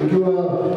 Два.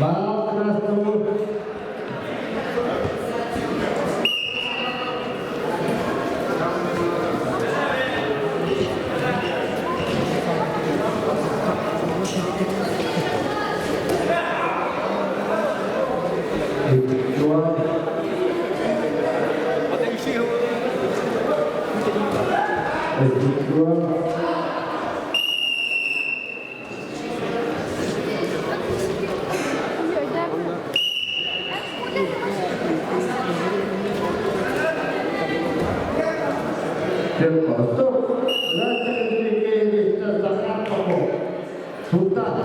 Баал Краснову. Victoire. Victoire. Султан.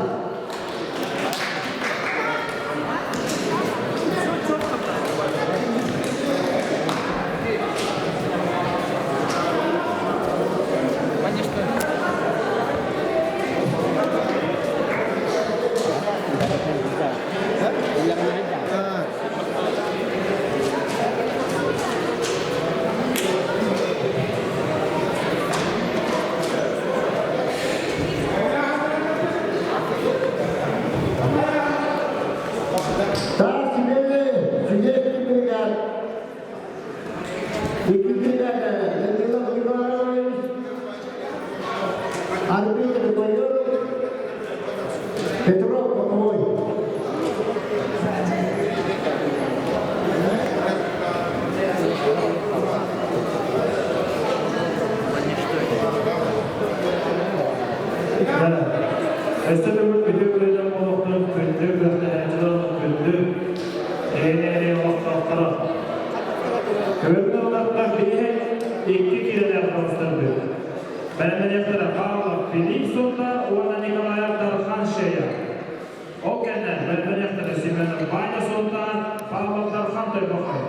Таас Сибиэли Сүлиэский бригад икки бригада Данилов Иванович Арбитр Майоров Петров Боковой. Өссө төгүл үтүө күнүнэн олохтон күндү күрэхтэһээччилэр күндү эйэлээри олохтоохторо. Көмүллэ олохтор биһи икки киилэлээх балыстарбыт. Бэлэмнэниэхтэрэ Павлов Филипп Сунта уонна Николаев Дархан Шея. Ол кэннэ бэлэмнэниэхтэрэ Семенов Ваня Сунта, Павлов Дархан Тойбохой.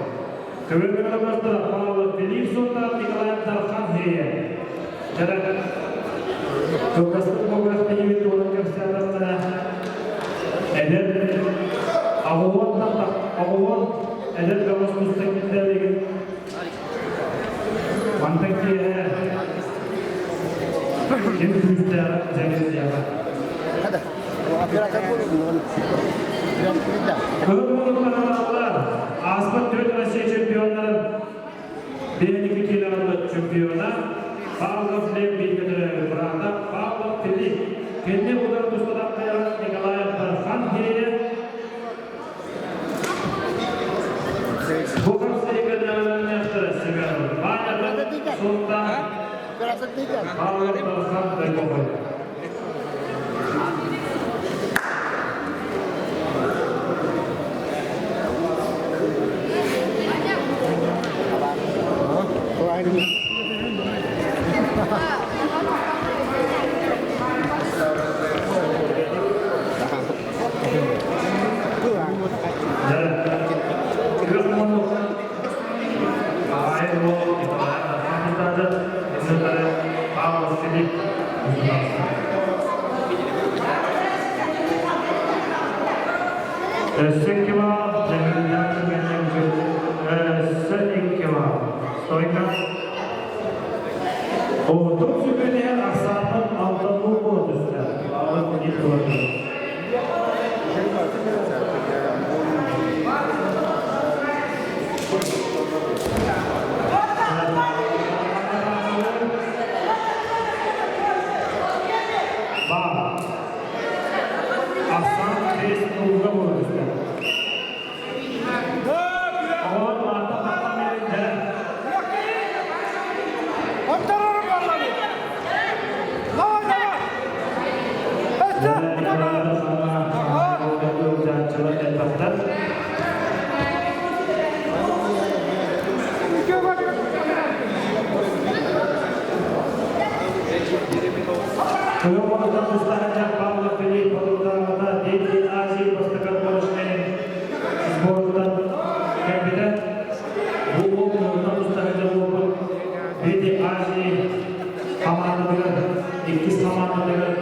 Көмүллэ олохтор Павлов Филипп Сунта, Николаев Дархан Хея. Кылгастык буолуохтайбыт туһунан кэпсээтэххинэ, эдэр оҕуһуон эдэр бөҕөс туста киирдэригин мантан киэһэ ким күүстээҕэ дьэҥкирдиэҕэ. Кыһыл муннуктар ааспыт төрт Россия чемпионнарын Биһиги киилэҕэ чемпиона Павлов Лев бииргэ төрөөбүт быраата Павлов Филипп. Кини утары тустатахтара Николаев Дархан Хиэйэ. Бу хапсайга Семенов Ваня Султан Павлов Дархан Дойбохой. Өссө икки баар, дьэҥкирдээх түгэннэр өссө икки баар. Стойка. Ордук сүбэлэһэр ахсааннан алтануу буола түстэ. Аҕыс ил туорда. Баар. Ахсаан бэс ууга буола түстэ. Оҕолор маантан тахсан биэрин Ыалдьааччылар элбэхтэр. Кыһыл тустаһыттан Павлов Филипп Хотугутааҕыта Дети Азии бастакы отборочнай сборуттан кэлбитэ. Бу уол кыһылтан тустаһыта буолбут Дети Азии хамаандатыгар, иккис хамаандатыгар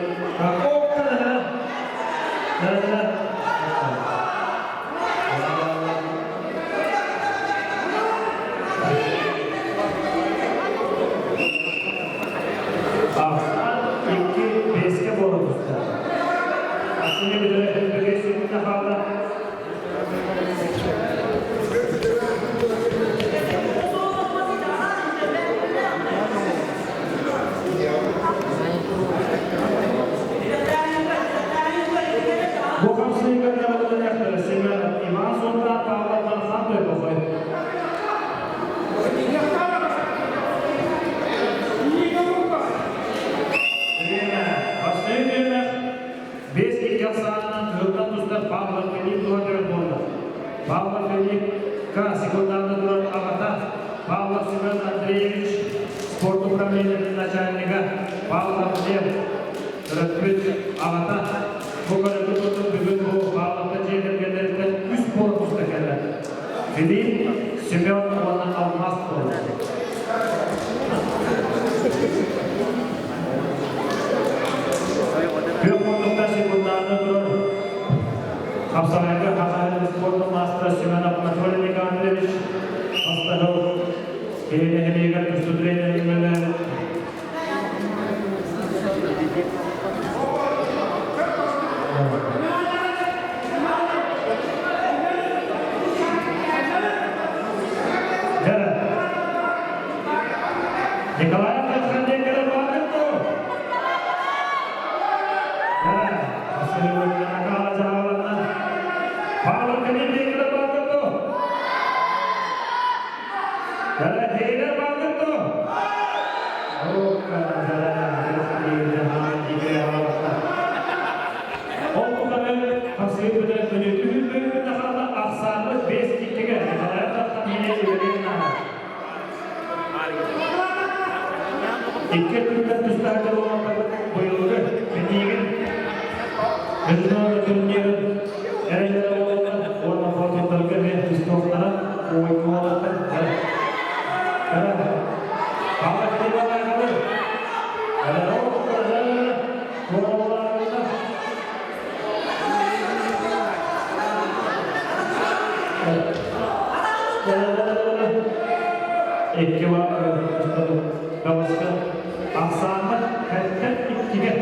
Ахсаан икки биэскэ буола түстэ. Ахсынньы бүтэрэ элбэгэ сүрүнэ хаалла. Павлов Филипп секундааны турар аҕата Павлов Семен Андреевич, спорт управлениетын начальнига Павлов Лев төрөппүт аҕата. Бу көрөбүт курдук бүгүн бу Павловка дьиэ кэргэннэриттэн үс буола туста кэллэ. Филипп, Семен уонна Алмаз буолла. Күөх муннукта секундааны турар Хапсаҕайга Хахаһын спордун маастара Семенов Анатолий Никандрович Астахов кини нэһилиэгэр тустуу тренерин үлэлээбит. Николай Александрович Икки өттүттэн тустаах дьоллоохторбут быйылгы мэтиигин международный турнирын эрэйдэрэ буолаллар уонна хотуттарга эмиэ тустуохтара уойгуолаттар Икки Галаска ахсааннар хэттэн иккигэ.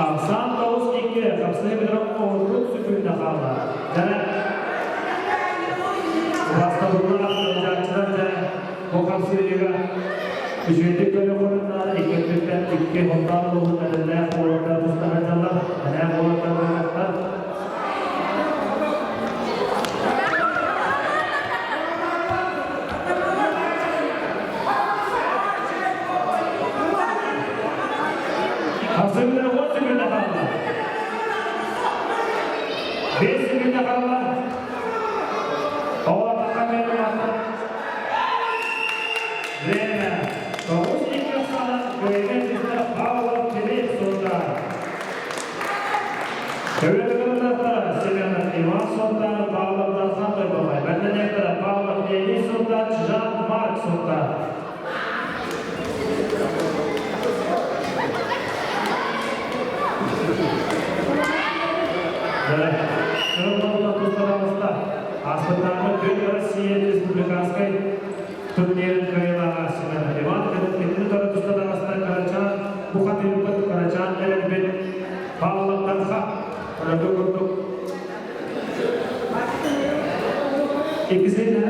Ахсаан 9-2 хапсыы бөтөрөк оҕурдук сүкүннэ хаалла. Дьэ, Бастабыллаах ыалдьааччылар дьэ бу хапсыыга үчүгэйдик көрө хонунна икки өттүттэн икки Һунтаар улууһун эдэрдээх уолаттар туста сылдьаллар, эдэр уолаттар буолуохтар. Хапсыыга 10 секунда хаалла. 5 секунда хаалла. Время. Семенов Иван Султан, Павлов Дархан Тойбохой. Бэннэнектара Павлов Леонид Султан, Жан Марк Султан. Аспытааҕы Бүт Россия республиканскай турнирын кыайыылааҕа Семенов Иван итини тустадаҕаста Карачаан бухатыырбыт Карачаан эрэлбит Павлов Дарха Көрөргө курдук Иккисинэ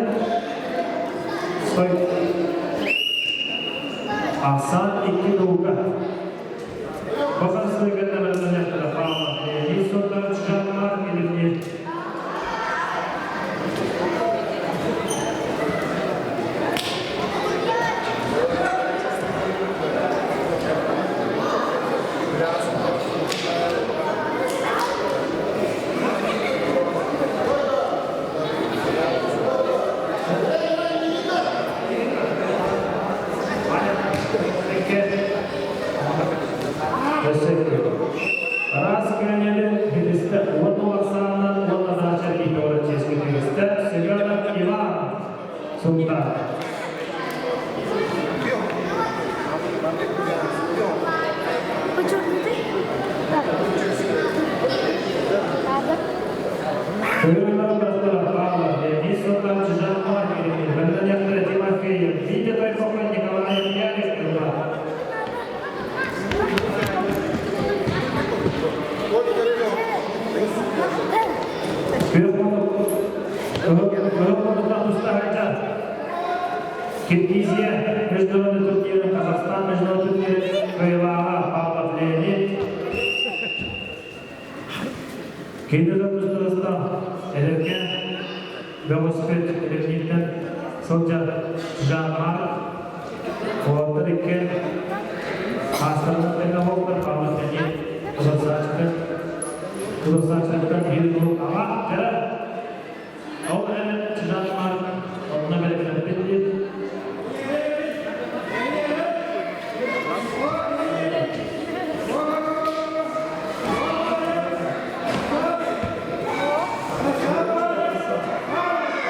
стой. Ахсаан икки наука. Бахарсыгынна бэлэмнэниэхтэрэ Павлов Леонид Султанович Жанмар Илимнир. Раз күнүнү билистэ уот уларсаанынан уонна наача киитоҕор чиэскэ тигистэ Семенов Иван Султан. Павлов, Леонид Султан, Жан Маркин, Бенданектор Тимофеев, Витя Тойбохой, Николаев Ярик, Киргизия международный турниры, Казахстан международный турниры, кыайыылааҕа Павлов Леонид. Кинилер тустарыстан эдэркээн бөҕөспүт Леонидтэн сылдьар Жан Марк. Уолаттар иккиэн хаастарынан тэҥҥэ оһоллор, Павлов эмиэ тутарсааччыта тутарсааччылартан биир куруук аҕа кыра. Ол эрэн Чжан Марк онно бэлэмнэммит дии.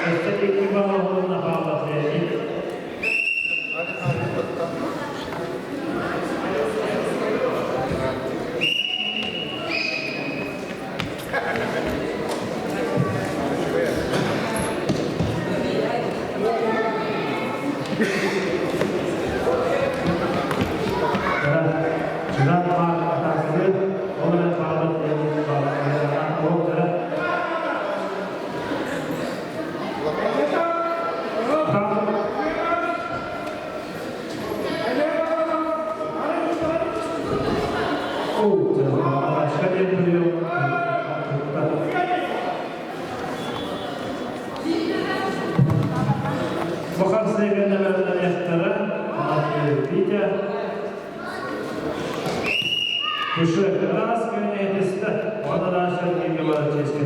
Өссө икки баҕа уонна Павлов Леонид. Чжан Марк атаакалыыр, ол эрэн Павлов Леонид ол кыра.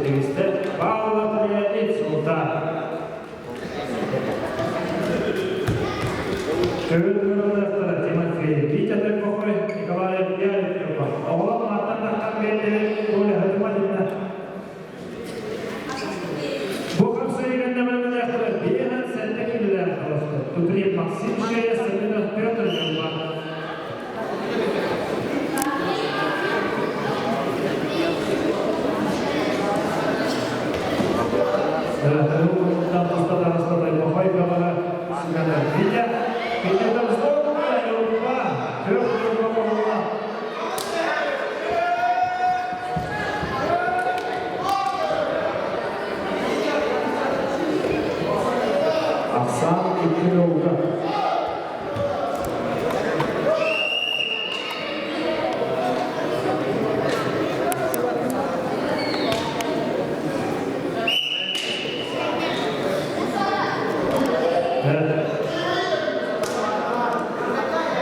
Витя Павлов Леонид Султан. Төгүл кырылыахтара Тимофей Витя Тойбохой, Николаев Ярик Ньурба. Оҕолор мантан таххан биэрдилэр Коля Хатымадинна. Бу хапсайыган нэмэлэлээхтэрэ биэһэн сэттэ киилэлээх холостор. Тутри Максим Шея, Семенов Петр Ньурба. Ахсаан икки наука.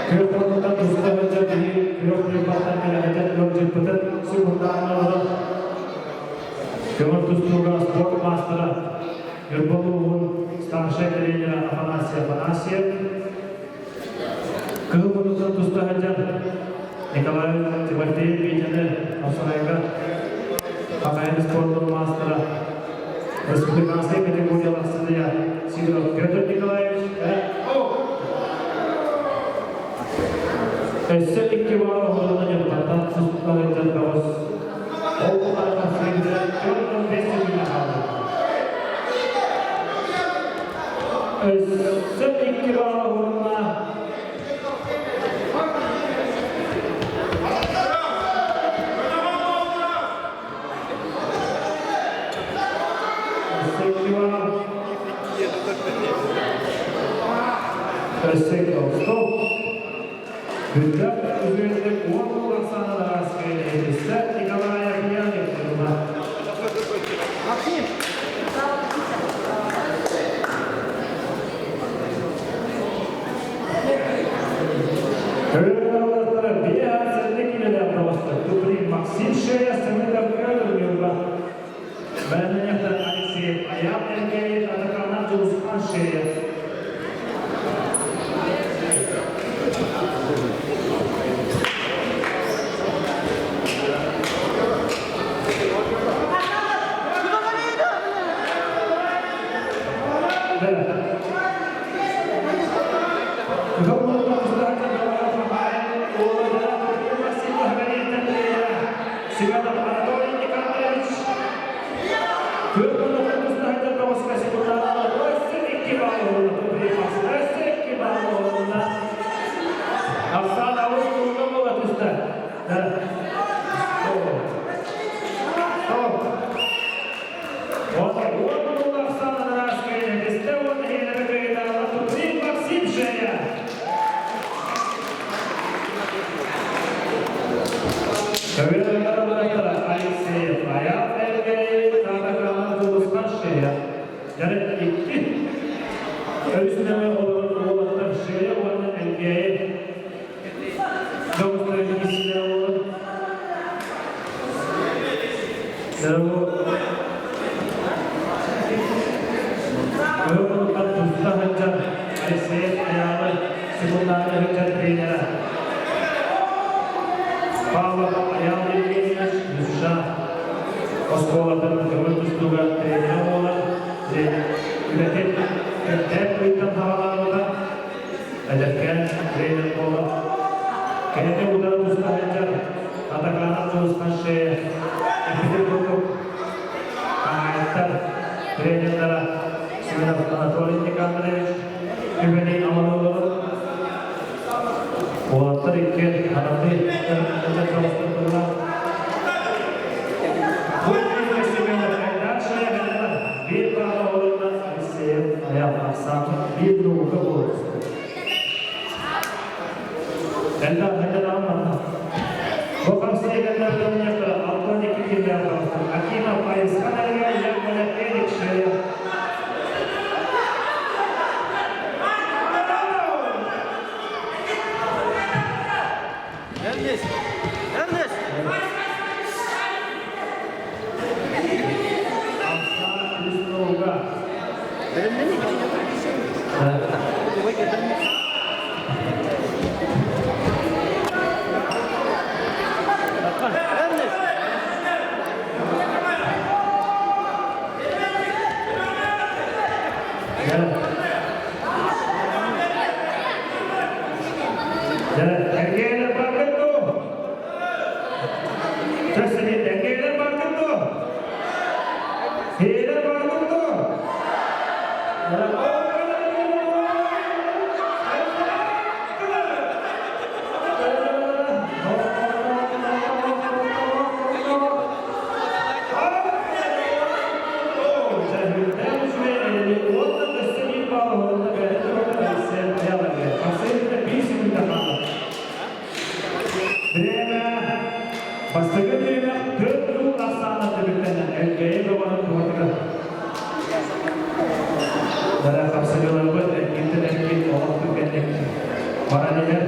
Күөх муннуктан туста сылдьар киһи күөх ньурбаттан кэлэһитэн ыалдьыппытын субурдаан олорон көҥүл тустууга спорт маастара Ньурба улууһун старшай тренера Афанасий Афанасьев Кыһыл муннуктан туста сылдьар Николай Тимофеев Витяны Хапсаҕайга Хахайын спордун маастара республиканскай категориялаах судья Сидоров Петр Николаевич Өссө икки баҕа оһолуна дьонтортон сусталыйтан бөҕөс. Ол кутарга сыыдыра 45 секунда хаалла. Өссө икки баҕа оһолуна Өссө стоп. Бүллэр үһүөннүк уон Оксана Лараская Николая Пьяникова. Максим! Көрөрлөрө биэһэн килэлээх доҕостор Туприн Максим Шея Семенов Петр Ньурба. Бэлэмнэниэхтэр Алексеев Аян Эркээйи Атаканан Дьулусхан Шея. Семенов Анатолий Николаевич Алексеев Аян Эргеев Татаканан Тулусхан Шея Жарет икки. Өрүстүнэме олорор уолаттар Шея уонна Элгей. тустууттан саҕалаабыта. Эдэркээн тренер буолан, кинини утары туста сылдьар Атаканов Дьулусхан Шея эппитин курдук хаһаайыттар тренердара Семенов Анатолий Никандрович түбэни амалыылларын уолаттар иккиэн анатыы дьоҕустардылар. Бу Семенов Айдар Шея биир баала орунна Алексеев Аял Ахсанов биир нуука буолар. Элбэх хайдаҕын Бу хамсыйганнар 62 килээх Акимов Айысхан Әлигэ Яковлев Эрик Шеев. Эрнест! Эрнест! Ахсаан Листовга. Эрнест! Энгээлэр баргын дуу? Төссүнү энгээлэр баргын дуу? Хиилэр баргын дуу? Бастакы түһүмэх 4 жыл ахсаана түмүктэнэн Элгээйи бөҕөнүн туһатыгар Дара хапсыгыларбыт эргинтэн эргин олох түргэнник баран иһэр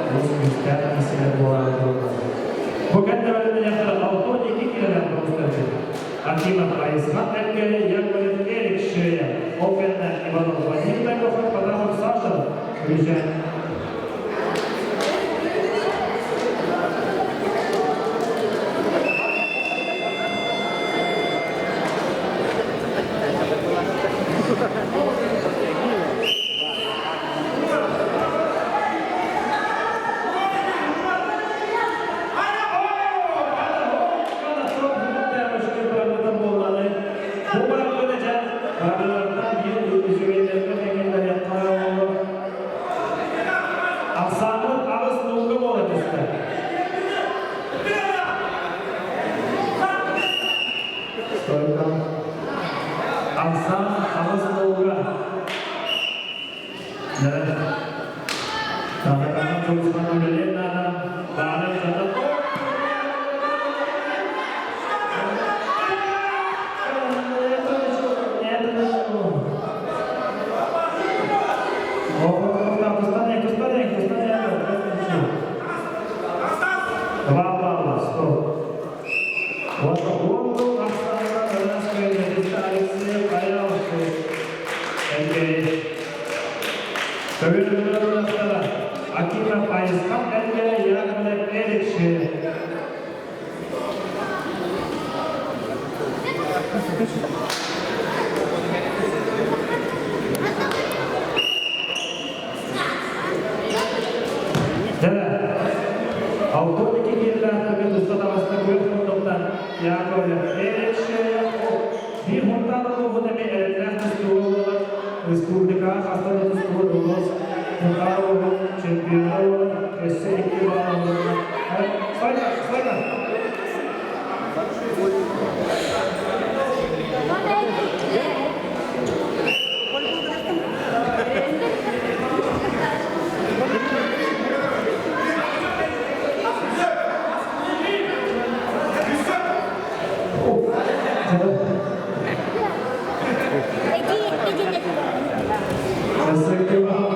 олус күүстээх киисилэр буолаары тураллар. Бу кэннэ бэлэмнэниэхтэрэ 62 килэлээх бөҕөстөрбүт. Акимов Айысхан Эркээйи Яковлев Эрик Шея, ол кэннэ Иванов Вадим Тайбохов Потапов Саша Күрүчээн. Ахсааммыт аҕыс нуука буола түстэ. Ахсаан аҕыс нуука. Тахатахан Дьулусхан үлэлиэн наада. Баара сатан Два балла, стоп. Вот уонну ахсаанна Ыраас Көлүнэтиттэ Алексеев Айаалты Элгээйи. Төгүрүк Акимов Айысхан Элгээйи Яковлев Эрик Шеев. Дьэ, 62 киилэлээхтэргэ туста таҕыста күөх муннуктан Яковлев Эрик Шеев биир мунтаан улууһун эмиэ эрэллээх тустууга буолар республикаҕа хаста да тустубут улуус Мунтаар улууһун чемпиона буолан өссө икки балл ылынна. Стойка, стойка! Өссө икки балл.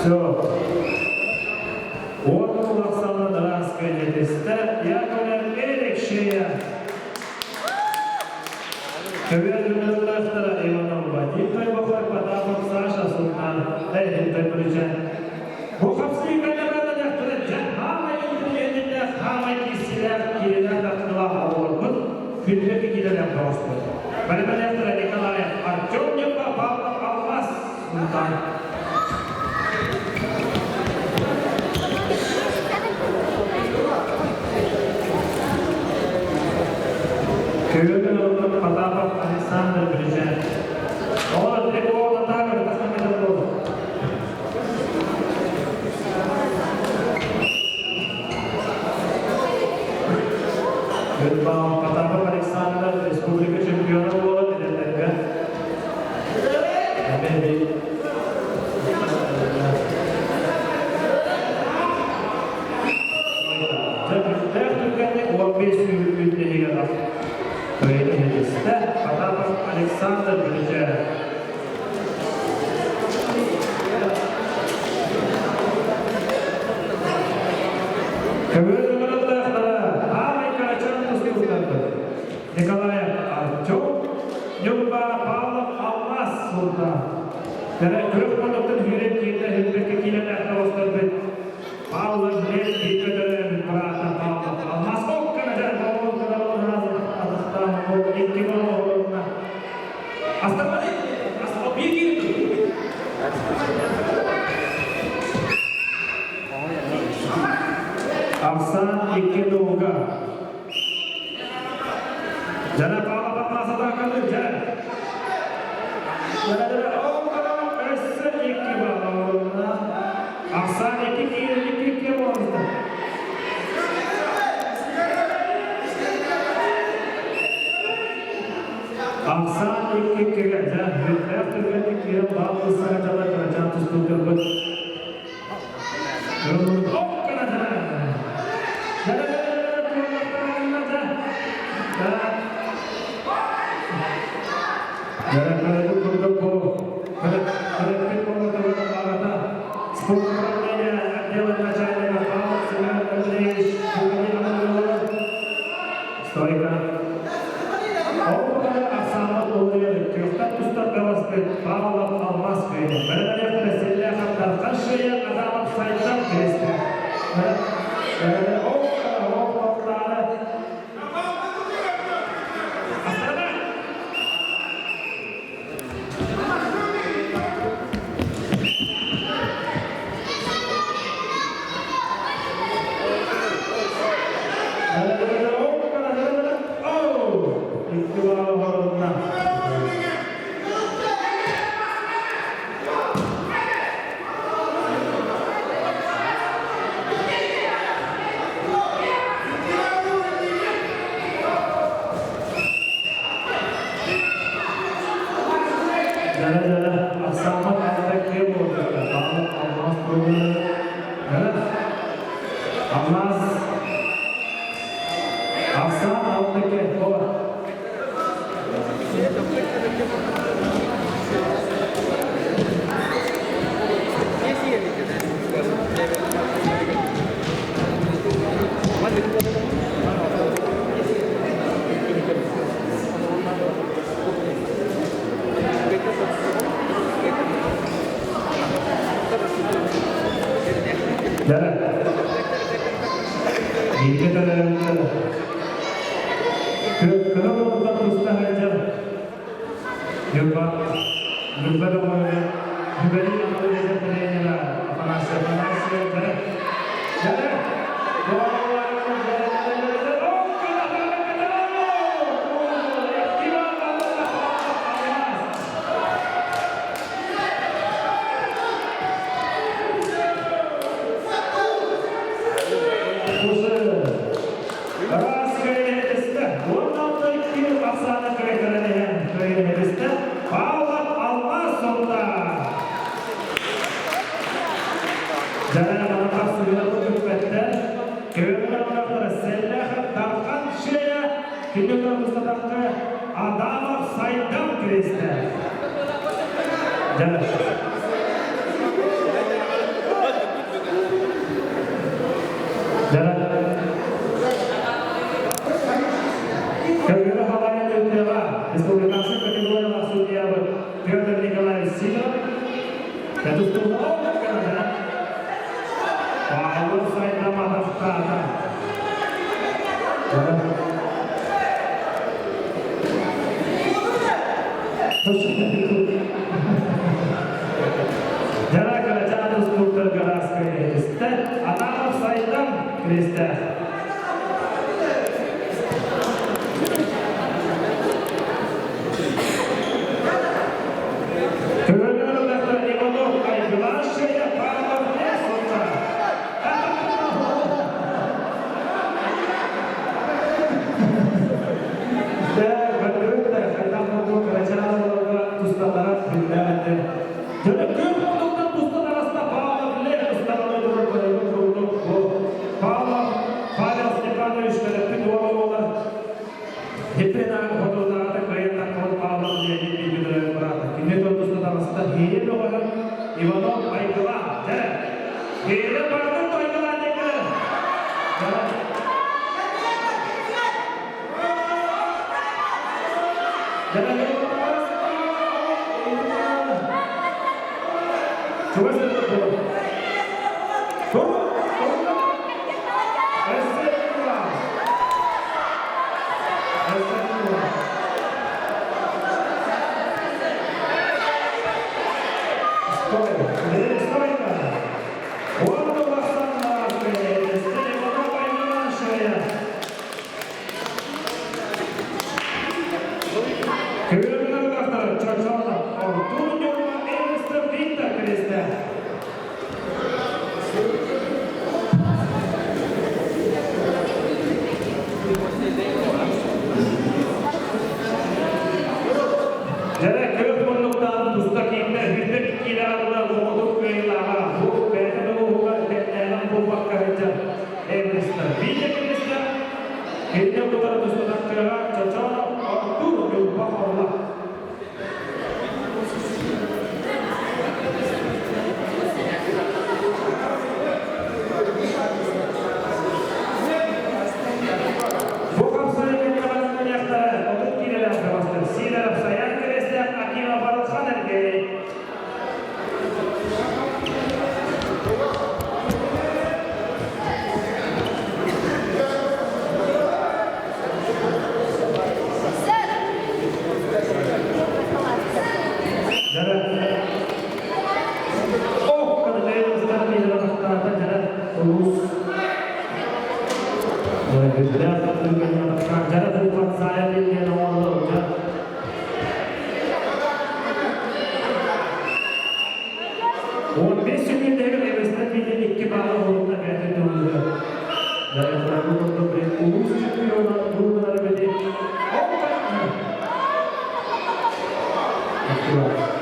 Все. 10 ахсаанынан ыраас кэллэтистэ Яковлев Эрик Шея. Көбүөр Иванов Вадим Тойбохой, Потапов Саша Султан, Эйхин Тойболичен. Бу хапсыы кэллэбэлэлэхтэрэ дьэ хаамай интеллигеннээх, хаамай киирсилээх, киирилээх тахтылаах оҕолорбут күнүгэр киирэлээх бөҕөспүт. Бэлэмнээхтэрэ Николаев Артем Ньурба Павлов Алмаз Султан. Көмөн ылбыт Потапов Александр Брижен. Оҕо трикол атака тахсан кэлэн буолла. Күнбаал Потапов Александр республика чемпиона буолан эдэрдэргэ эмиэ Дьэ, түргэнник 15 сүүрүүтүн иһигэр Кыайыы Потапов Александр Бүлүчэ. Көмөлөһөллөхтөрө Аамай Карачан тустууктарбыт Николаев Артем, Ньурба Павлов Алмаз Султан. Кэрэ күрэх модуктан сүүрэн киирдэ хүлбэккэ киилэлээх тоҕустарбыт Павлов Лев бииргэ төрөөбүт быраата Павлов Алмаз Окканадьар икки оҕолорунна Астамматы биир киирдим. Арсан икки нолга. Жана Павлов Алмаз атаканы жана. Жана жана өссө икки балл Арсан икки киирин икки икки болуста. Ахсаан икки иккигэ дьэ бүттээх түргэнник киирэн баал ылсаҕа дьала кырачаан тустууктарбыт Спорт управления отдела начальника Павел Семен Андреевич Стойка. Ол Оксана Улуев күөхтэн тустар бөҕөспүт Павлов Алмаз кыайда. Бэрэлээх Силлээх Тархан Шея Адамов Сайдан киристэ. Ол Астана! Икки балл. Дьэ, ахсааммат аата киэҥ буолбута. Павлов Алмаз туругун Алмаз Ахсаан алтыке о. Дьэ, бииргэ төрөөбүттэр кыра уолтан туста сылдьар Ньурба Ньурба бөҕөҕө Бүбэли аҕалыытын тренера Афанасий Афанасьев дьэ дьэ Павлов Алмаз Султан. Жана манахар суйулары күппэттэр, көмөр Селлэхэ Дархан Шея, күнү Мустатакка Адамов Сайдам киристэ. Жана. Жана. Көмөр халайын өтеға республиканский категорияға судья Петр Николаевич Сидоров. Павлов Сайдам атахтаата. Дьара кырачаан устууктар гарааска иһитистэ, Атанов сайдан киристээх. Көмөлөөх Иванов Айгылашая Павлов Лесовка. Дьэ, көрдүгүт да, хайдах курдук кырачаан тусталлара биллээҕиннэ. Дьоно күн муннуктан тустан араста Павлов Лев усталары турар көрөргө курдук бу Павлов Павел Степанович төрөппүт уола буолар. Диппинаан хотуурдааҕыта кыайан таххабыт Павлов Леонид бииргэ быраата. Кини тустан араста Хиирэ бөҕөһө Иванов Айгыла. Дьэ, Хиирэ бардын Айгыла диэки. Күрүлгэн Чочоонов Артур Ньурба Эвестер Виктор киристэ. Дьэрэ күөх муннуктаан туста кииннэ үрдүк киилэ арылар оҕотук кыайыылааҕа бу бэйэтин улууһугар тэҥнээҕин булбакка сылдьар Эвестер Витя киристэ. Кинини утары тустатахтыаҕа Чочоонов Артур Ньурба Холла. Бу хапсайга кэлэхтэрэ 30 киилэлээх бөҕөстөр Сидоров Саян Кирэстээх Акимов Арылхан Эргэй. 15 секүндэгэр Эвестен виден икки баалы уһулунна бэйэтин туругар. Улуус чемпиона туругар били.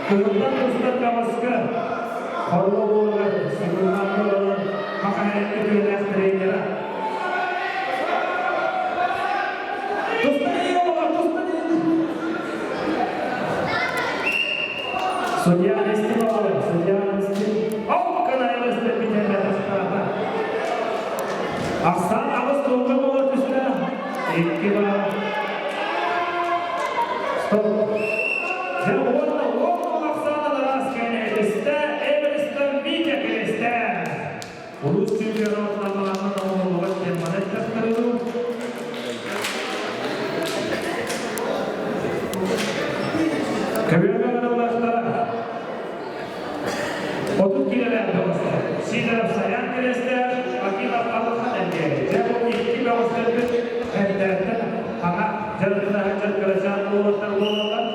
Кыһылдан тустар кабаска Хорло буолар сыгыллаан хахаһайын үтүөлээх тренера. Судья Нестимова, судья Нестим. Оп, канайрысты битембе тастаата. Ахсан алыс туңга болар түстә. Икки бар. Стоп. Дьэ, уонна уон ахсаанын араас кэнээтистэ, Эверестен Витя кэлистэ. Улуус чемпионатын амаанын оҥоһуллубат теманы тахтарыгы. Көбүөргэ ыҥырыллахтара. 30 килэлээх бөҕөстөр. Сидоров Саян кириэстээх, Акимов Алхан эмиэ. Дьэ бу икки бөҕөстөрбүт эрдээттэн хаҥа дьарыктана сылдьар кырачаан уолаттар буолаллар.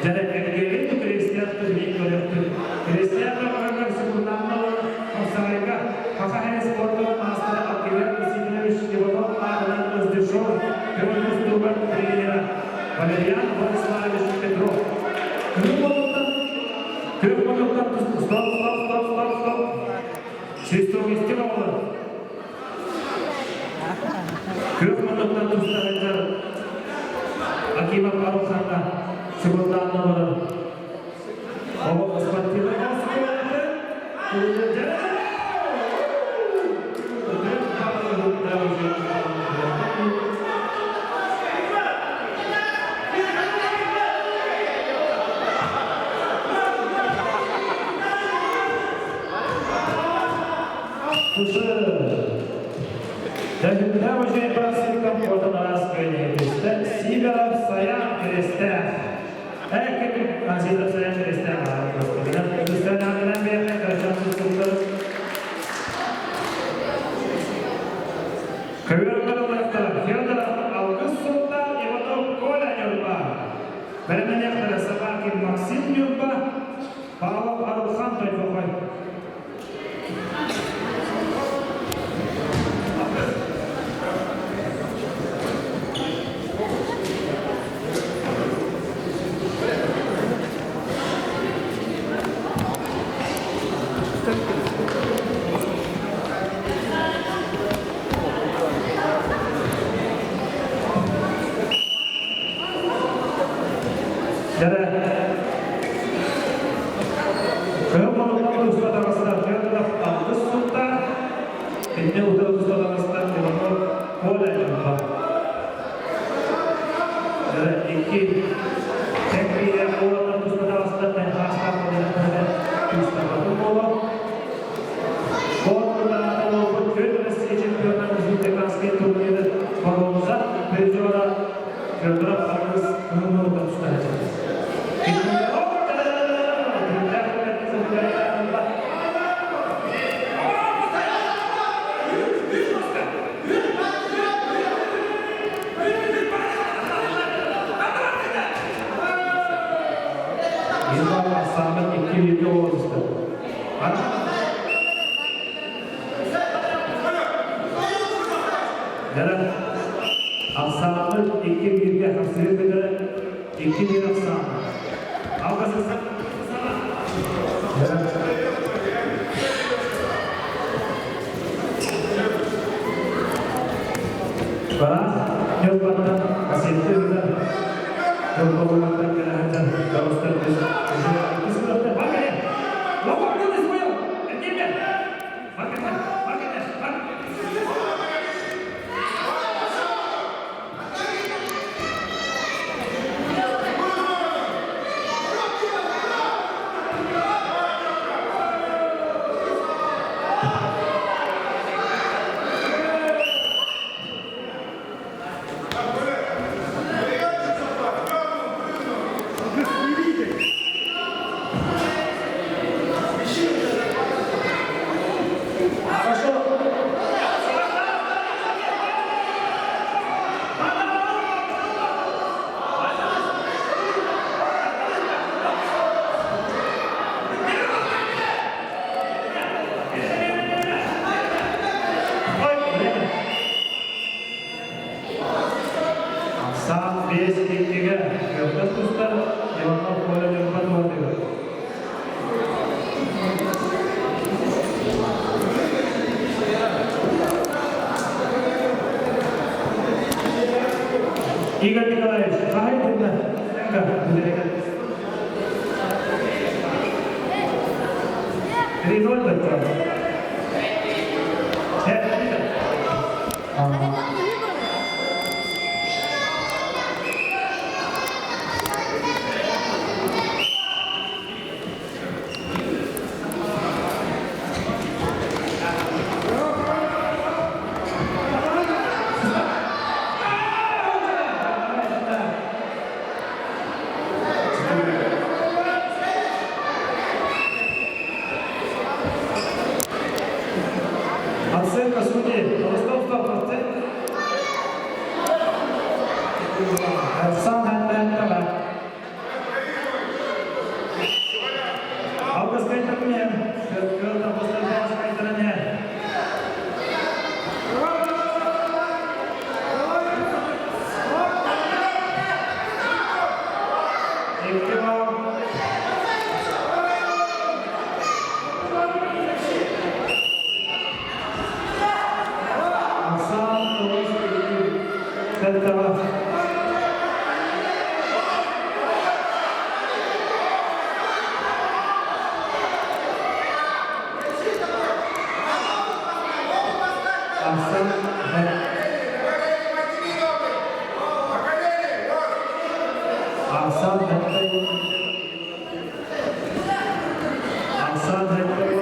Дьэ эргиэрин Христиан түһүнүн көрүөхпүт. Христиан бөҕөһүгэр секунданнар Хапсаҕайга Саха Һэрэ спордун маастара Алгебер Васильевич Иванов аатынан Воздушов көҥүл тустууга тренера Валериан Владиславович Петров. Күн болуттан күн болуттан стоп, стоп, стоп, стоп, стоп. Свисток истин оҕолор. Күөх муннуктан туста сылдьар Акимов Аруханна субурдаанна олорор. Оҕо спортивнай оскуолаты Дәһүннэ музей просилкам отын араас көньөтүстэн Сидоров Саян Киристээх. Собакин Максим Ньурба, Павлов Арылхан Тойбохой. Дьэрэ, кыһыл муннукка туспа таҥастар Федоров алгыс сунтаар, кинини утары туспа таҥастар Иванов Коля Ньурба. Дьэрэ, икки тэҥ биирэ уолаттар туспа таҥастар тэҥ хаастаах туспа буолан Конкурдаата буолбут Күн Россия чемпиона республиканскай турниры боруонса призера Федоров Аргыс кыһыл тустааччы. Yıllar Aslan'ın 2-7 olmuştu. Дьэ, ахсааммыт икки бииргэ хапсыһыы бүтэрэ икки биир ахсаан. Алгасысан Барах Ньурбаттан кассетты ыытар Ньурбаларыттан кэлэ сылдьар дьоҕустар Ахсаан биэс иккигэ Кыахтас тустар Иванов Коля Ньурба туһатыгар. Игорь Николаевич, хаһай тынна? 3-0 баттар. Оценка судей. Ростов 100%. Сан Хэннэн Алгыс кайтарыне. Көлтө постарбаас кайтарыне. Икки бал. Асан тоғыз икки. Сэттэ Асан Асан Асан Хэттэй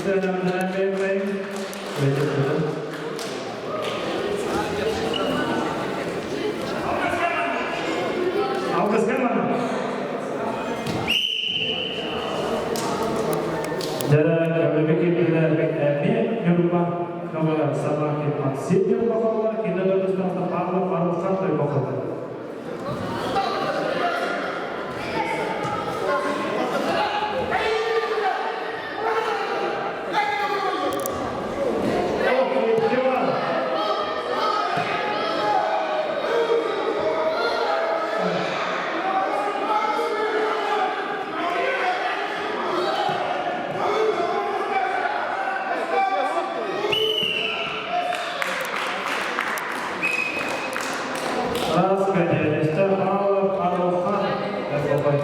Алгыска манна. Дьэ, көмөбү эмиэ Ньурба көмөлөр Собакин Максим Ньурбахаллар, кино дойдустаахта Павлов Арылхан Тойбохоллар. Раска, Павлов Арылхан Тойбохой.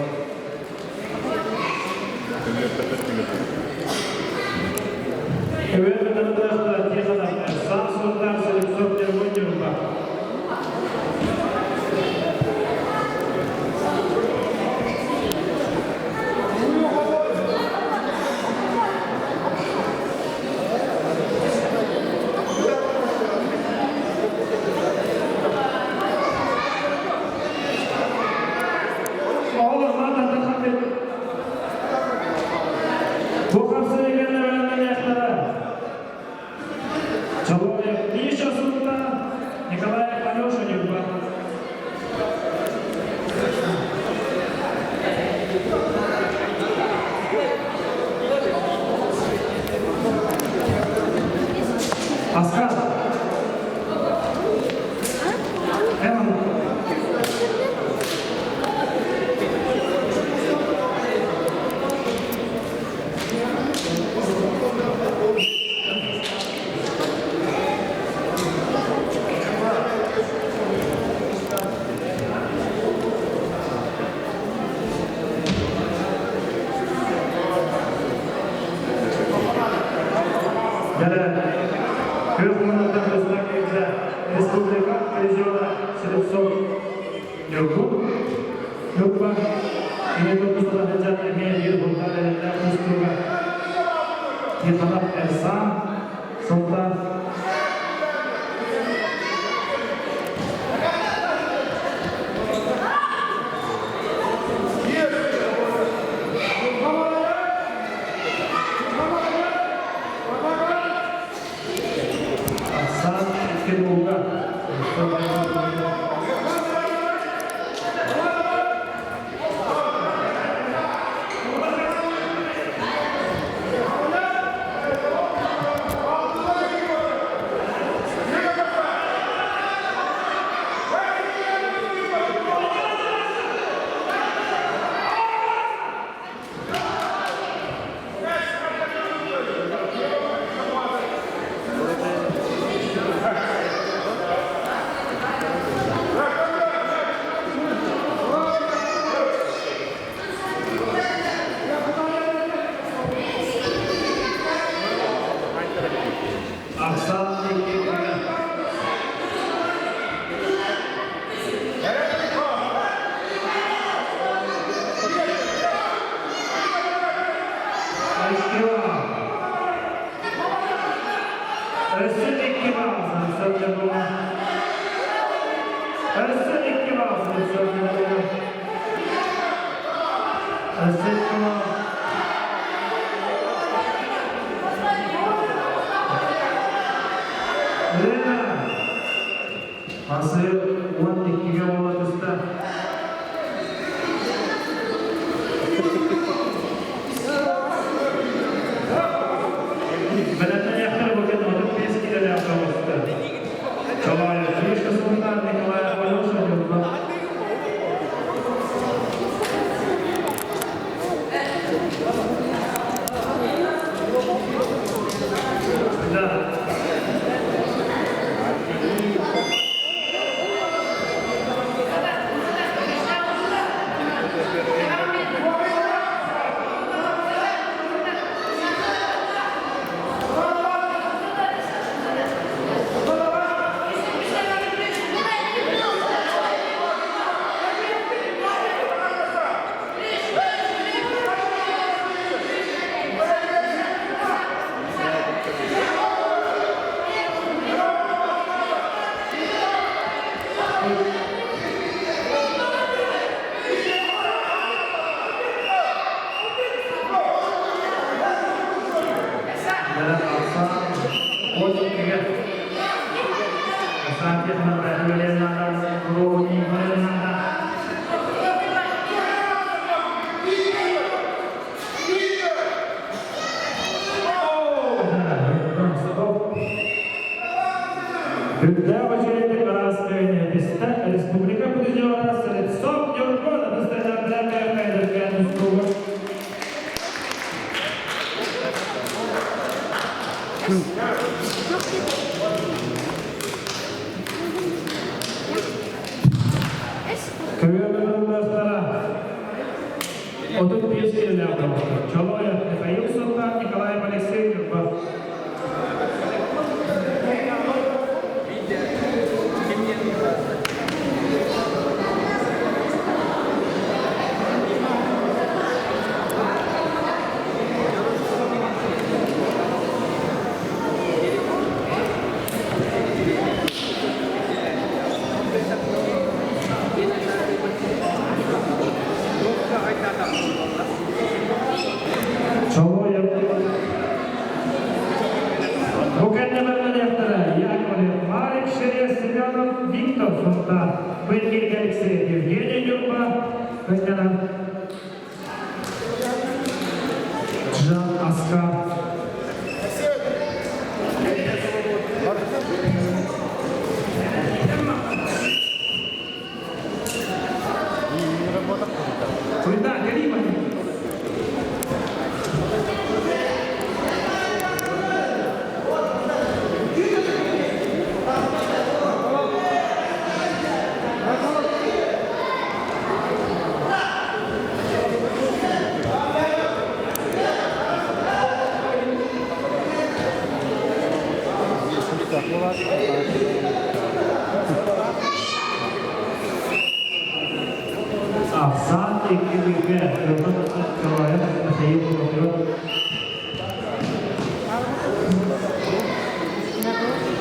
Көбүөр Тихонов Сан Султан Слепцов Ньургун Ньурба. Оҕолор Бу хапсыйганы бэлэмнэниэхтэрэ. Чолоев Миша Султан, Николаев Алеша Ньурба. Аскар. Эмма. Дьэ, күөх муннуктан көстөн киирдэ республика призера Слепцов Ньургун. Ньурба Кини тустан сылдьан эмиэ биир бултар эрэллээх тустууга Тихонов Эрсан Султан Асан Кирбулга. Арсан Никитина. Айскила. Өссө икки баҕасын сылдьабыла. Өссө икки баҕасын сылдьабыла. Өссө икки баҕас. Лена. Масы 12-ге бола түстэ. Бэлэмнэниэхтэр букет 35 килэлээх тоҕуста. Чолоев Фишка Султан Николаев Алеша Ньурба. Да. Үрдээх үчүгэйдик араас кэбиниэтистэ республика призера Слепцов Ньургун Көмөлөстөрө 35 киилэлээх доҕоттор Чолоев Михаил Султан Николаев Алексей Ньурба. Чолоев Бу кэннэ мэлдьэхтэрэ Яковлев Марик Шерев Семенов Виктор Сунтаар Быйгиргэ Алексеев Евгений Ньурба Кынньанан Жан Аскар Суйда, Карима. Ахсаан иккилигэ Николаев Михаил Владимирович.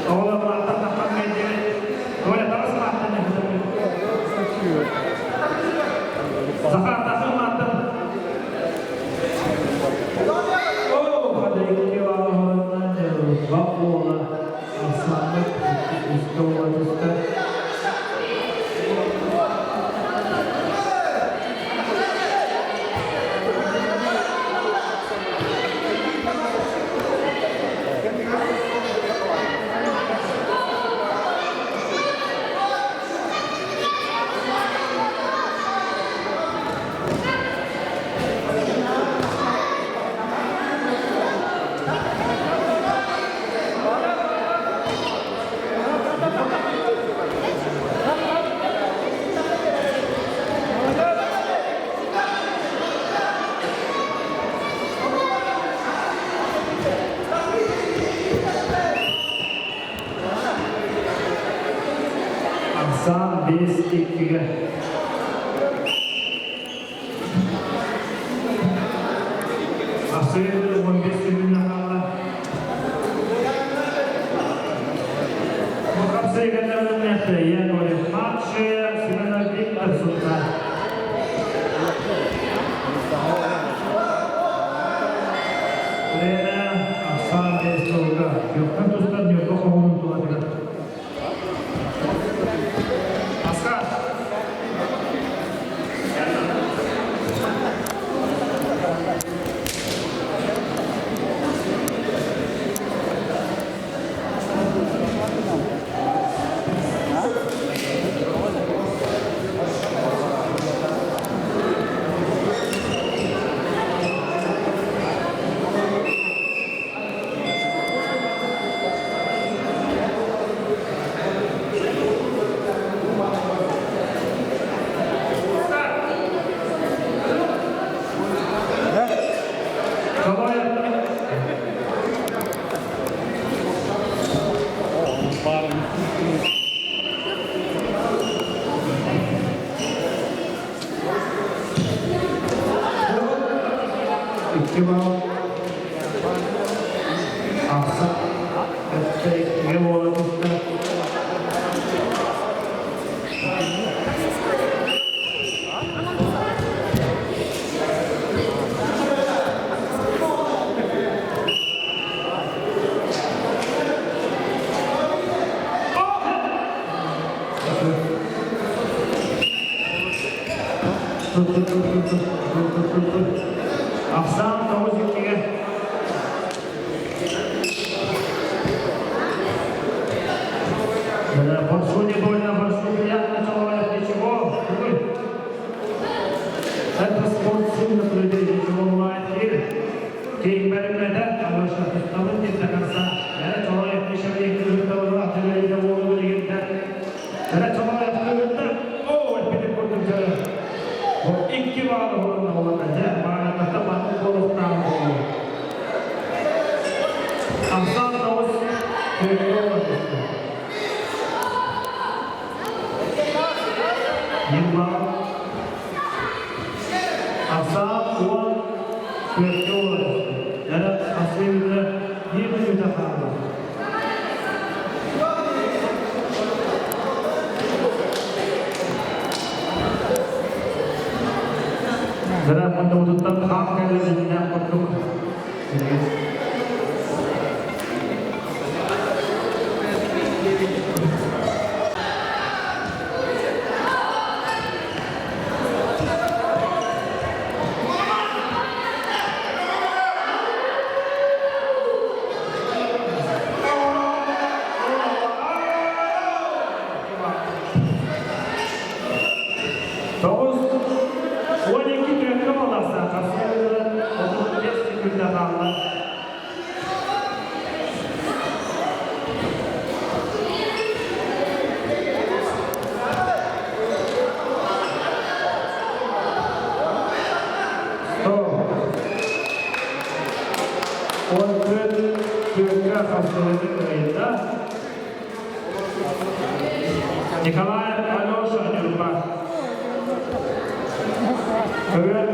Оҕолор мааттан таххан кэлдилэр. Коля, таҕыс мааттан Захар, тахсан мааттан. Оо, Хадрикки Ивановна, уола Ахсааннык үстэ уола түстэ. Ахсаан 5-2-гэ. Ахсыыр 15 күнүн хаалла. Яковлев младший, Семенов Виктор Султан. Время Оксана Бестолга. Юктан тустан Ньурба хоһуунун тулатыгар. Аскар. Тур, тур, тур, тур, тур, тур, тур, тур, тур. Ахсаан тоҕус иккигэ. Борсу не больно, борсу приятно, человек, ничего. Ой. Это спорт сильных людей, ничего бывает. Кеймбермеде Алеша туттабын диэн такарса, Эрэ чолой Мишелин кыһыттабын артиллерия буолуу дегенде, Эрэ чолой кыһытта, оо, эппитин курдук дьэ, бу икки баалы булунна буолла дьэ, баҕарбата маннык буолуохтаах буолуо. Ахсаан тоҕус төрүккэ олорбуттар. Ньурба Ахсаан уон түөрткэ олорор. Эрэ хасыыта биир мүнүүтэ хаалла. Дара муннубутуттан хаан кэлэр дьиҥнээх курдук. Тоҕус 12 түөккэ буоллахса, хасыылары 35 секунда хаалла. Он түөрт хасыылары кыайда. Николаев Алеша Ньурба. Көбүөр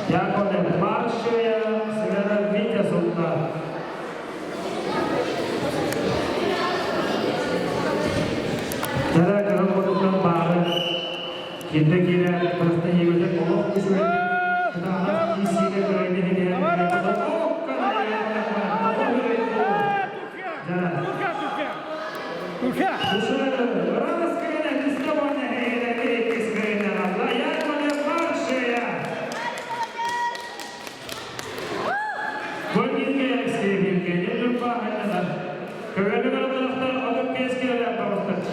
Яковлев Маршия, Семенов Витя Султан. Дара кырын хотуттан баары кирде киирэ барыста иэбэтэ олох үчүгэйдик кытаанах киисиигэ кырайны хитиһэн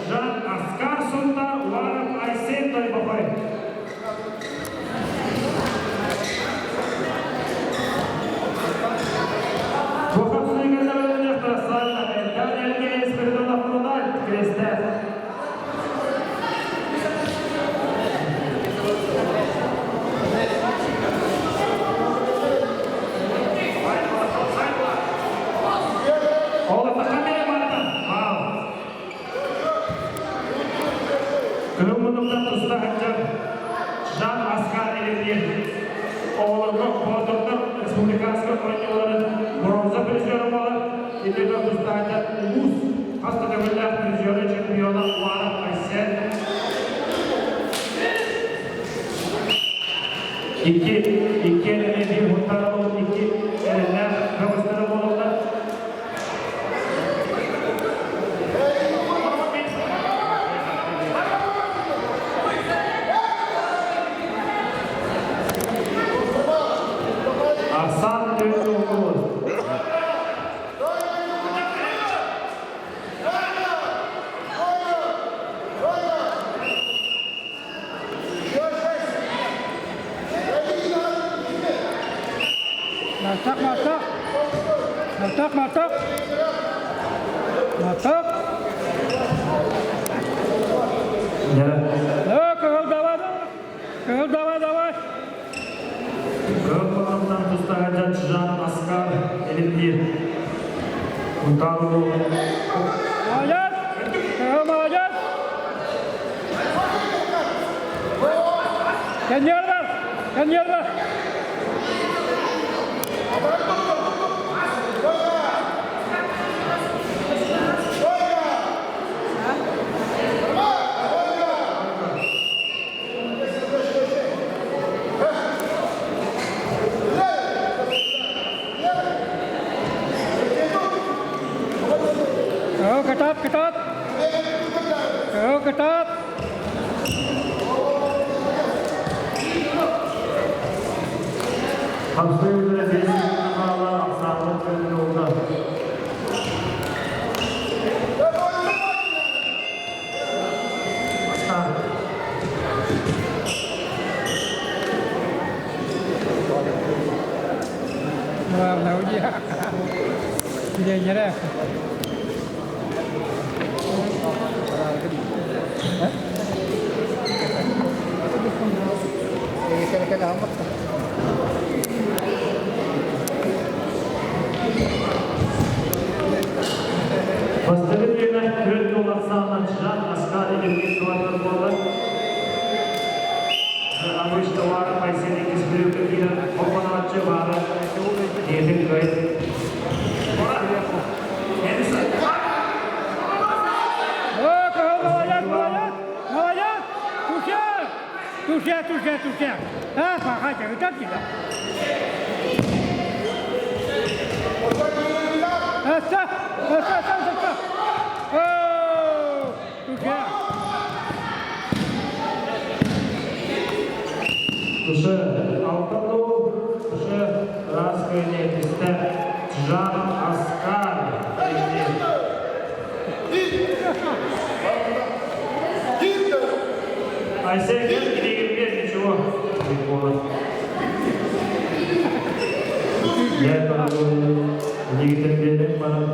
Жан Аскар Сунтар Уаров Айсен Тойбохой. Кыһыл муннуктан туста сылдьар Жан Аскар Элендиев оҕолорго Боотурдар республиканскай оонньууларын бронза призера буолар. Итиэннэ тустааччы улуус хас да төгүллээх призера чемпиона Уаров Айсен. Икки, икки эрэнэ биир муттара буолуп, икки эрэннээх бөҕөстөрө буолаллар. Арсан Төрөтөҕулу. Мартак, Мартак! Мартак, Мартак! Мартак! Э, кыһыл давай, кыһыл давай, давай! Кыһыл муннуктан тустаһа Жан Аскар Элендиев. Унтаалуу Молодец! Кыһыл молодец! Кэннигэр бар! Кэннигэр бар! Кытаат, кытаат! Кытаат! Хапсыйыылара биэс хаала ахсааннар көрүллүллэр. Бастакы түһүмэх түөрт уол ахсаанынан Жан Аскар Евгений Суардар буолла. Обычно Вара Айсен иккис бөлүккэ киирэн холбонооччу Вара ийэтин кыайын. Молодец, молодец, молодец! Туше! Туше, туше, туше! А, пахайте, вы так тебя? Это, это, это, это! О, туше! Туше алтын дол, туше раз кыйне тистэ Жан Аскар. Айсен кем киригирбиэ ничего. Я Нигитен биэрэн баран.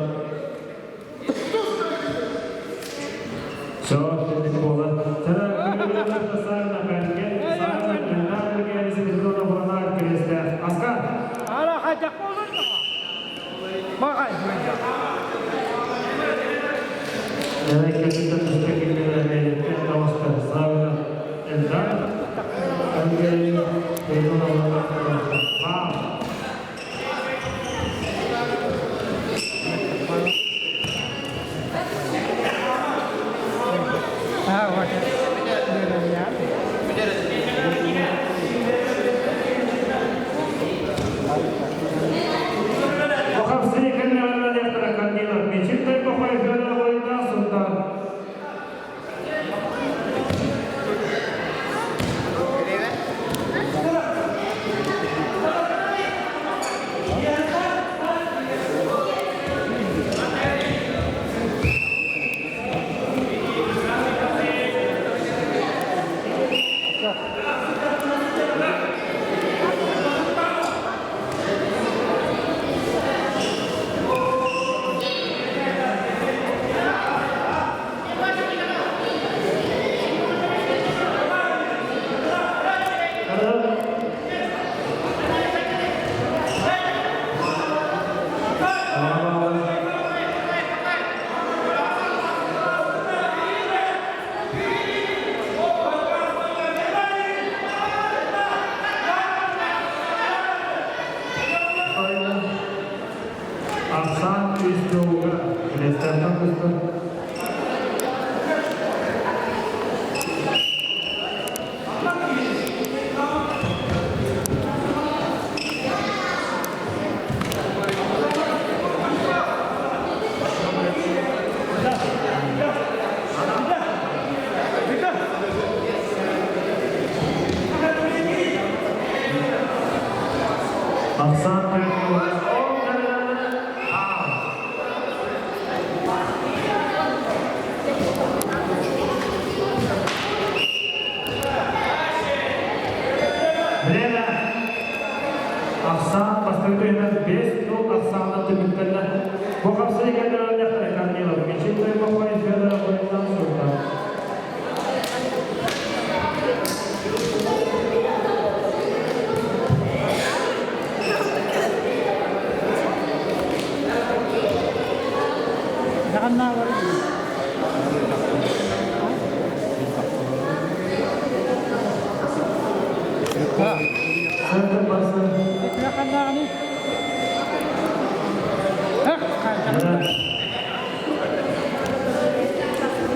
Все, буолар. Аскар. Ара хайдах буолар Баҕай. А, вот. Арсан Үстөуга Лестертан көстөр. Арсан Үстөуга. Время. Ахсаан бастакы түһүмэх 5-0 ахсаанынан түмүктэннэ. Бу хапсыйы кэллэрэллэхтэрэ Корнилов Мичил Тойбохой Федоров ойунан Султан. Центр басы.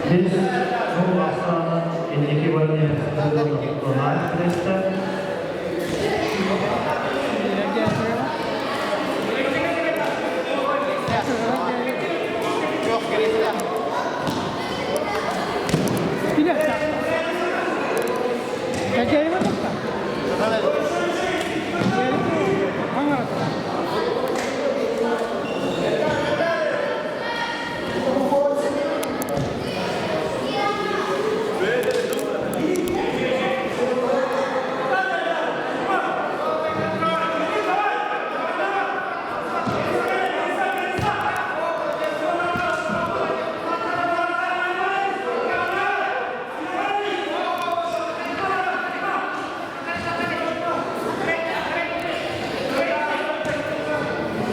Biz bu ахсаанын инники баран Дональд Престер.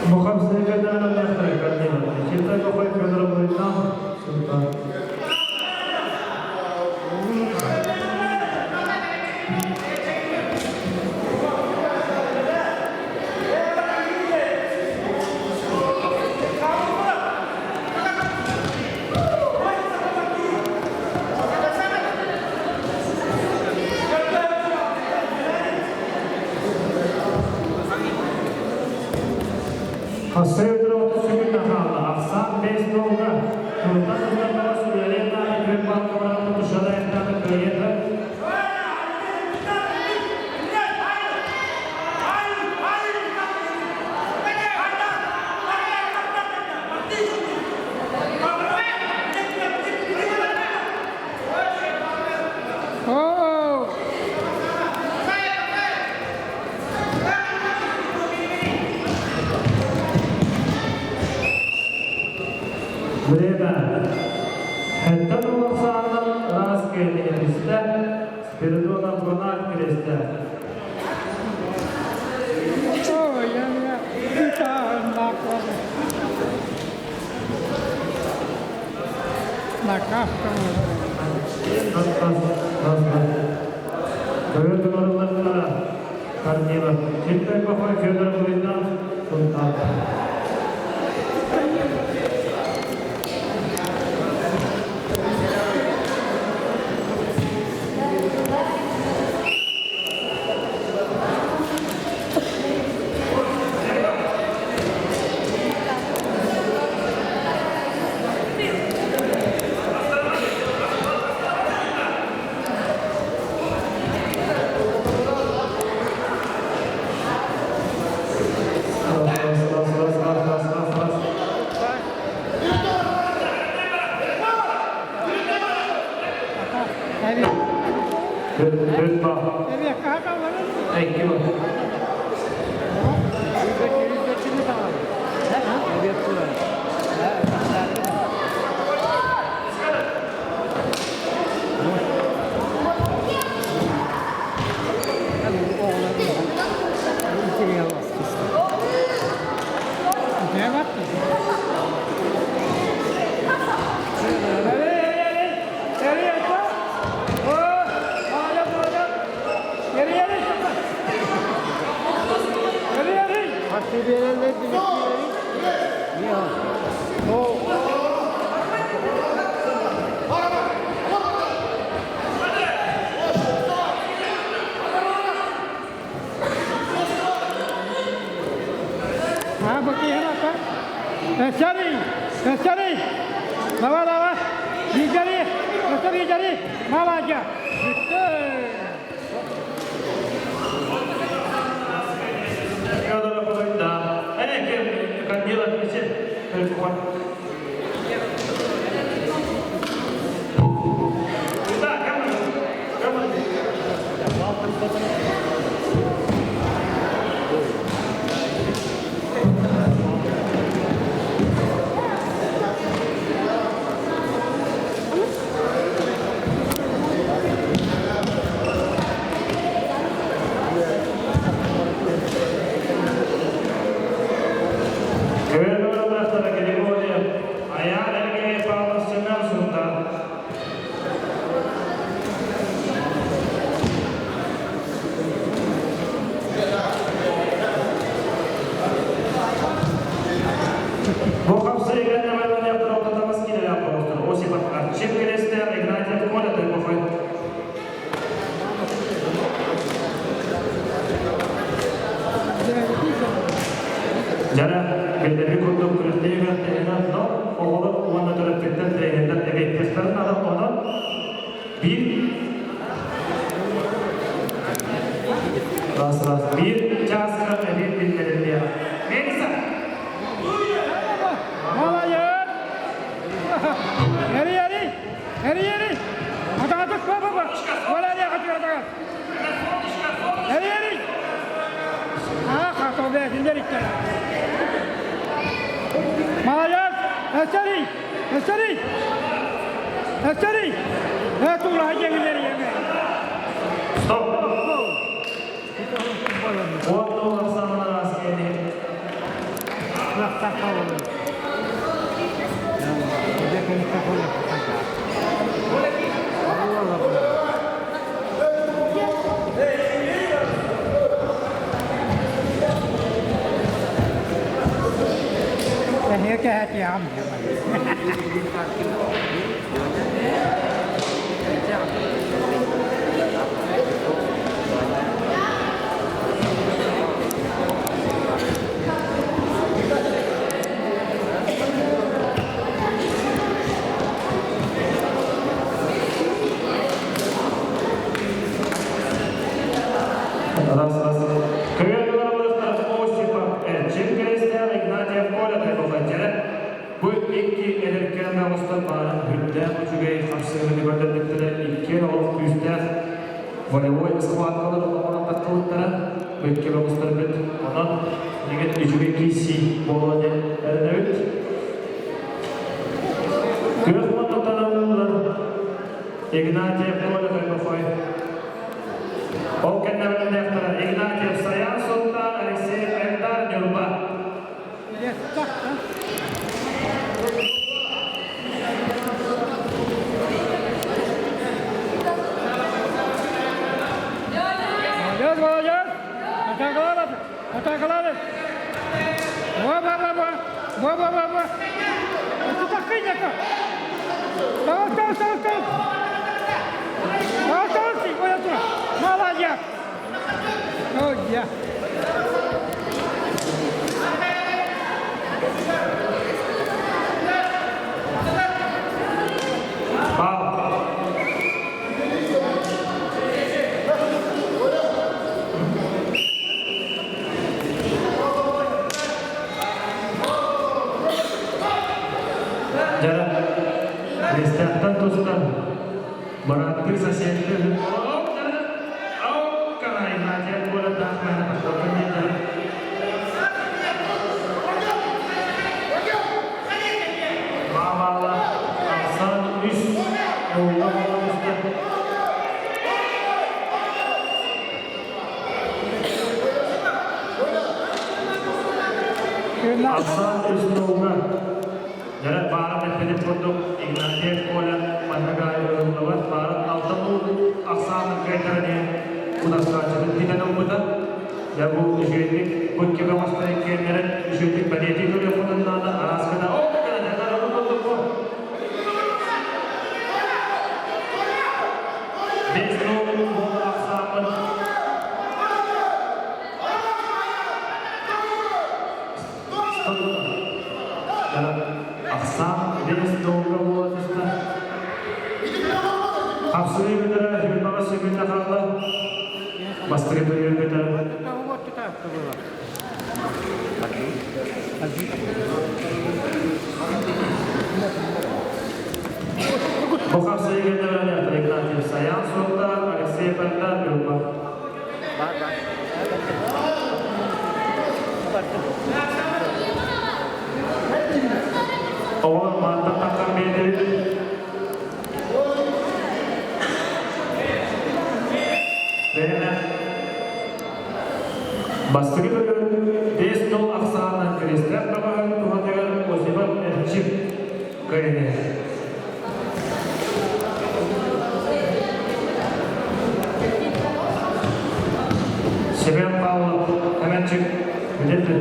Бу хамсыга даҕаны Никита Кохой Федоровна Султан. Хасыы сүгүн хаалла. Ахсаан бес долга. Туртан устаттара сүрэлиэн күн балкаларын тушада эттаны кыйыты. Оо! Время. Хәттен олақсағынан рас келді Спиридона Бронак кресте. Ой, я На Раз, раз, раз, раз. Көйөрдүн оруннарына Корнилов. Читтай Кохой Федоровна Султан. Раз, раз, раз, раз, раз, раз, раз, раз. Бүт ба. Экки ба. Федоров да. Әне Корнилов кеше. Да, камера. Камера. Көйөрдүн Григорьев. Аян Эргеев Павлов Семен Султан. Бу хапсыйга нәмәләр тоқтатамыз келе апостол. Осипов Арчим Кресте, Игнатьев Коля Тайбохой. Жара белдери курдук күрөстейгер тегенен но оголор уонна төрөттүктен тренерден эбеттестерин адам онон бир раз раз бир часка эбет билдерилди. Мелиса. Молодец! Ери, ери! Ери, ери! Атаға түс, ба, ба, ба! Ола, ери, атаға, атаға! Ери, ери! А, хато, бе, сендер иттер. Молодец! Эсери! Эсери! Эсери! Э, тула, жеңілер, еме. Стоп. Уонна Оксана Раскени. Раз, раз. Көйөр Осипов Эрчим Киристиан Игнатьев Коля Тайбоханчара бу икки эдэркээн бөҕөстөр баарын үрдээх үчүгэй хапсыһыыны көрдөрбүттэрэ иккиэн олох күүстээх волевой схваткалар оҥорон таххыбыттара бу икки бөҕөстөрбүт онон билигин үчүгэй киирсии буолуо диэн эрэнэбит. Күөх муннуктан ылыллар Игнатьев Коля Тайбохой Ол кэннэ бэлэмнээхтэрэ Игнатьев Саян Султан, Алексеев Эльдар Ньурба. Молодец, молодец! Атакалады, атакалады! Во-во-во-во! Во-во-во-во! Это такая-то! Давай, давай, давай, давай! Молодец! Молодец! Бал. Дьара, Христиантан тустан бырааттыы соседтыы Ахсаан үс нолга Дьэ, баарын эппитин курдук, Игнатьев Коля маннык аайы ыллыбат, баарын алтан ахсаанын кыайтара диэн утарсааччытын китэн ылбыта. Дьэ, бу үчүгэйдик бу икки бөҕөстөр иккиэннэрин үчүгэйдик бэлиэтии көрүөххүтүн наада, арааскыта ол курдук бу. Бес нол буолар ахсааммын. Ахсаан биэс долга буола түстэ. Хапсыһыы бүтэрэ Юрбаҕа сүгүннэ хаалла. Бастакы период бүтэр. Бу хапсыһыы кэннэ Игнатьев Саян суоттаах Алексей Пенда Ньурба. Оҕолор маантан тахсан биэрдибит. Бэринэ бастакы бөлүм бес нол ахсаанынан Киристээх бөҕөһүн туһатыгар Осипов Эрчим кыайыы. Семен Павлов Хэмэнчик билетти.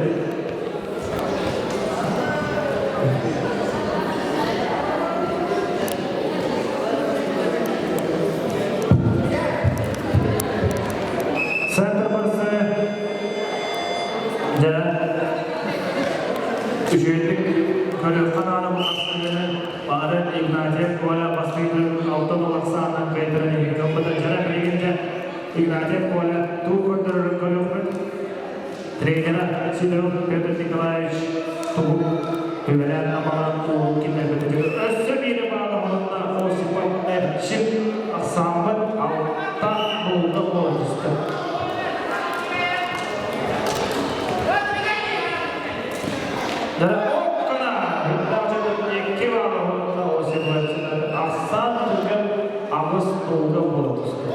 Центр барсы дьэ үчүгэйдик көрүөххэ наада буолар Баҕар Игнатьев Коля бастыҥ алтан улахсаанынан кыайтаран иһин ылбыта дьара билигин дьэ Игнатьев Коля туу көрдөрөрүн көрүөхпүт. Тренера Сидоров Петр Николаевич тугу үбэлээн амалаан уолун киллэрбитигэр өссө биири баала оһонна Осипов Эрчим ахсааммыт алта булда буола түстэ. Ахсаан түргэн аҕыс тылга буола түстэ.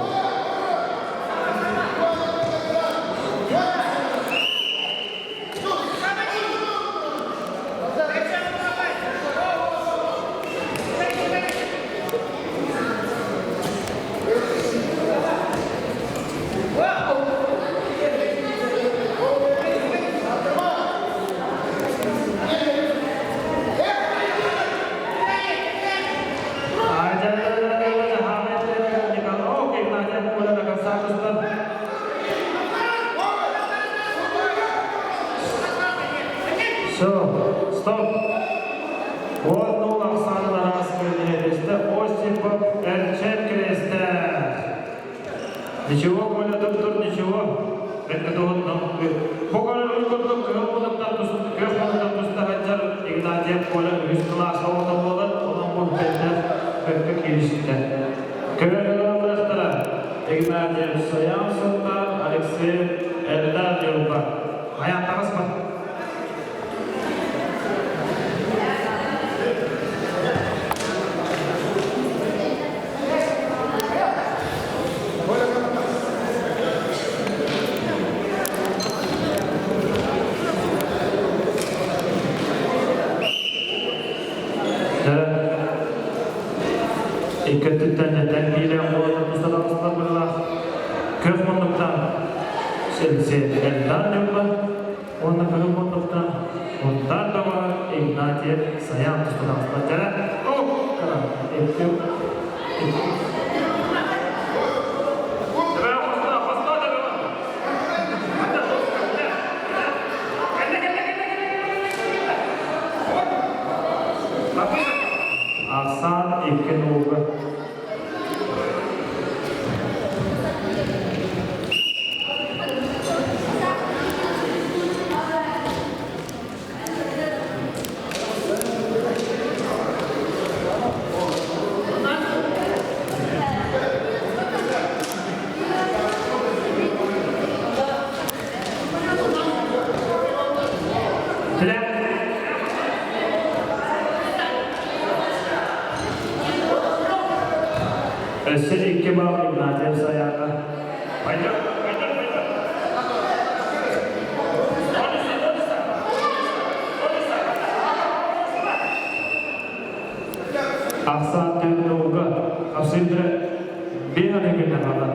Стоп! Вот нул ахсаанын араас көрүнүһэ Осипов Эрчен Крестээх. Ничего, Коля, тур ничего. Бэккэ туһуннум. Бу көрөрүн курдук кыһыл мунуктан күөх мунуктан туста сылдьар Игнатьев Коля үһүс кылаас оҕото буолан, онон бу бэттэх бэккэ кииристэ. Көмөлөһөр Игнатьев Саян Сунтаар, Алексей Эльдар Ньурба. Айаан таҕыспат. Икки өттүттэн этэн биирэ уолаттар тусталаҕыстар быһыылаах күөх муннуктан Сенсей Эльдар Ньурба уонна кыһыл муннуктан Мунтаар Доҕоро Игнатьев Саян тусталаҕыстар дьара икки Ахсаан икки нууга. Өссө икки бал Игнатьев Саяна. Пойдет, пойдет, пойдет. Ахсаан түн Хапсыйдыра биир күннэ хаалар.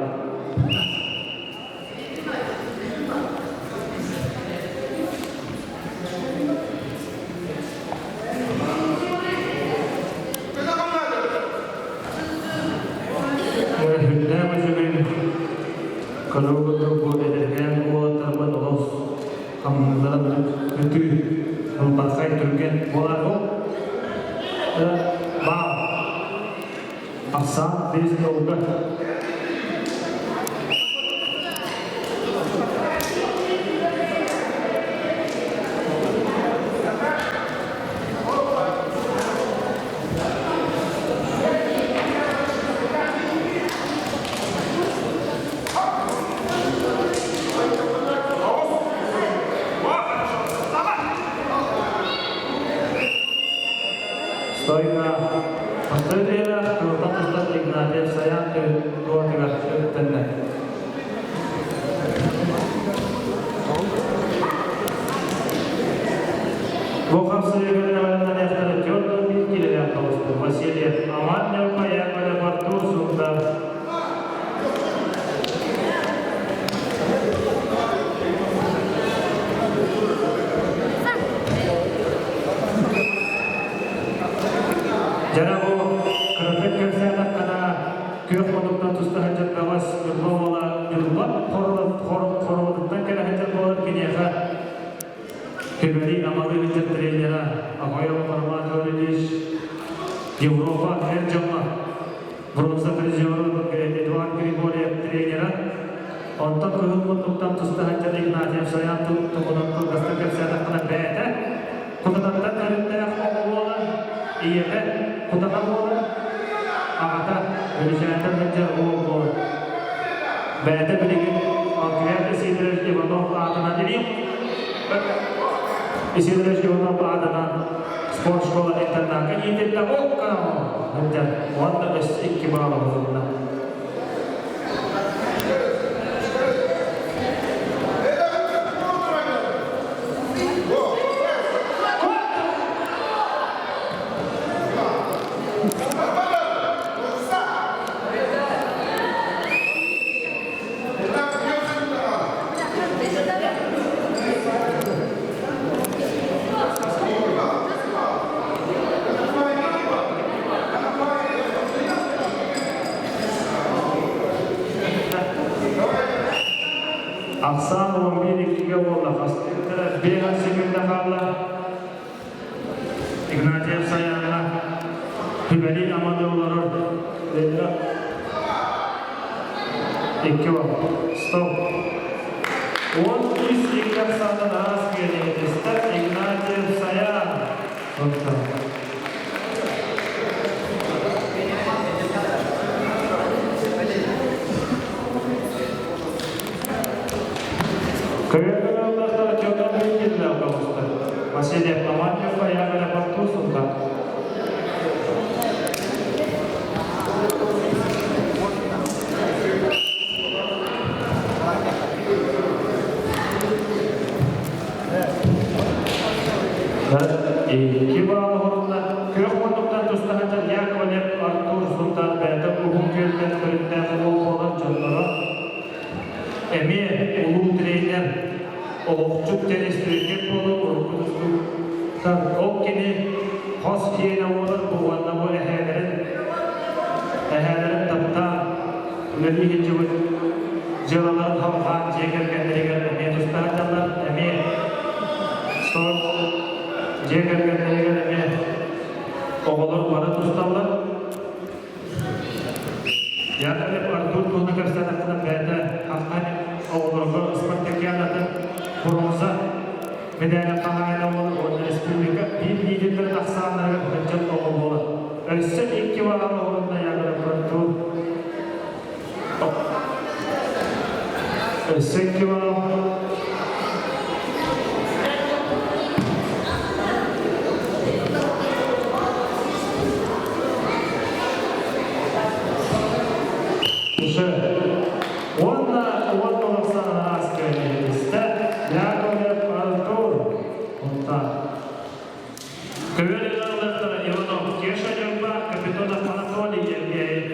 Үрдээх үчүгэй көрүү бу эдэркээн уолаттарбыт олус хамныыларын өтүү ылбархай түргэн буолар баа Ахсаан биэс нолга. Стойка Бастыыр кылтан тустар Игнатьев Саян туотугар үктэннэ. Бу хамсыгы төрт биир килэлээх тоҕусту Васильев Аман Ньурба Яковлев Артур Сунтар. Дьэ бу кыратык кэпсээтэххинэ күөх мутуктан туста сылдьар бөҕөс Ньурба уола Ньурба Хоруотуттан кэлэ сылдьар буолан киниэхэ Түбэри амалыы сылдьар тренера Ахоев Роман Гаврильевич Европа эр дьоҥҥо бронза призерун Эдуард Григорьев тренера онтон кыһыл муннуктан туста сылдьар Игнатьев Саян туһунан кылгастык кэпсээтэххинэ бэйэтэ Кутанаттан төрүттээх оҕо буолан, ийэтэ кутана буолан, аҕата Бөлүчээнтэн сылдьар уол буолан. Бэйэтэ билигин Алгият Исидорович Иванов аатынан Илим Исидорович Иванов аатынан спорт школа интернакка иитиллэ сылдьар уонна өссө икки баала булунна. Сүбэлии амалыы олорор Икки бар. Стоп. 13 икки ахсаанынан аас күөнэһитистэр Игнатьев Саян. Сунтар. Көйөргө ыллахтара Петр Букинна тоҕуста. Василий Автоматьев Яковлев Артур Сунтар. Икки баалы хорунна күөх муннуктан тустаһынча Яковлев Артур Сунтар бэйэтэ уһун күөлтэн төрүттээх уол буолан дьонноро эмиэ улуу тренер олохчут теннистрекет буолан урукку тустууктар ол кини хос киэнэ буолар бу уонна бу эһээлэрин эһээлэрин таптаан үлэлии сылдьыбыт дьыалаларын халҕаан дьиэ кэргэннэригэр эмиэ тустаһаллар эмиэ сол дьиэ кэргэннэригэр эмиэ оҕолор бары тусталлар. Яковлев Артур туһунан кэпсээтэххинэ бэйэтэ хаххан оҕолорго спартакиадатын бронза мэдээлин хаһаайына буолар уонна республика биир лидердэрин ахсааннарыгар ыччат оҕо буолар. Өссө икки баҕар оҕолорунна Яковлев Артур Өссө икки баал. Уже уонна уон олохсан араас көлүөһүстэ Яковлев Артур Онтон Көбүөр ыаллартара Иванов Кеша Ньурба, Капитонов Анатолий Евгений.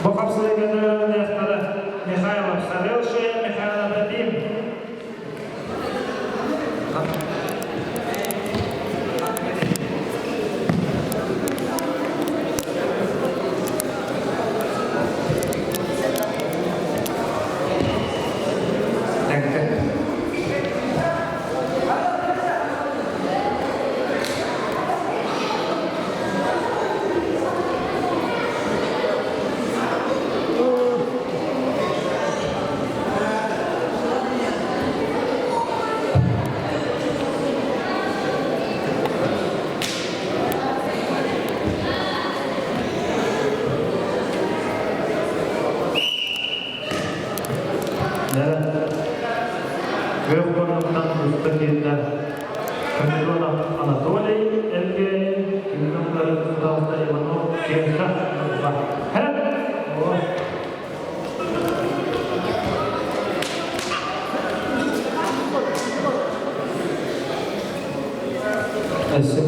Бу хапсыгыныахтара Михайлов Сарелшия, Михайлов Вадим. Danke. Күөх боруоктан туста киирдэ Капитонов Анатолий Евгений, Күннүк Туталта Иванов Кеша Хэп! Өссө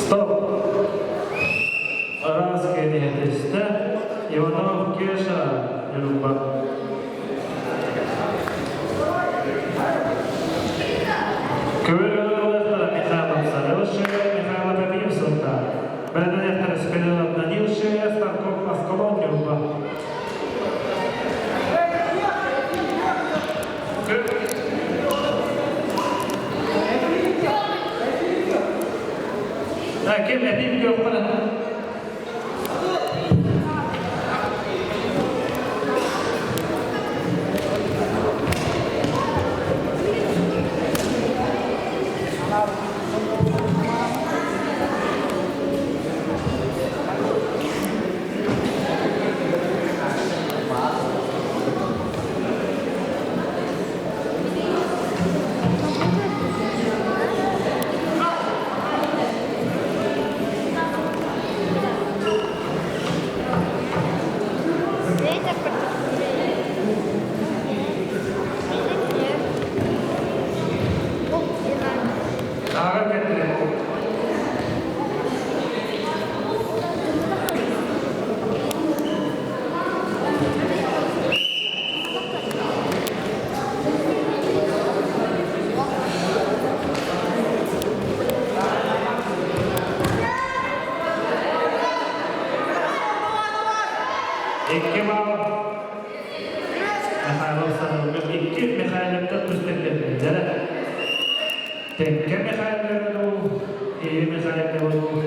Стоп! Араас кэриэтистэ Иванов Кеша Ньурба. Көбөлөр Михайлов Сарылшева, Михайлов Абиев Сылта. Бэрдэнэхтэр Спиридонов Данил Шея, Старков Аскалон Ньурба. Ким эпим көхпүнэ? Ааҕар кэллэ. Икки бал Михайлов Садовга икки Михайловтар тустар Тэҥкэ Михайлову, Ия Михайлову.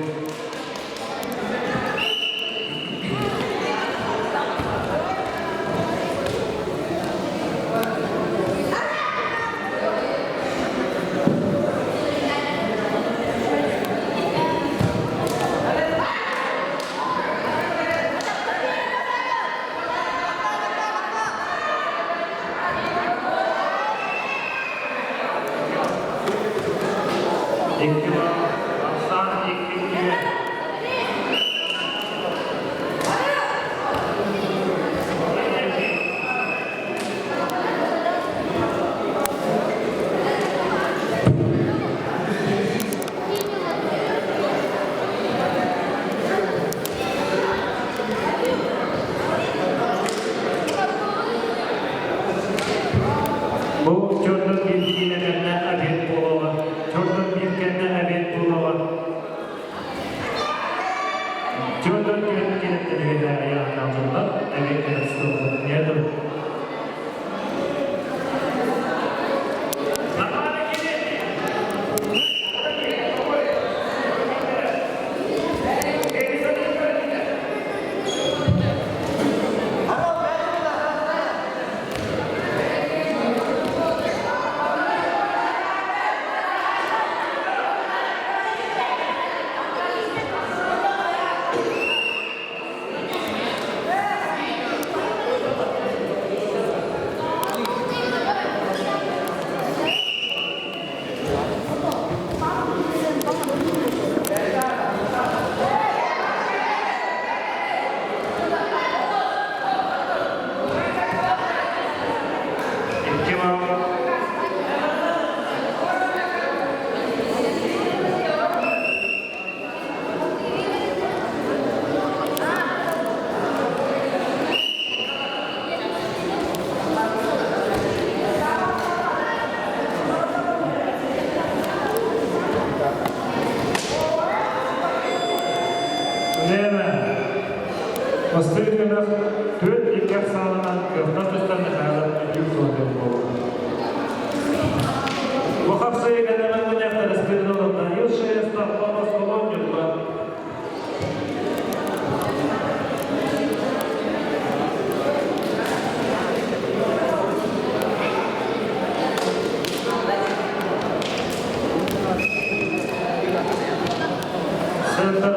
Икки бал, Оксана икки киһи. Бу чордон биир киинэ кэннэ обед буолуоҕа. Чордон биир кэннэ обед буолуоҕа. Чордон түөрт киинэттэн үһү айааннаах обед кэнэ Нету. Икки бал. Лена, Бастыыр гынах түөрт икки ахсаанынан кыахтан тустар Михайлов үтүк суотун буолла. Бу хапсайы кэннэмэн мунньахтар Спиридоновна Илшея Старкова Соломнюкла. Центр.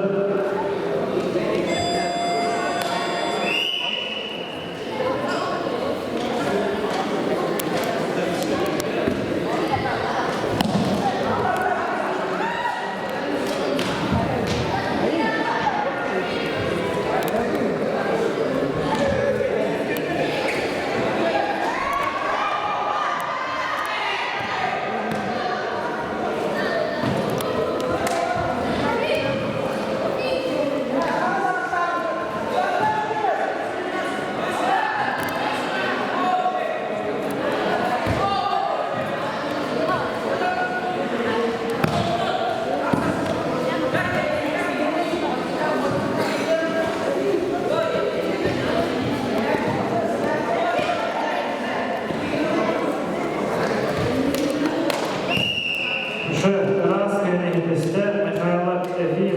Уже раз кэннигитистэ Михайлов эфир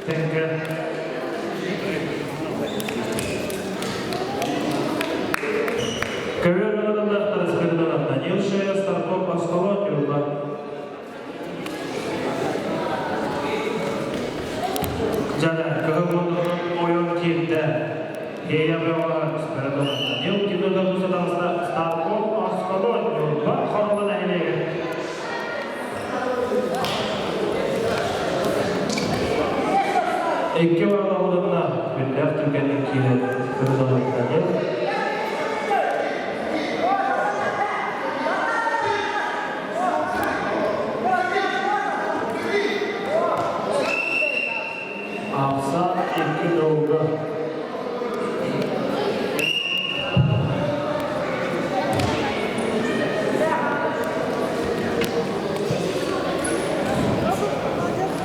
тэҥҥэ. Көбүөр ылыннахтар Спиридонов Данил Шея Старков Осколон Ньурба. Дьэ, кыһыл муннугунан ойон киирдэ. Ея бөҕө Спиридонов Данил кинода тусатаҕыста Старков Осколон Ньурба Хорула нэһилиэгэр. Икки барыларына күннээх түргэнник киирэн Спиридонов Данил. Ахса икки долга.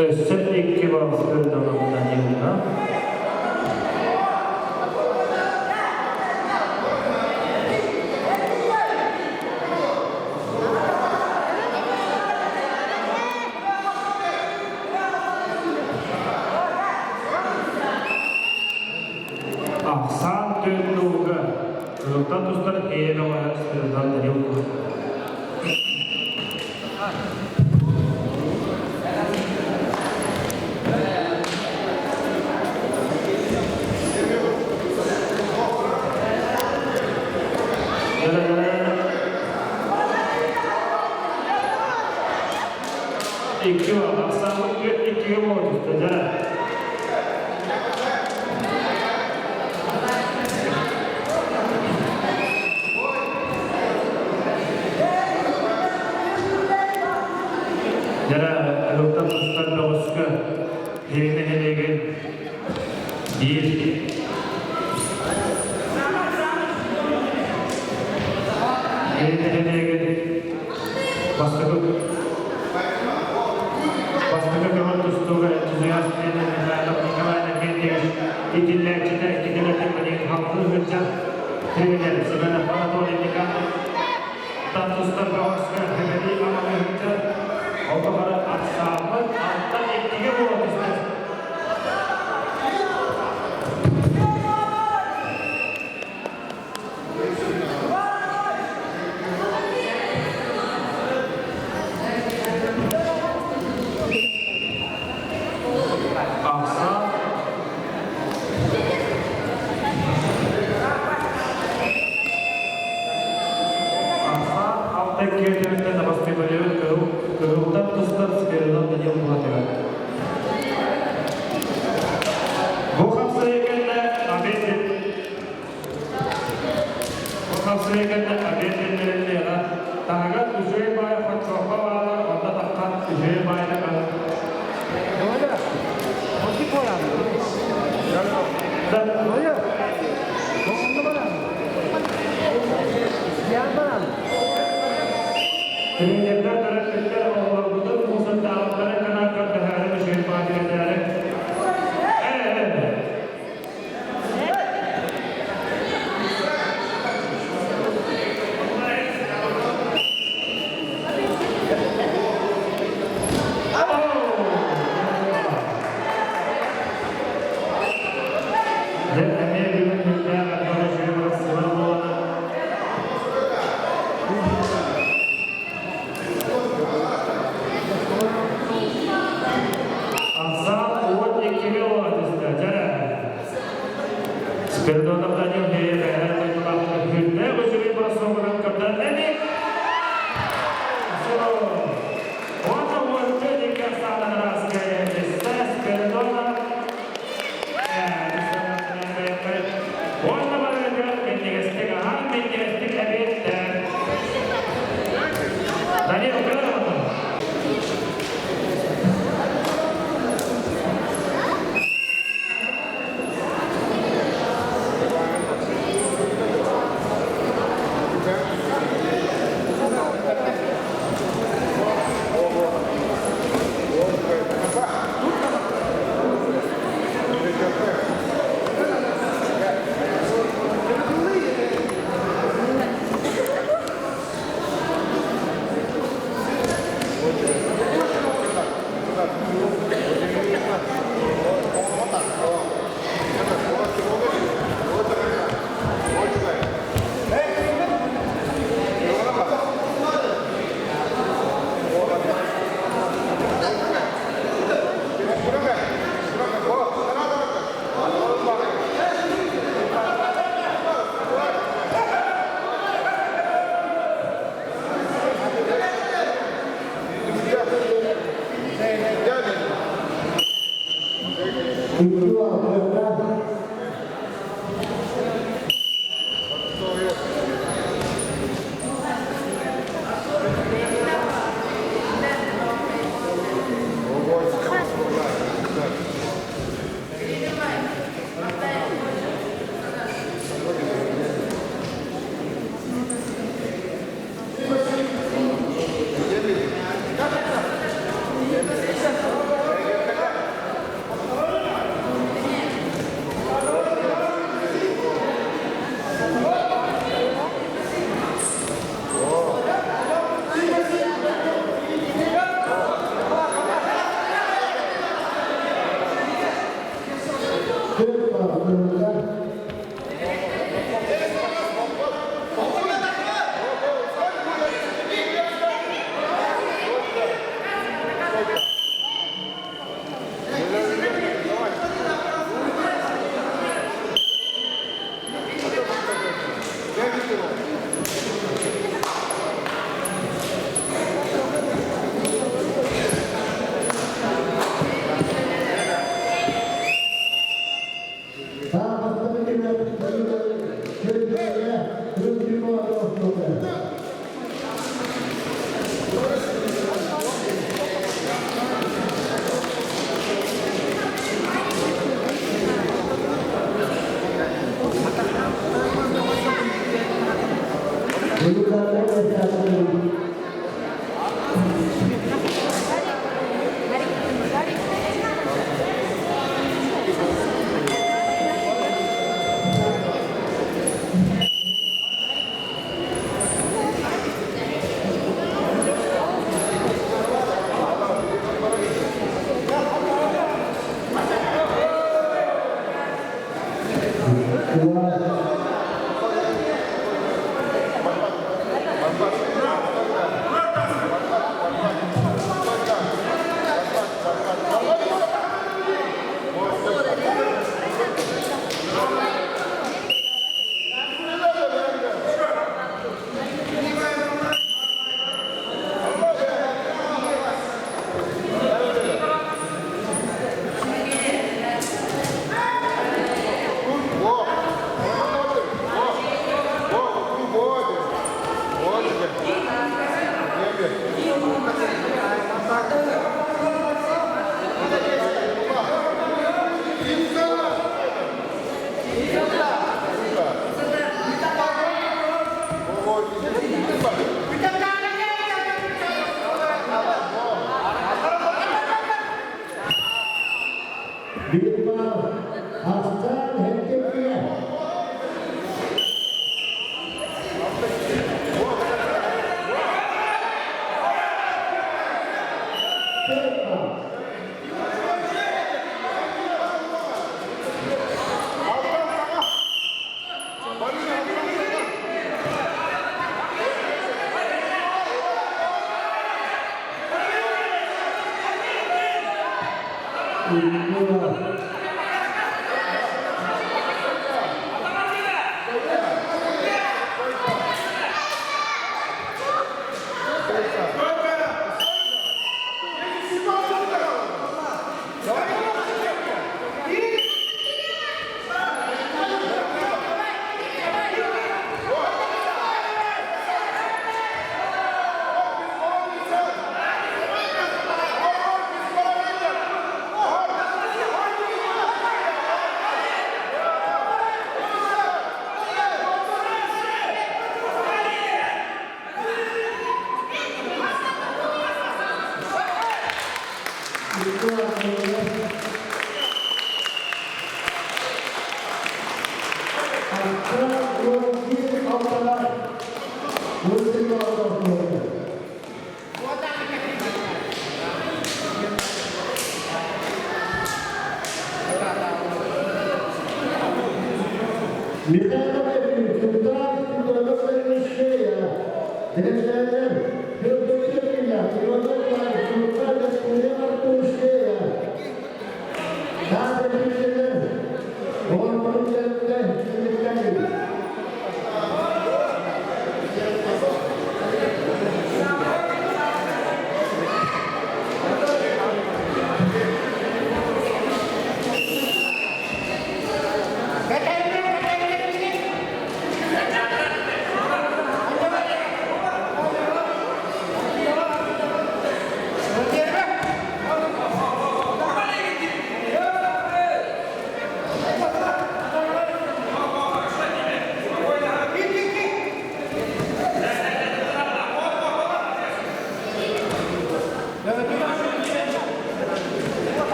Өссө икки балл Спиридоновна Нилна. Кыһылтан тустар эйэ бөҕөһө Спиридон Данилов. Икки бар, ахсааммыт түөрт иккигэ буолуо түстэ, дьэ. Дьэ, ылтан тустар бөҕөскө Дириҥ нэһилиэгин биир Дириҥ нэһилиэгин бастакы бастакы көмө тустууга энтузиаст Лена Михайлов Николай Иннокентьевич иитиллээччитэ кинилэртэн билигин халкыы сылдьар тренер Семенов Анатолий Никанов тустар бөҕөскө Хэмэлии аманыһычча ол тухары ахсааммыт алтан иккигэ буола түстэ. Ахсаан Ахсаан алта киэрдэмиттэн бастыыбалыыр кыһылтан тустар Спиридон Данил Булатыгар. Бу хапсайы кэннэ обед Бу хапсайы кэннэ обед биллэриллиэҕэ. Таһыгар үчүгэй баай хоччуоппа баалар, онно таххан үчүгэй баайда Оля, Тренердэр төрөппүттэр оҕолорбутун муусаттаабыттарын гынан көрдөһөөрү үчүгэй баатыгатаары. Дьэ, эмиэ бүгүн күннээх элбэх үчүгэй бырастыылар буолан Ахсаан уот иккигэ олоро түстэ. Дьэ, Спиридонов Данил бэйэ бэйэлээх дойдулаахтар күннээх үчүгэй бырастыыларын көрдөрөн эмиэ Уонна уонча икки ахсаанынан араска Спиридонов Уонна барыга минньигэстик аһаан, минньигэстик эбиэттэр. Данил, көр Икки.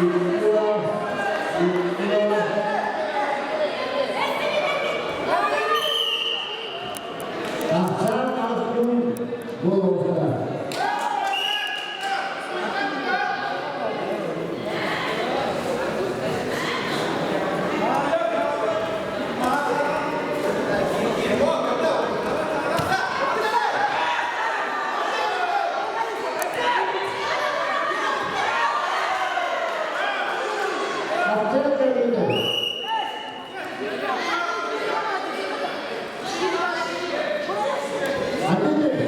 Икки, икки. Ахсаан ааспын буолуохтаах. Ахсаан кэлиитэ. Аты аты.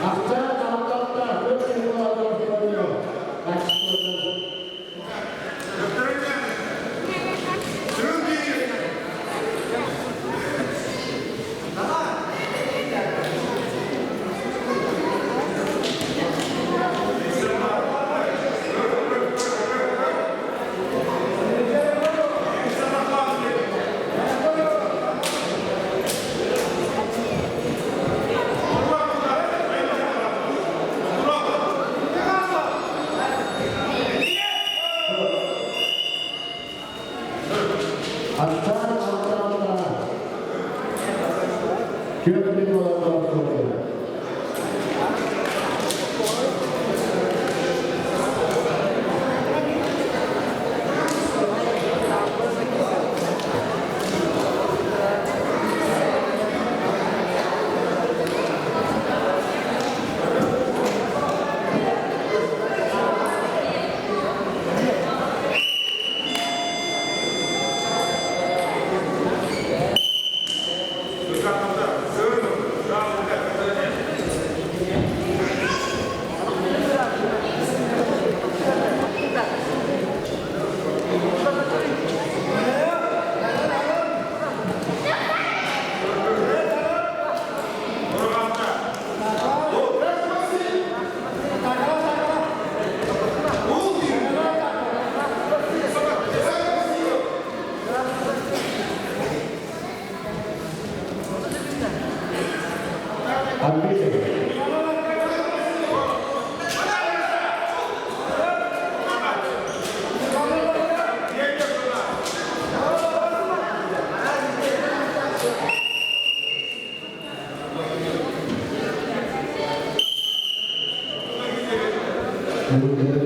Ахсаан ааспыт Thank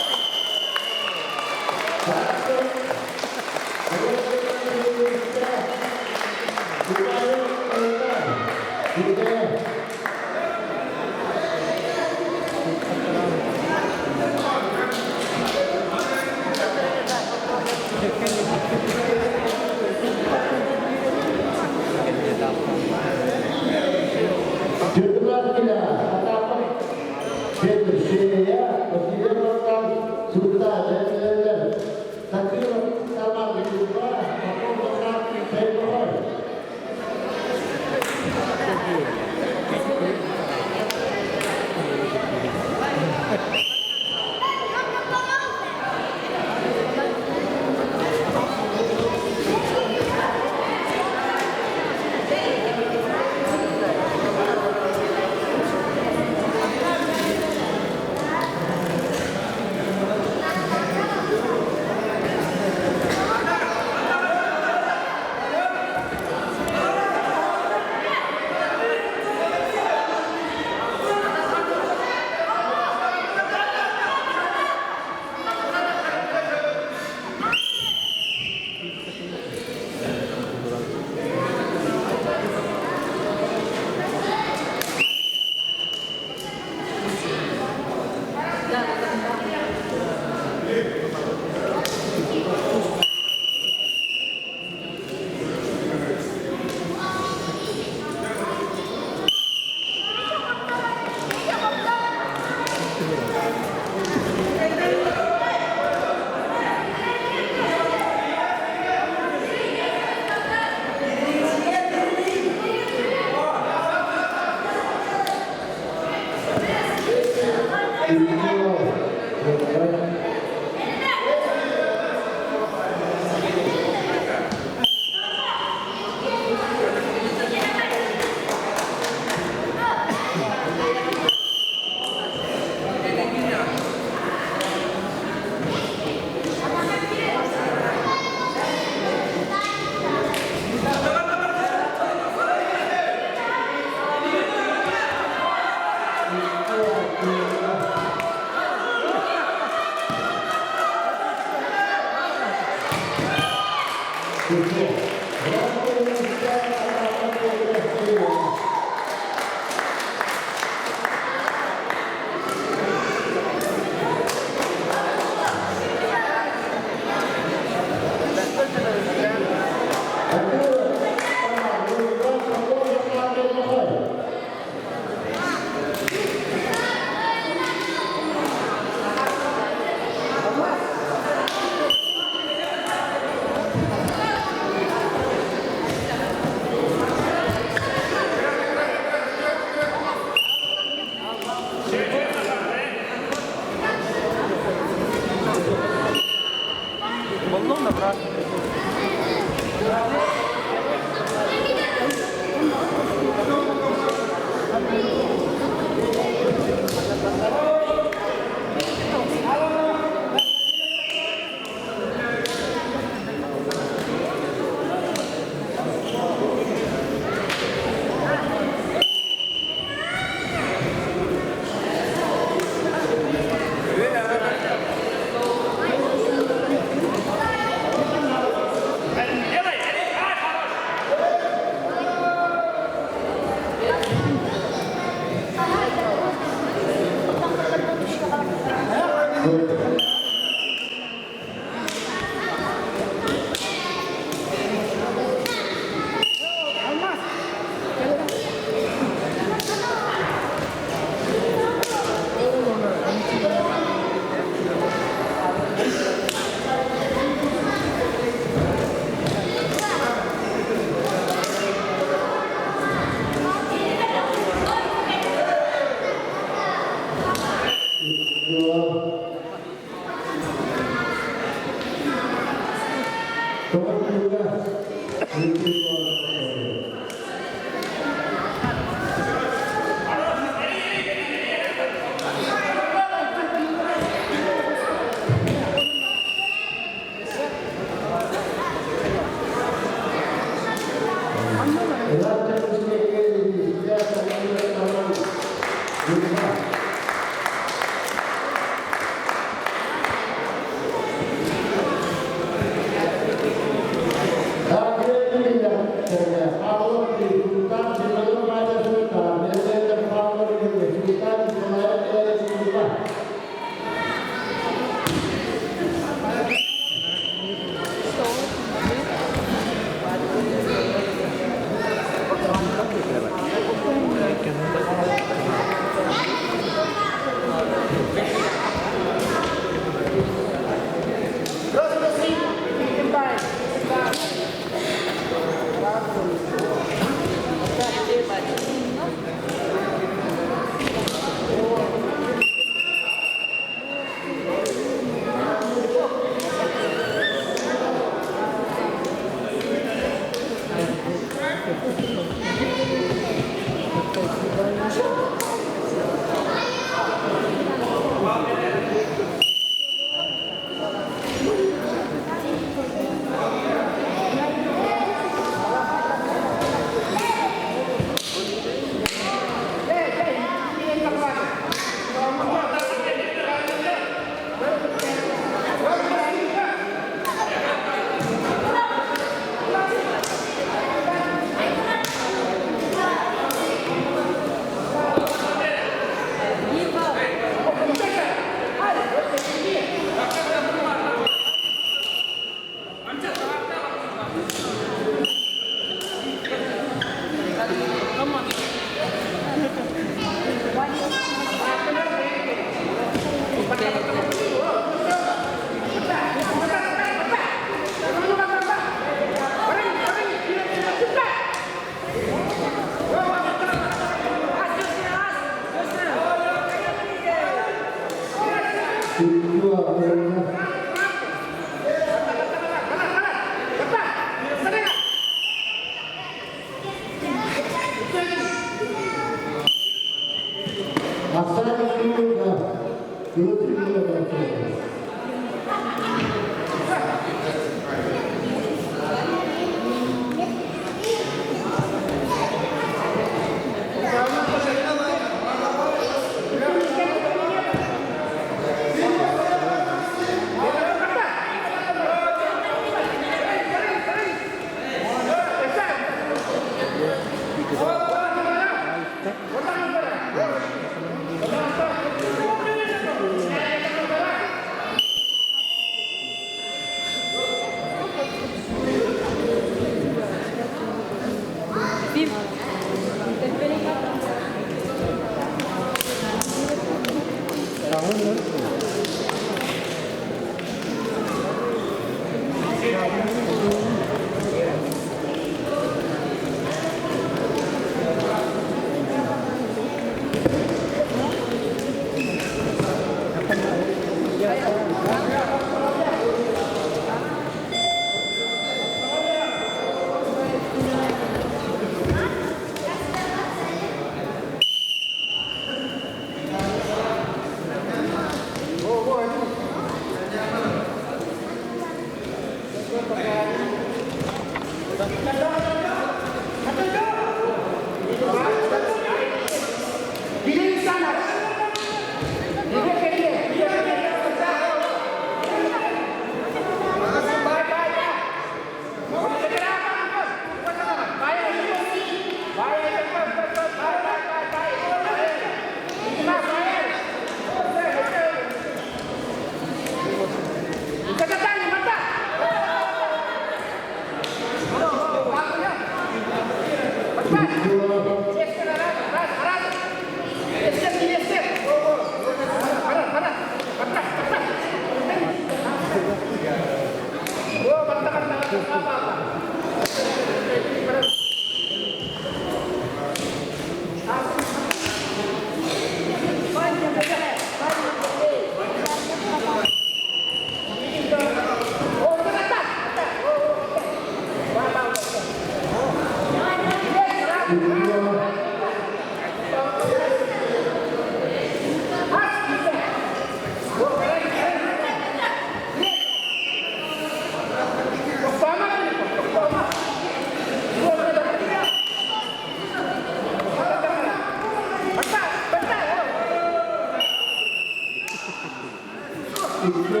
Икки.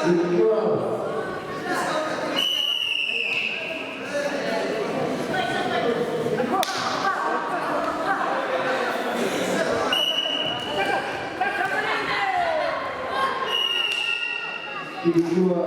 Икки. Икки.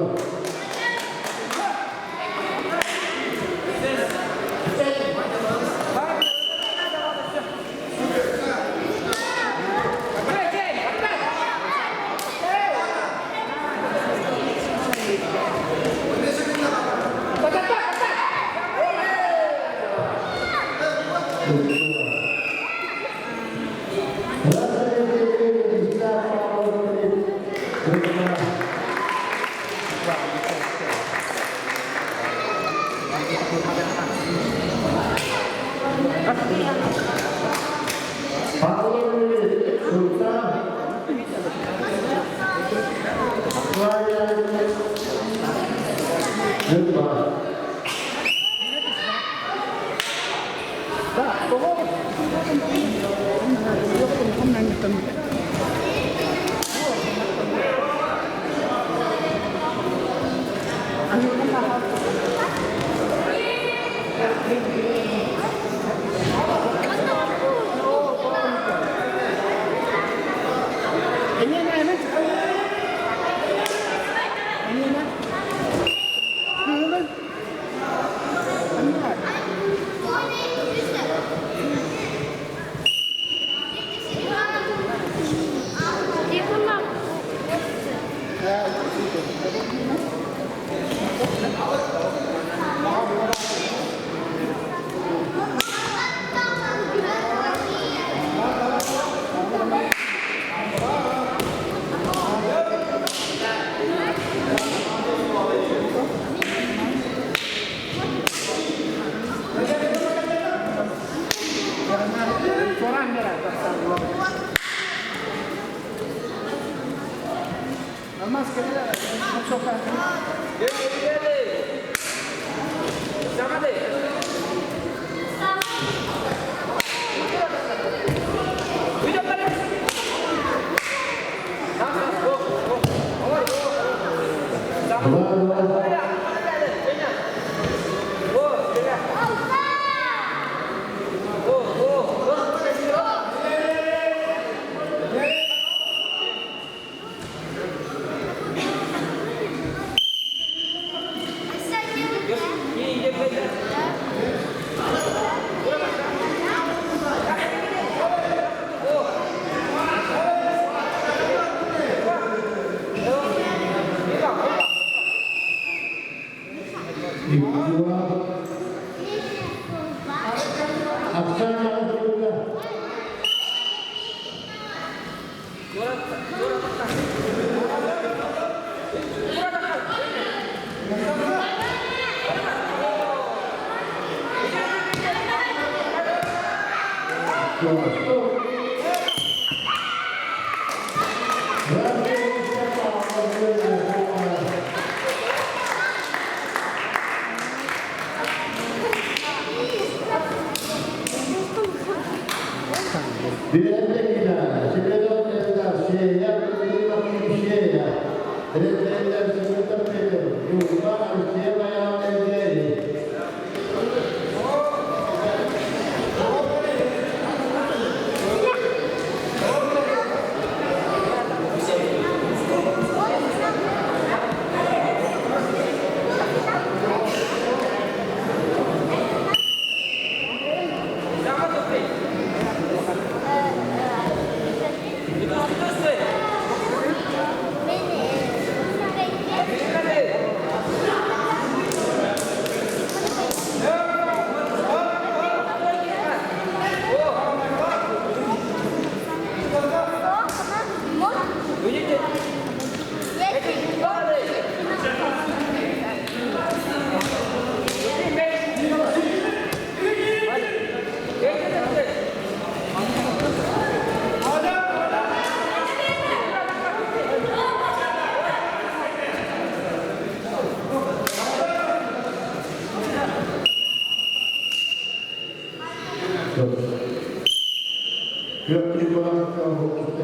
Goodbye. Два-два. Икки. Оксана Андреевна. Thank Beni. Күөх трибунаҕа уһуктан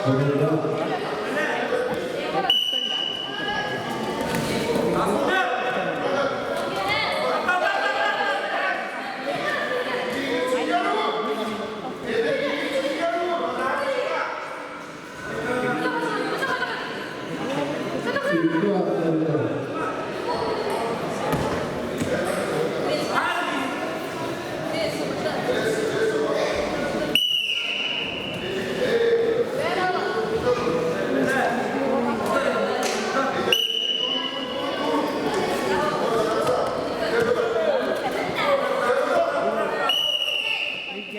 Бүгүннү. Икки аттарыгар. Икки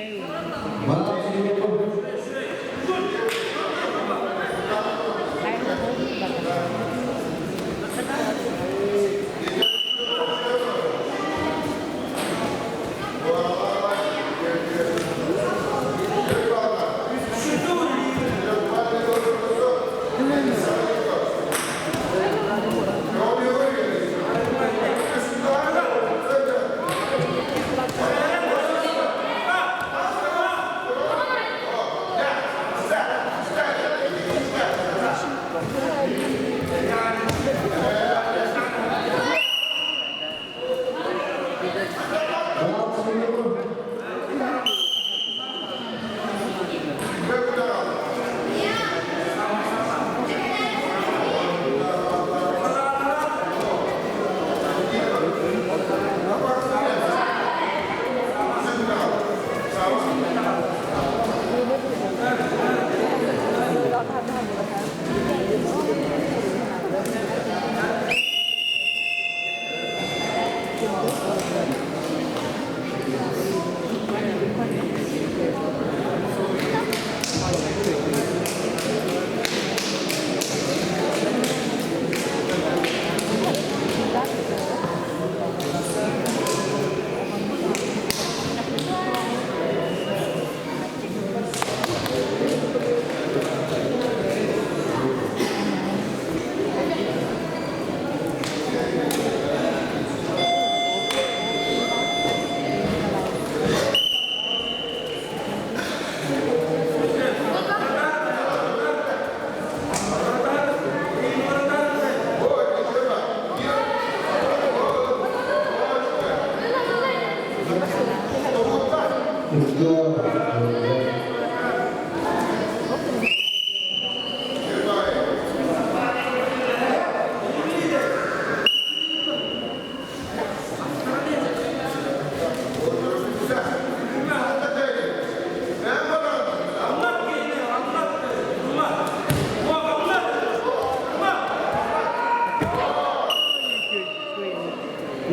аттарыгар.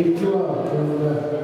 Икки аттарыгар.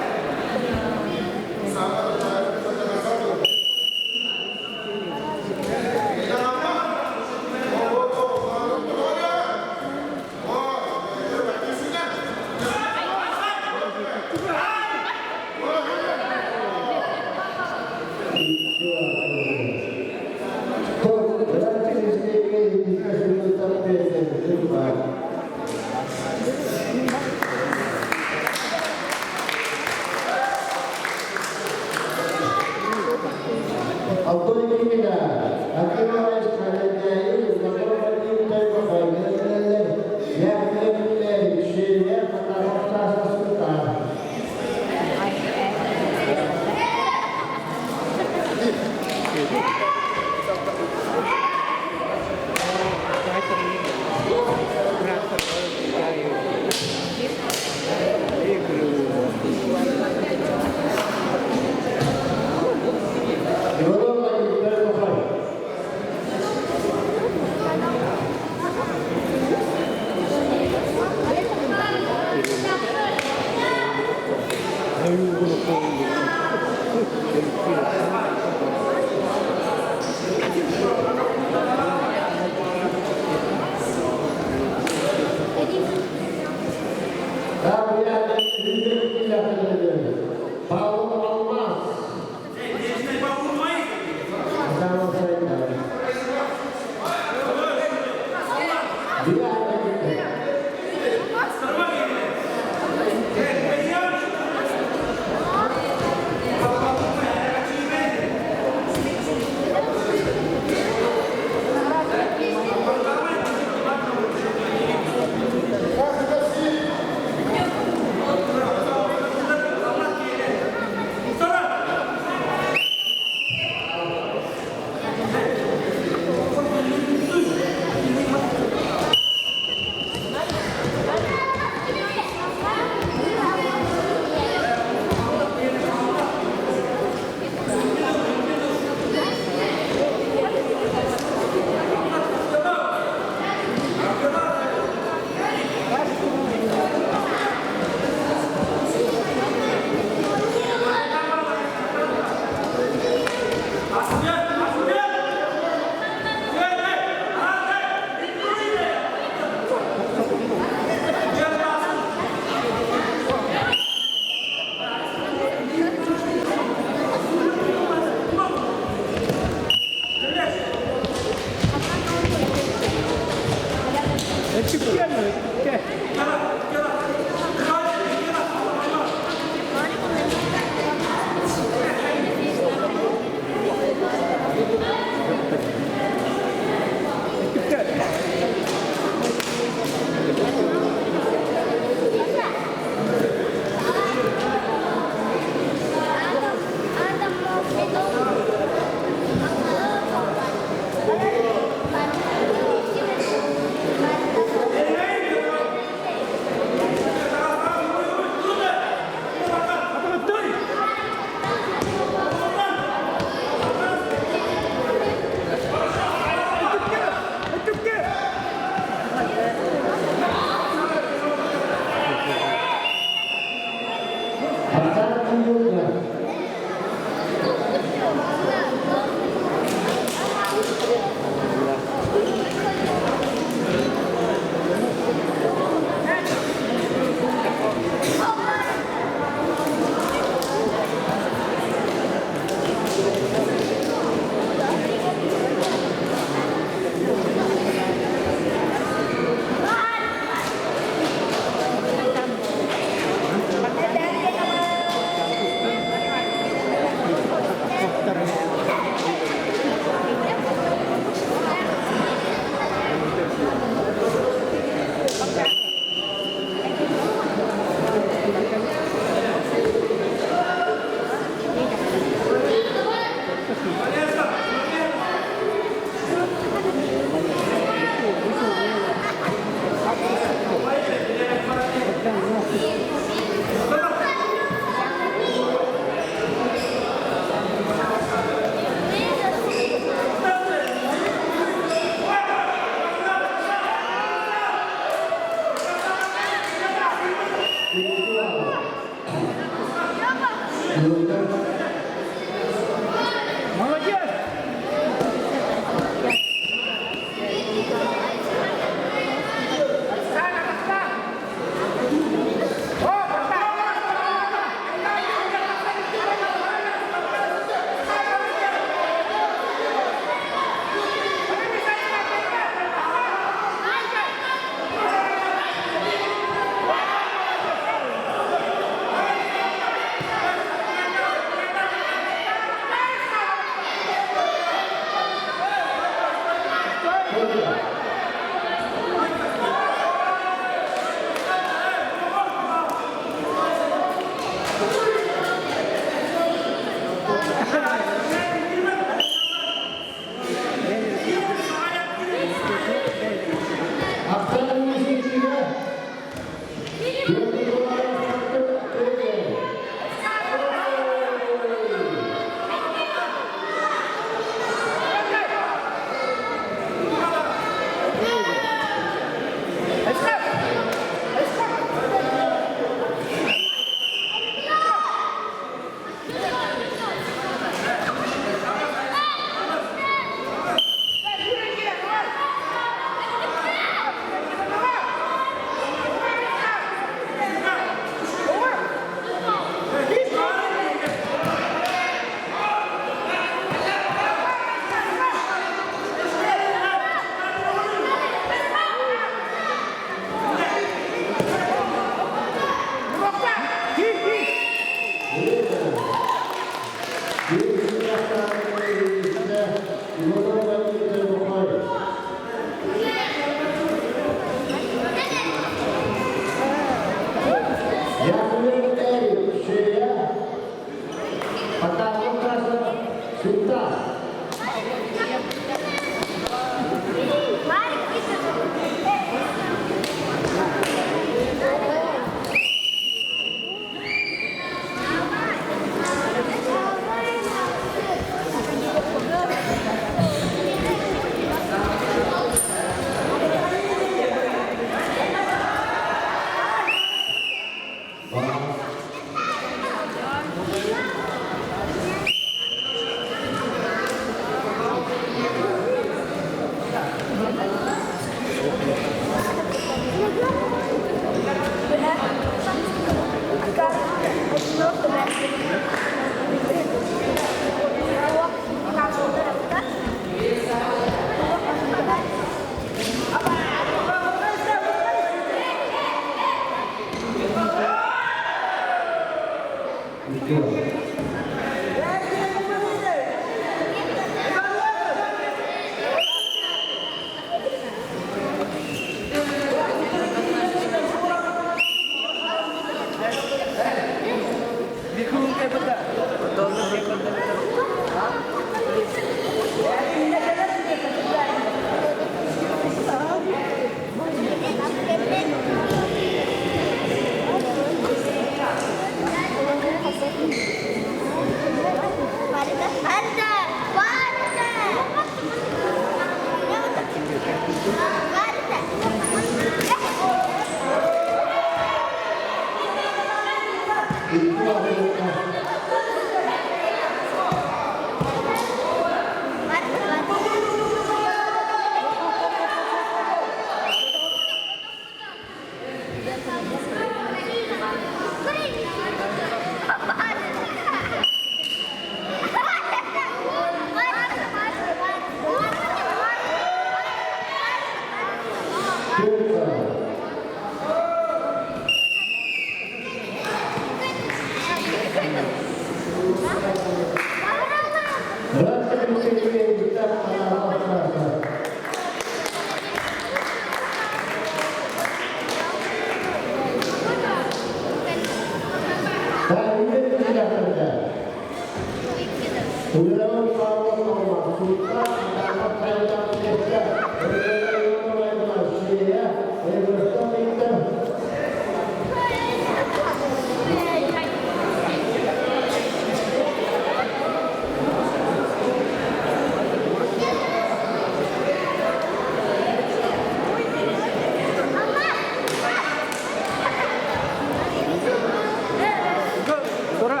Тура.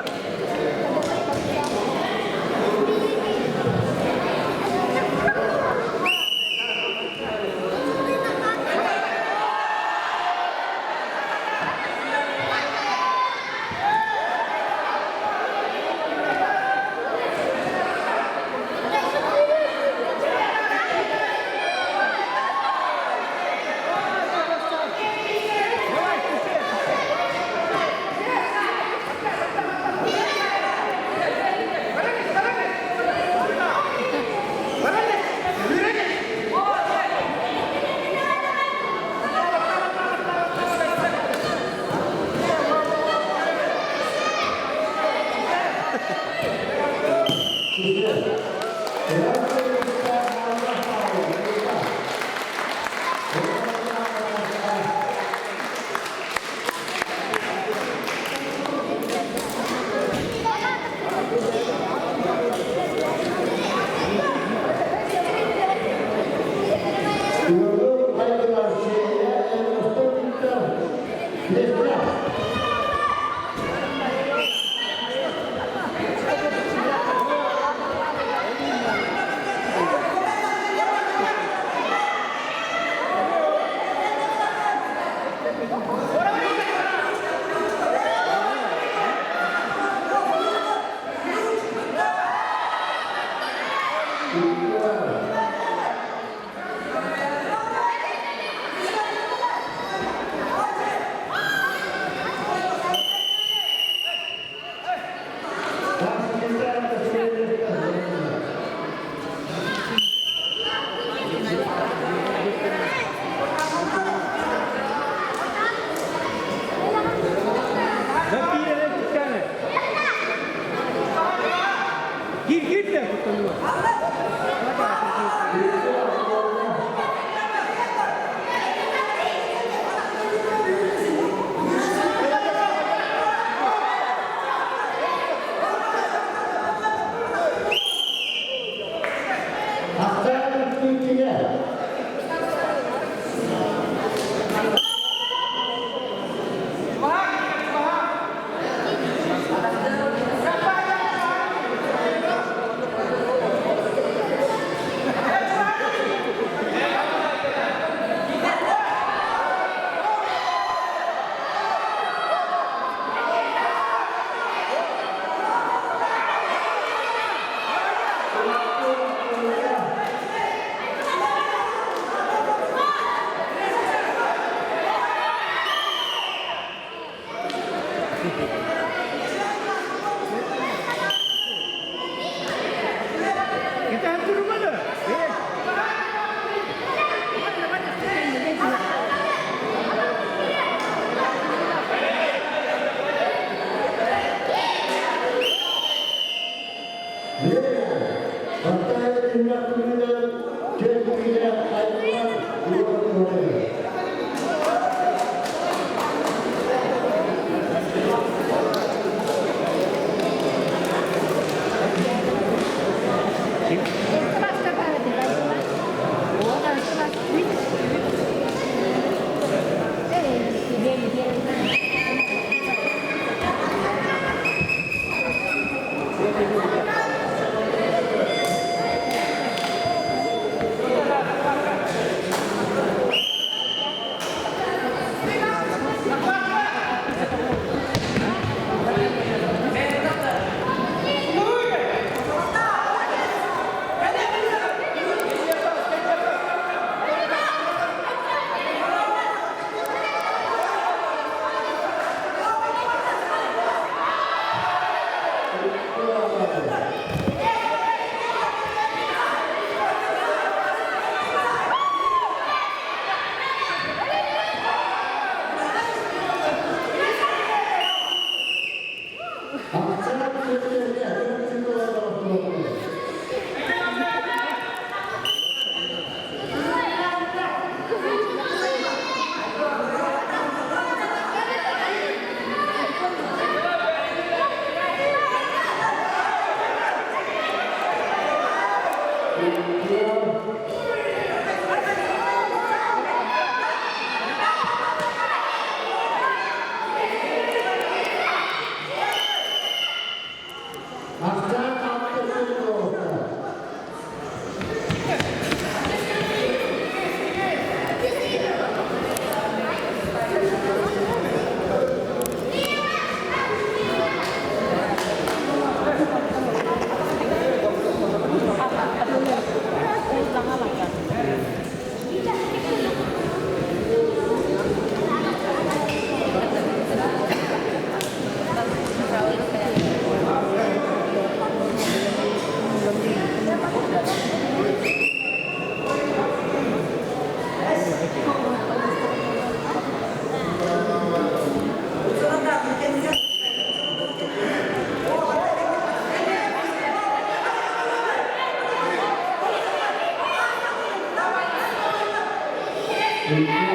Икки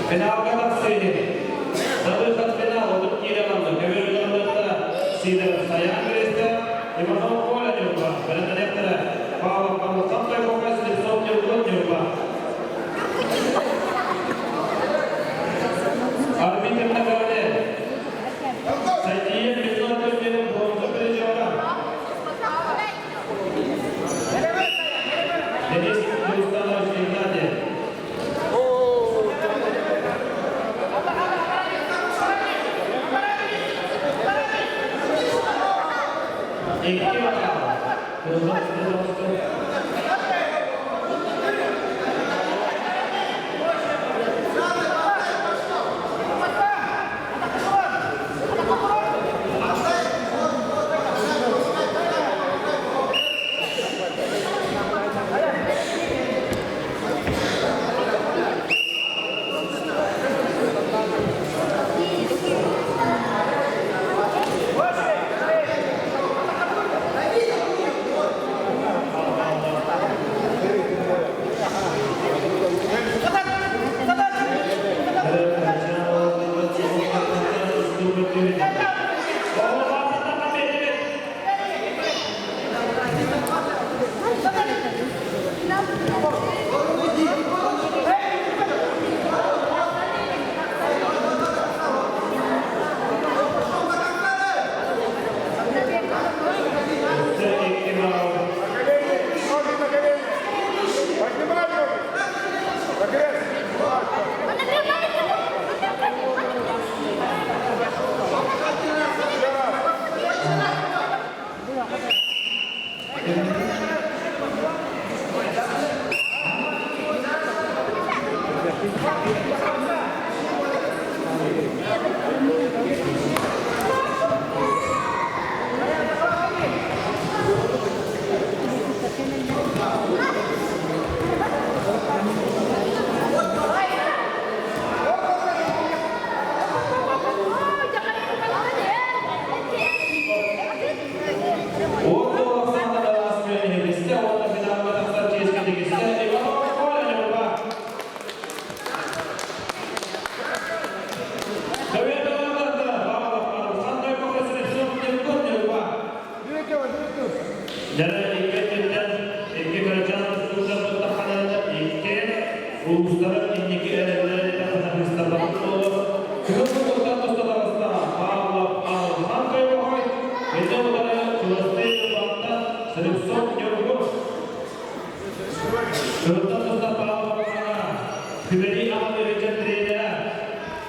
Финалга тахсыыны. Сабыхат финал отут киирэ манна көмөр Сидоров Саян Грестер, Иванов Коля Нюрба, бэлэмнэнэхтэрэ Павлов Павловсан Тойбохой, Слепцов Нюргун Нюрба. Арбитр на ковре. Сайтиев Петр Турбин, бронза призера. Денис Рустанович Игнатьев. Икки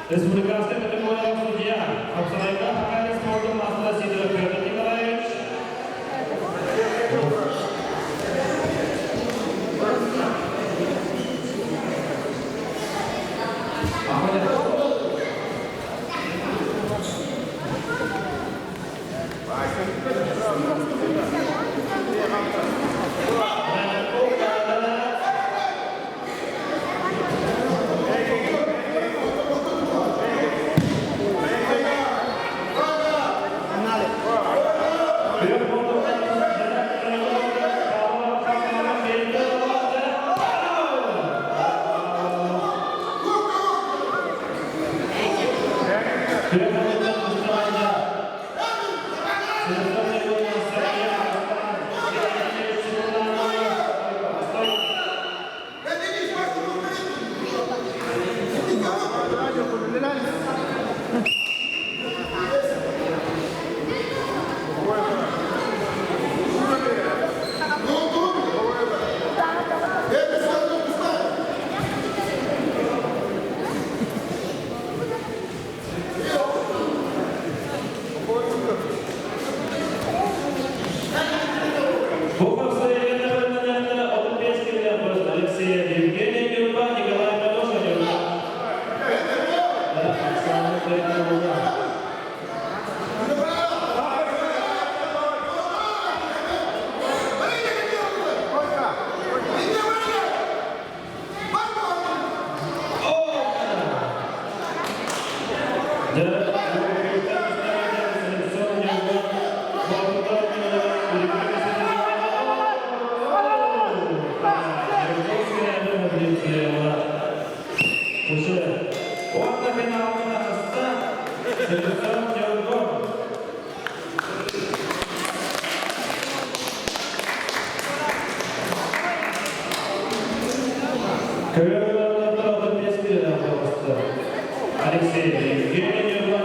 Республиканская категория судья. Хапсаҕайга хапсаҕай спордун маастара Сидоров Петр Николаевич. Бу хапсайга 35 килограмм Алексеев Евгений Нюрба, Николай Мадошин Нюрба. Александр Алексей Евгений Николаев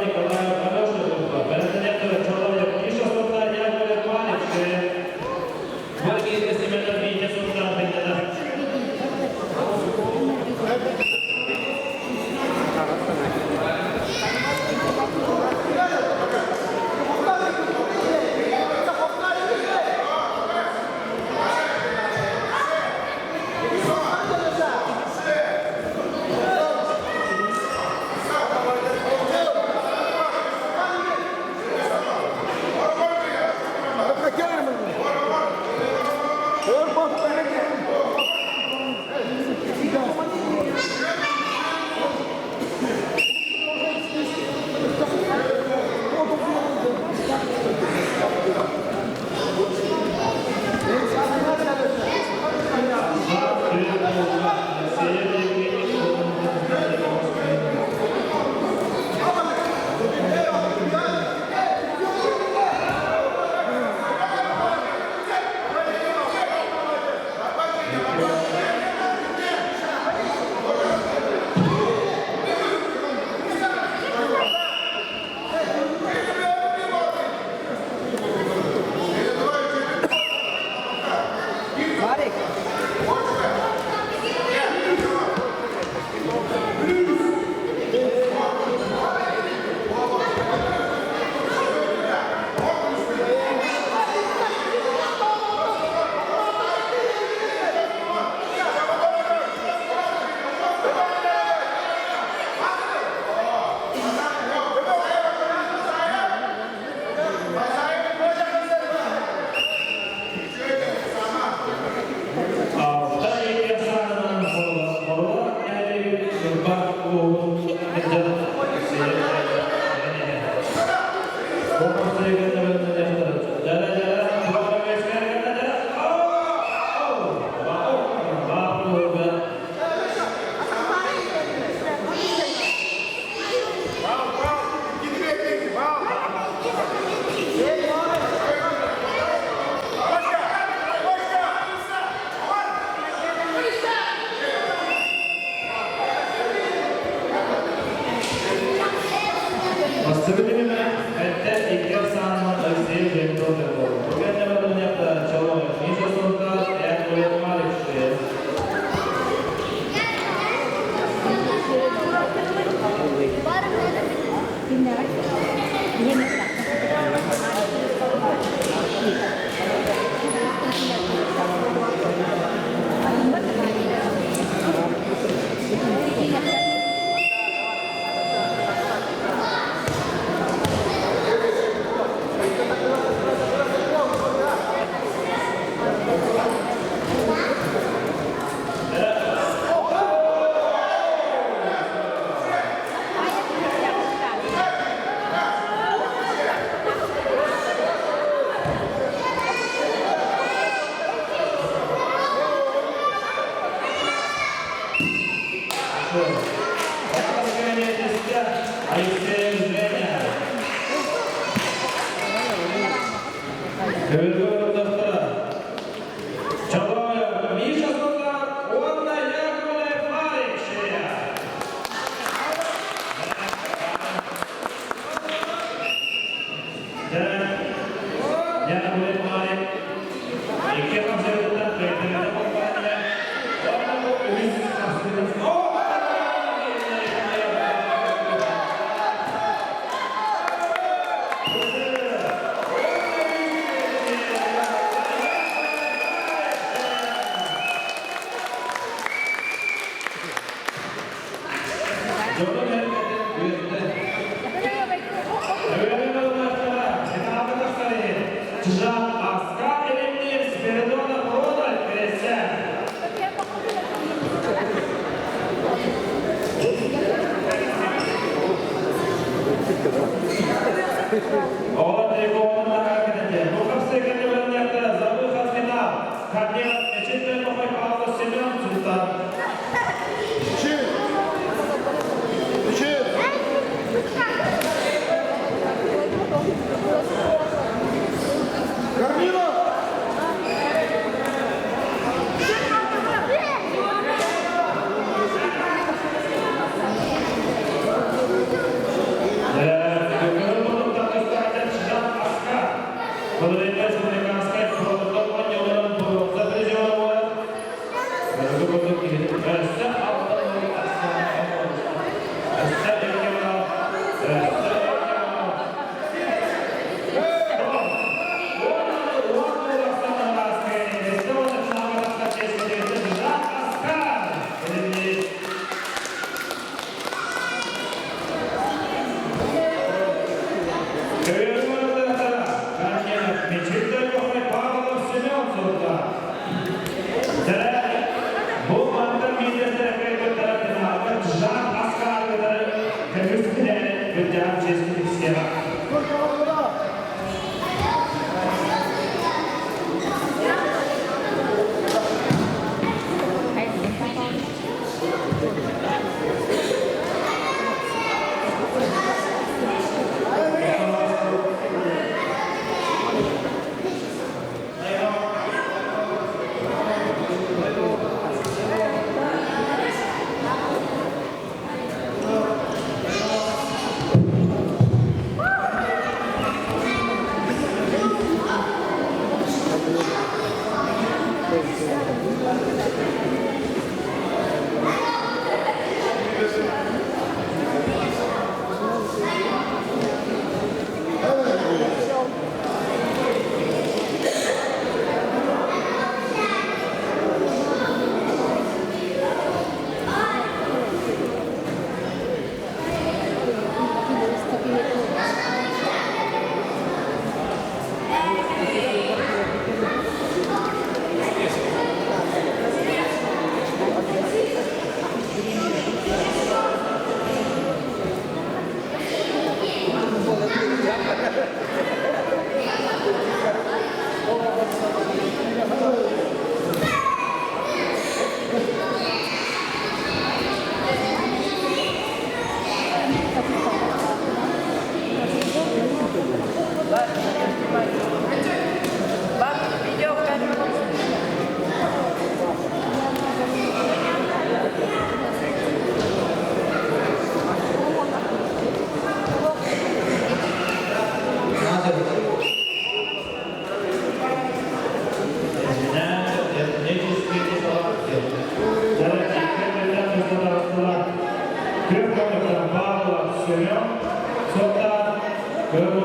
Көрө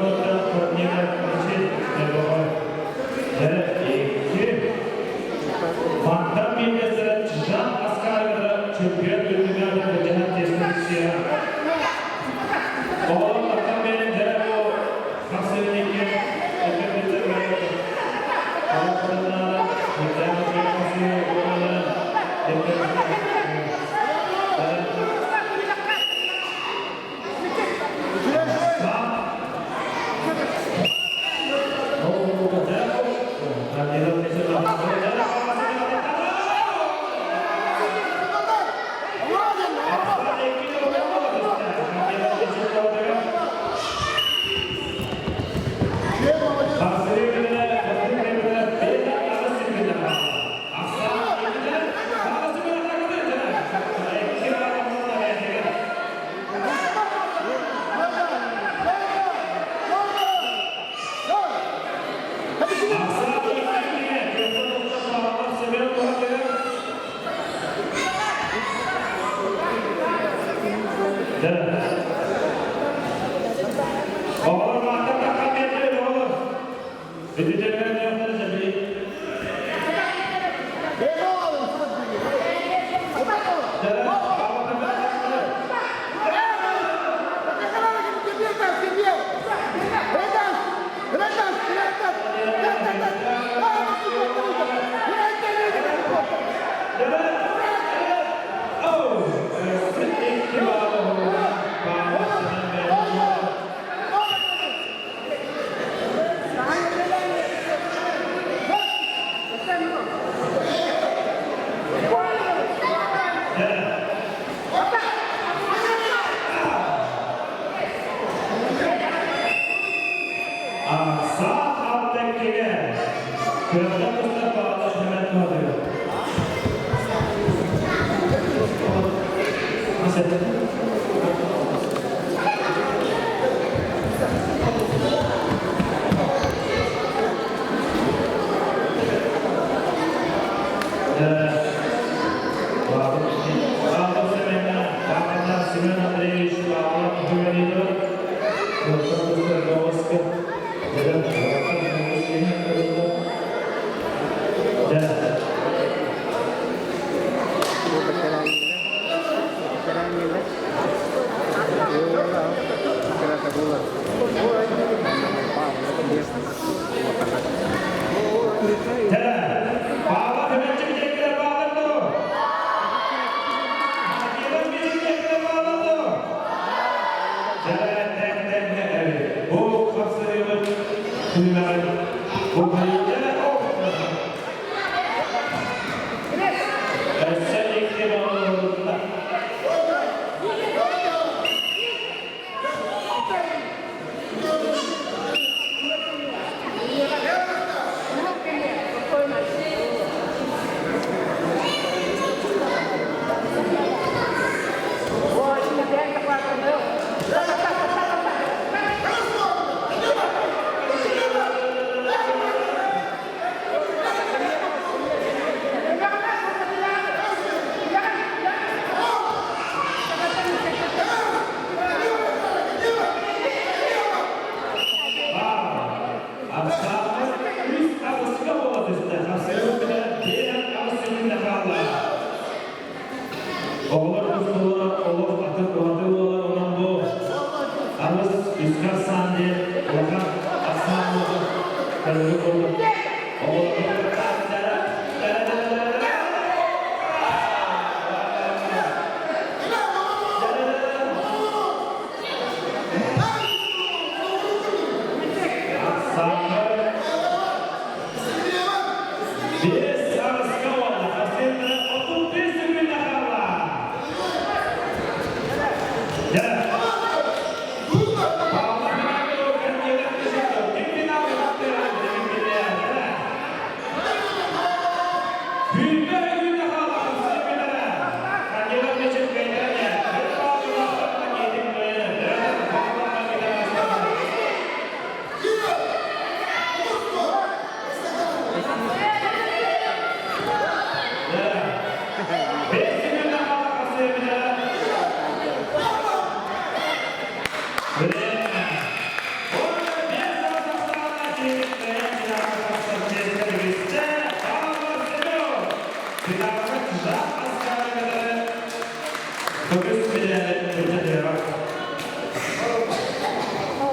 турнира Ичи Дьэ, икки. Мантан биирдэстэрэ Чжан Аскаровра чемпион үрдүгэр былдьаһан тиэстибит. Оҕолор тахсан биэрэн дьэ бу хапсыһыыны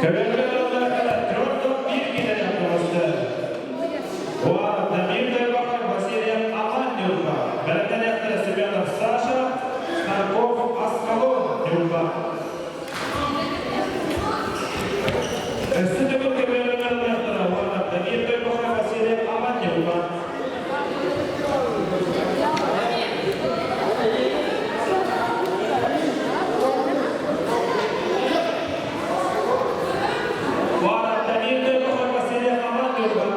Көбүөргэ ылларга 4-1 киилэлээх таҕыста. Уа Дамир Тойбохой, Василий Аман Ньурба. Бэлэмнэниэхтэрэ Семенов Саша, Старков Аскалон Ньурба. Өссө төгүл көбүөргэ ылларыахтара уонна Дамир Тойбохой, Василий Аман Ньурба. Уа Дамир Тойбохой, Василий Аман Ньурба.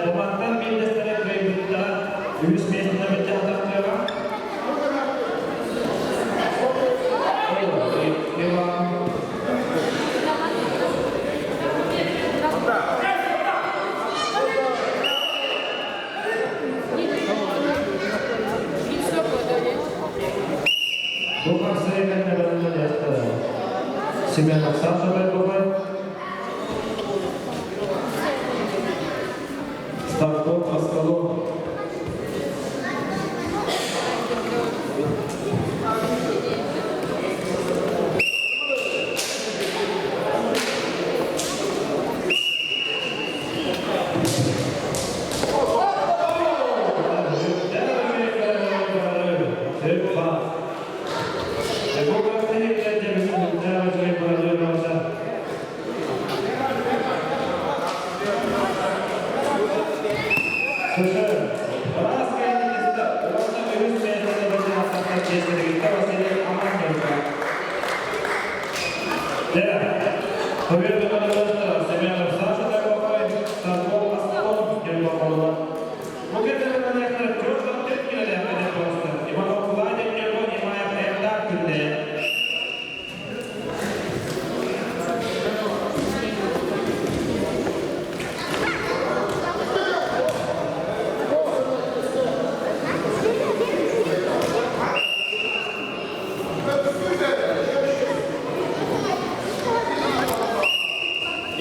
Кумантан биирдэстэрэ кыайбыттара үһүс миэстэни бэртээхтэртиэҕэ. Бу хапсайы кэннэ барыллар Семенов Саша Байбахай, Старков Аскалон.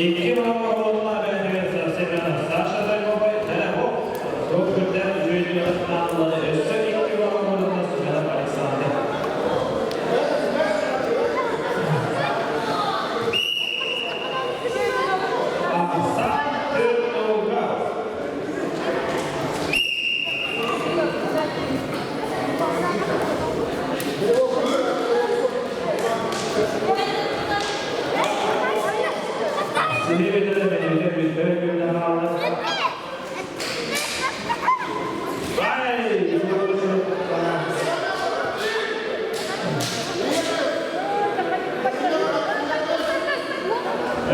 Икки баҕа Семенов Саша Дойбобой, Дорогов, Роккүрдэн үчүгэйдик аалланы өссө икки баҕа Семенов Александр. Ахсан Төртолга. Сиһи бэйэтэ бүттэ күннэ хаалла. Ай!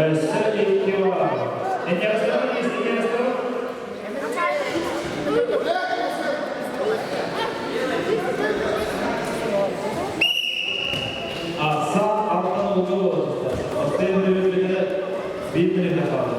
Өссө икки бар. Интересно, интересно. Ахсан алтан улуу Остен бүлүгүнэ биир мүнүүтэ хаалла.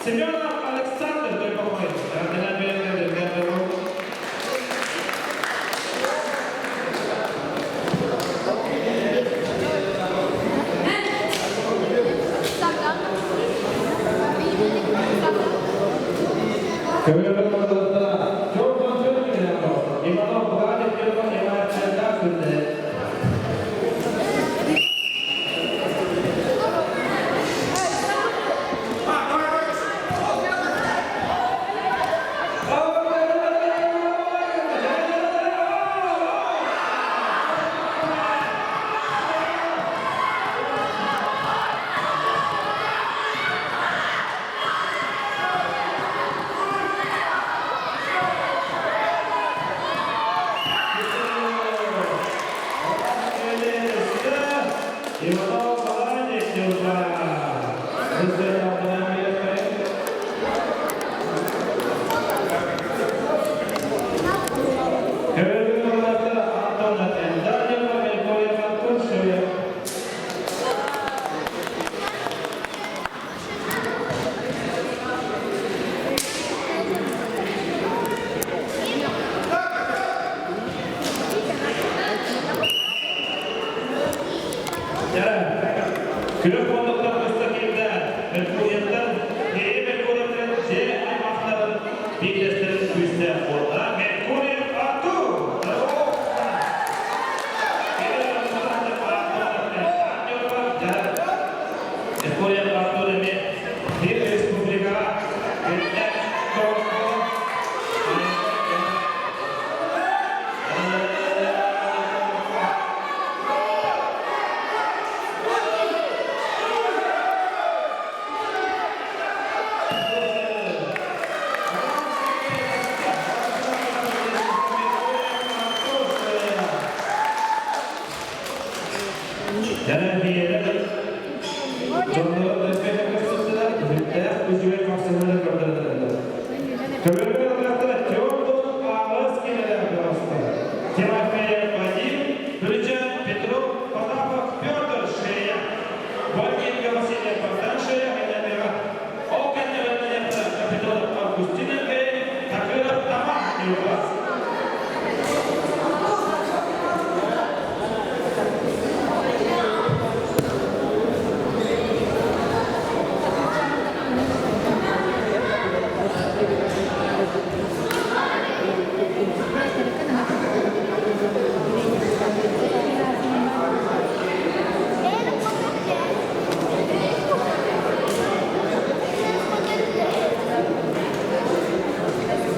Семенов Александр Тойбохой. Күрэх мундуктар көстө Меркурьевтар Киһи Меркурьевтар дьэ аймахтарын биирдэстэрин күүстээх буолла. Меркурьев Артур! Меркурьев Артур эмиэ биир республикаҕа биллэр Тимофеев Вадим, Бричан Петров, Потапов Петр Шея, Вагинка Василий Богдан Шея, Геннадьева, Ол кэннэ Капитонов Августиненко, Такыров Тамар Ньурбас.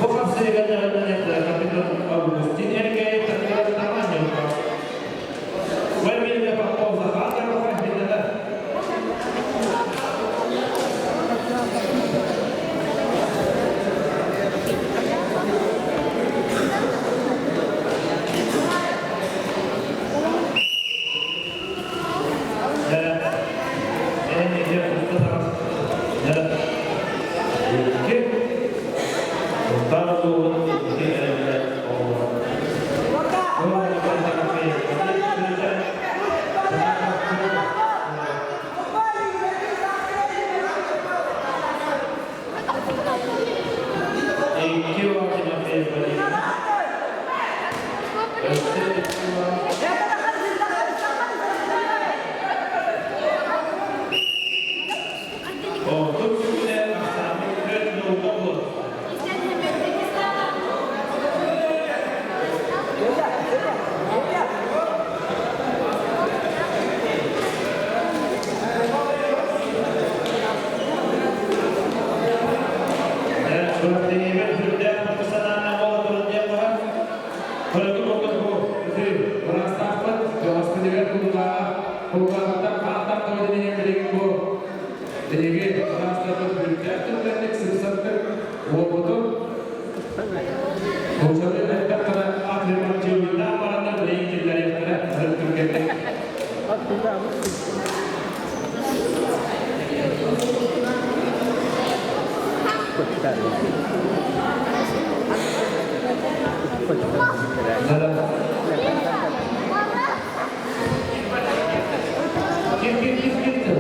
Бу хапсыйга капитан Августин Эргэй Такыров Тамар Ньурбас. Валерия Попов Захар Кир, кир, кир, кир.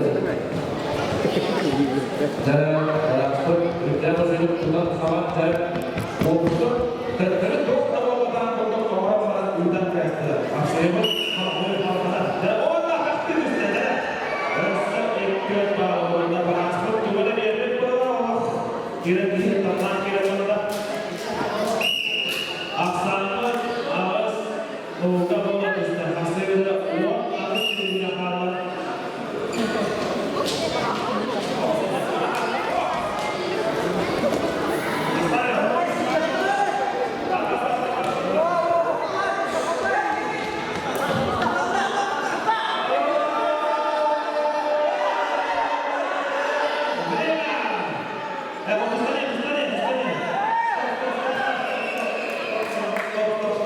Ахсааммыт аҕыс ууга буола түстэ. Хасыгыда 18 күҥҥэ хаалла.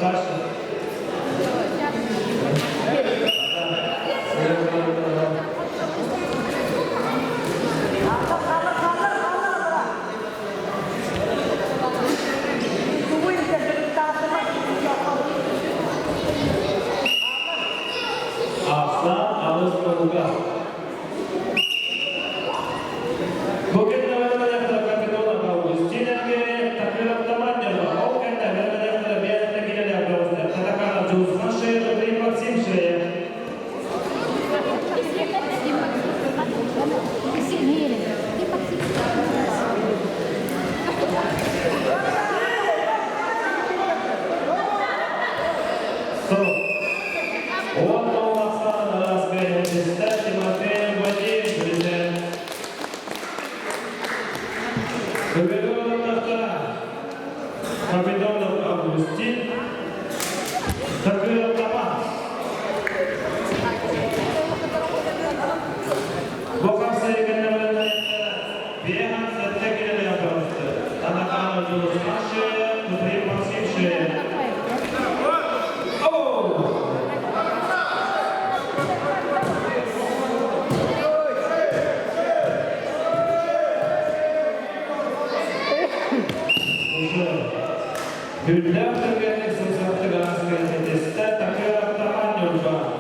Дальше. Aslan Ağız Tolga. Bugün Капитонов Августин, Такыров Тапан. Gündem Türkiye'nin sımsıkı gazetesi takıyor taban yolda.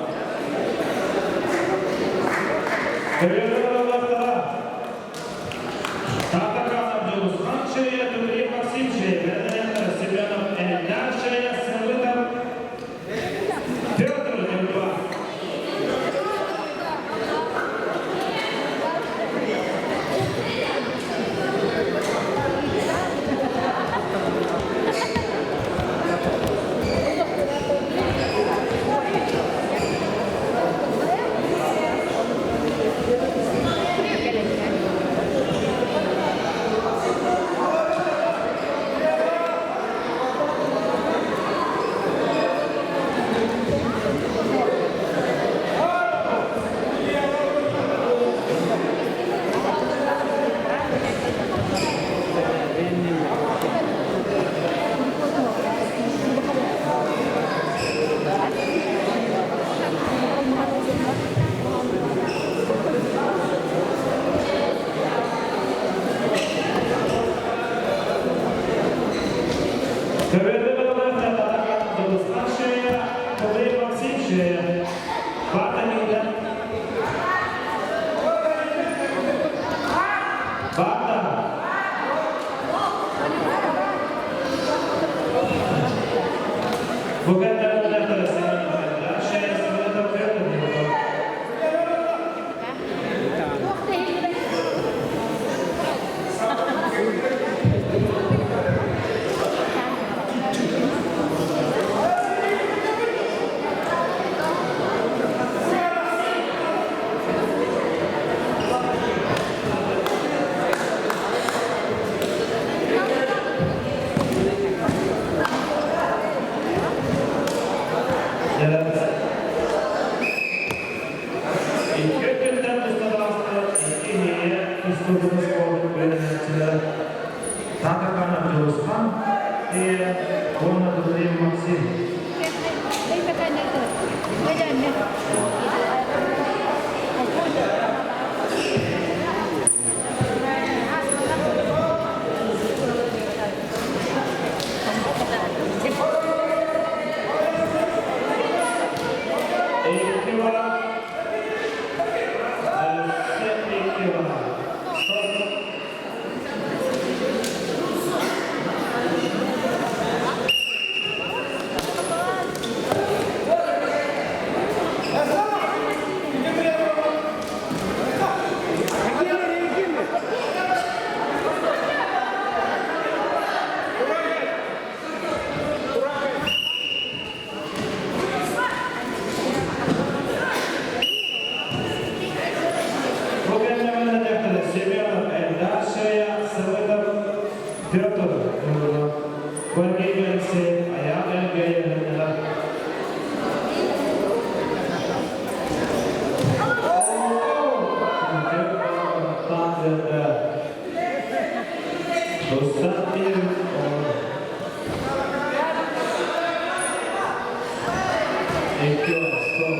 Икки стоп.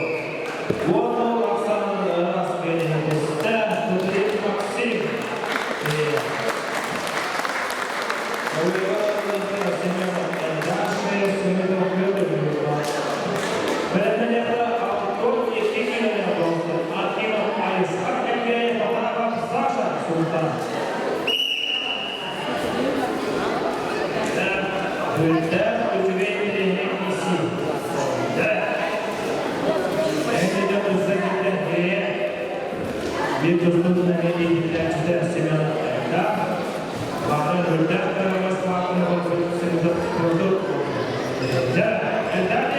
Уонна ол ахсаанын ыраас биэриһэтистэ Тутуев Максим. Bir dostum Семен Эльдар Баҕар үрдээх кыраҕас баҕаны курдук дьэ элбэх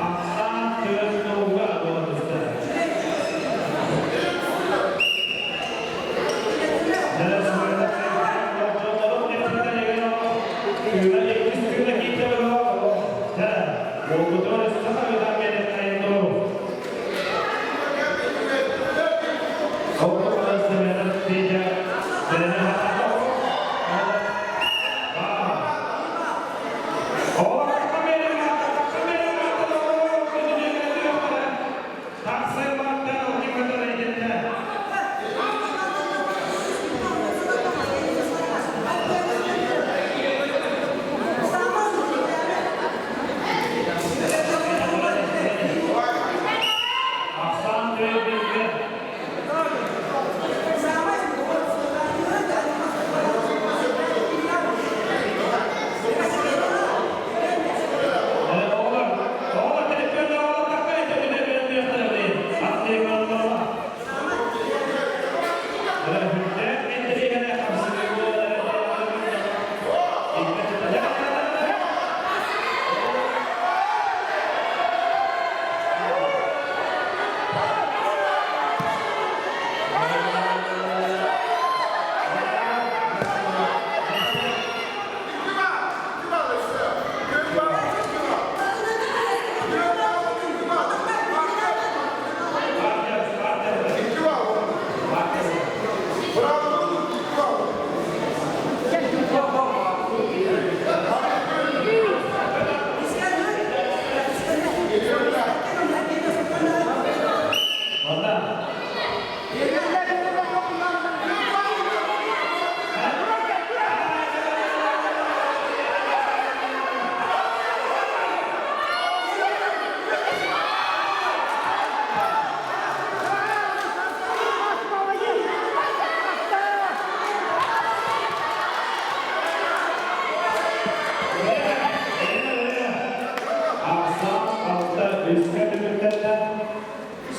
Ахсаан төрт буолуста.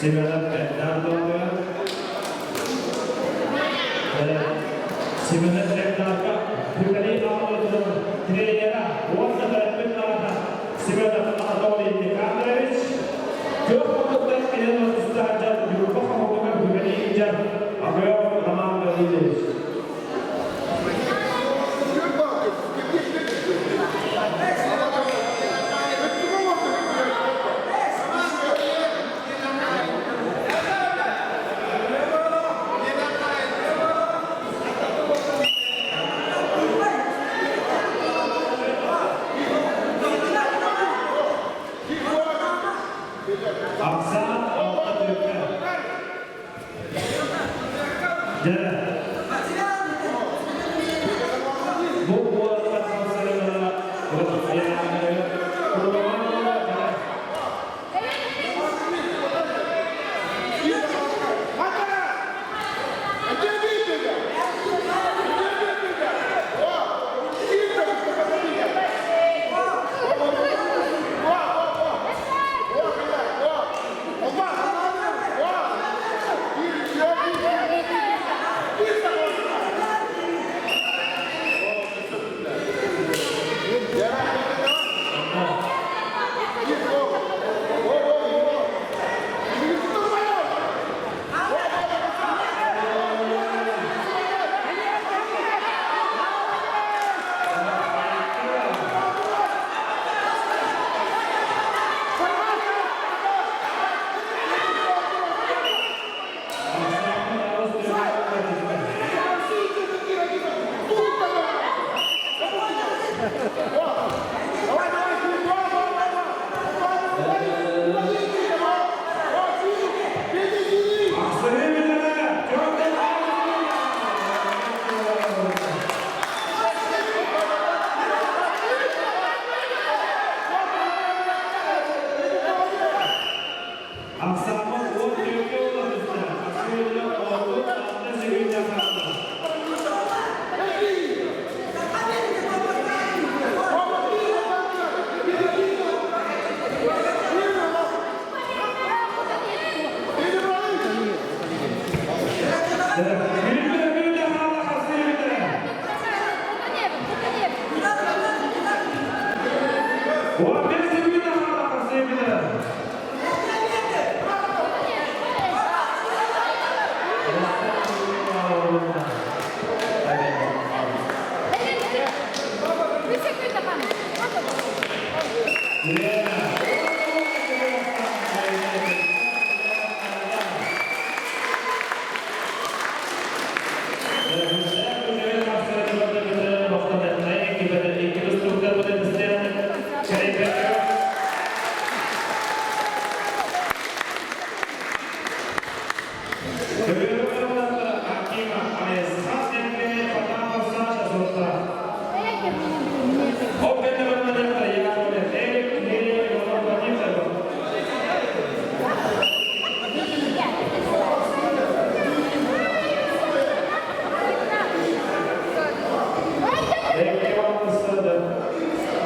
Семенов Бернардоға, Семенов Бернардоға, Бүкәлей Ауылының тренері, орта тараппен ағата Семенов Анатолий Никандрович, көп құттықтан келен ортысында жан Юрба Хамудыға Бүкәлей жан Агров Роман Гаврилович. Ахсаан алта түркө. Дьэ.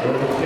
Thank you.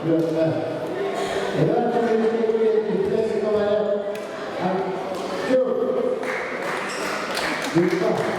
Күөххэ. Иван Алексеевич Николаев Артем Юрба.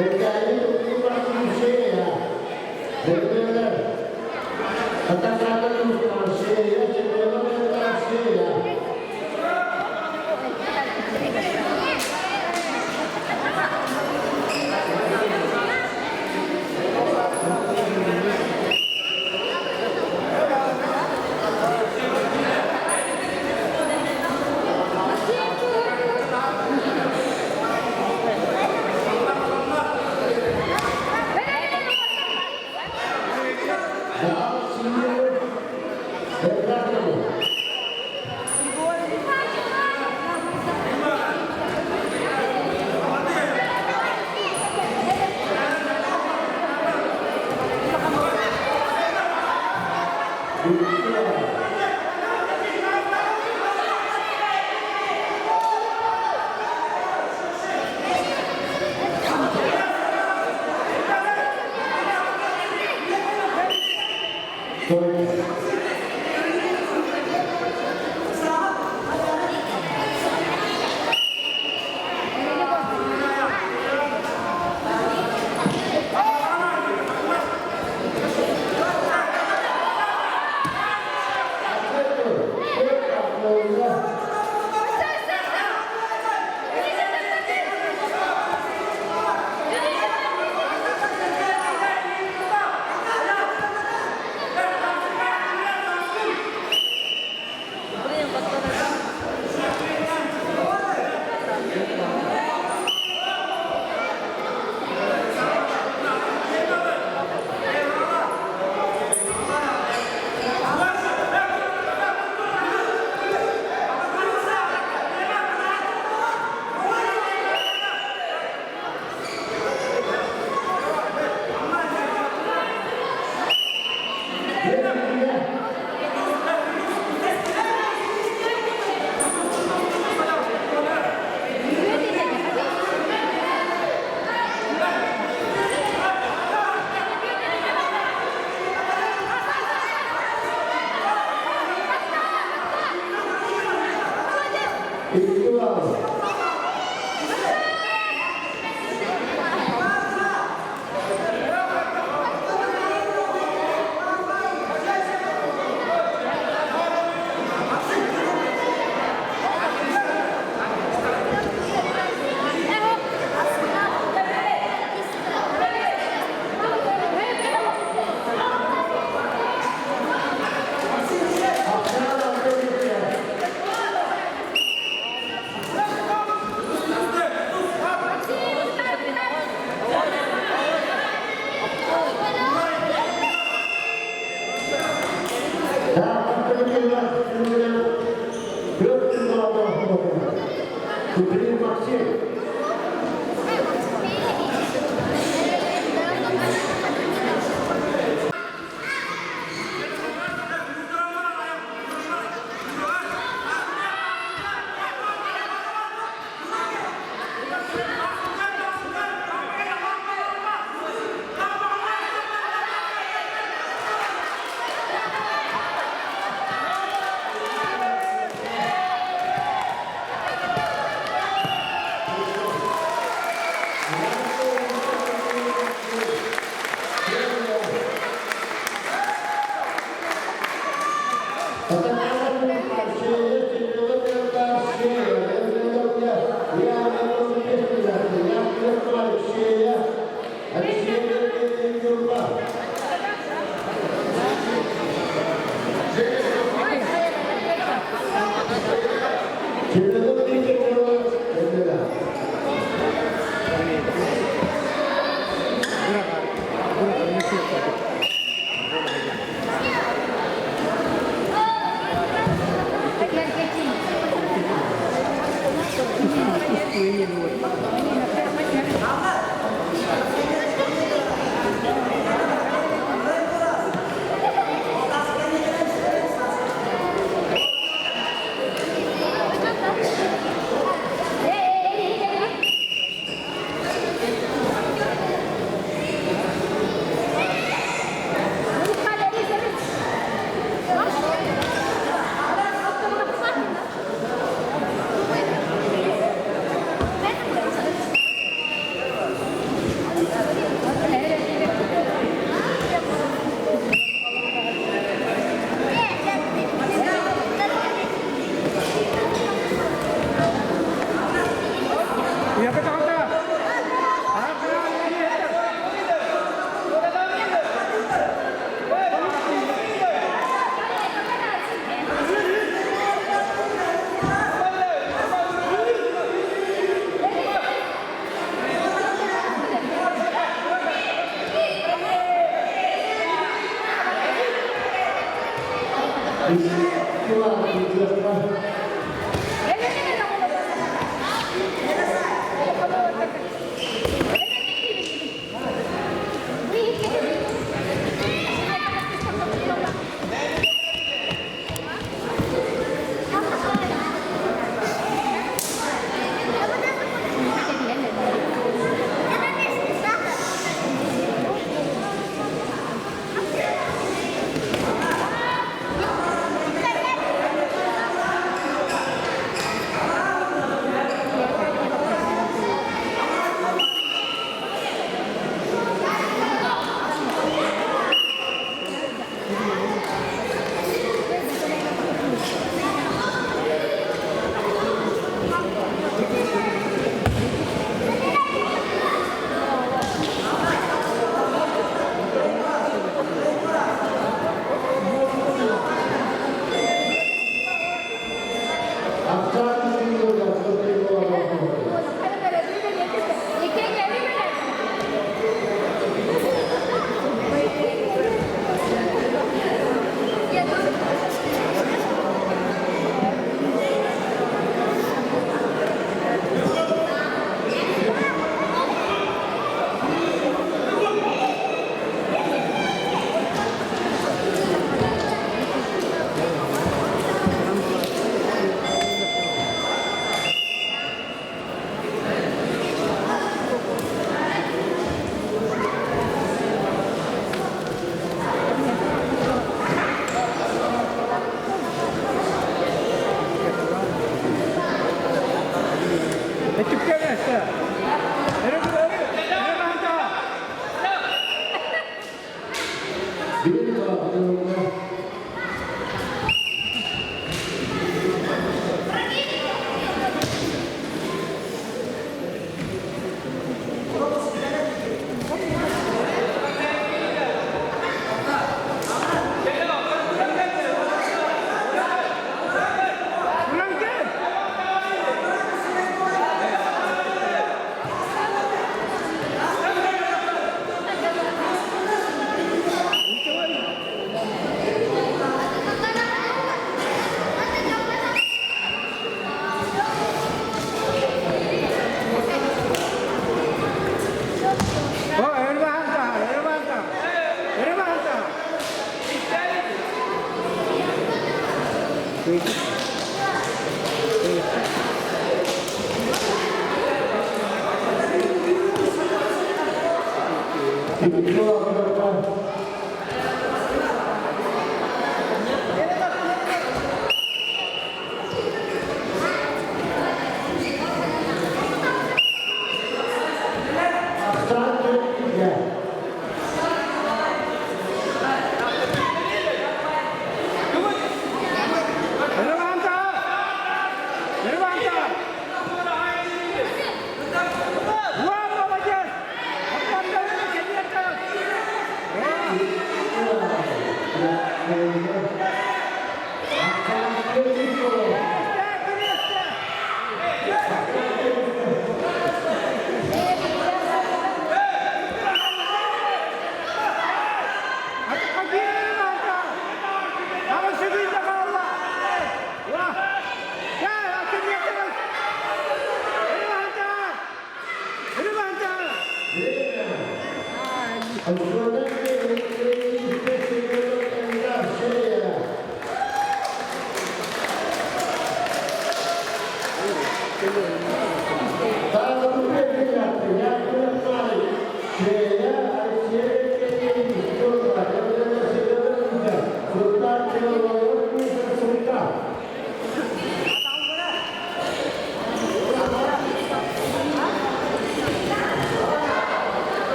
Эркээйи тутуу Бөтүөлэр Атакаата Россия, чемпионат Россия.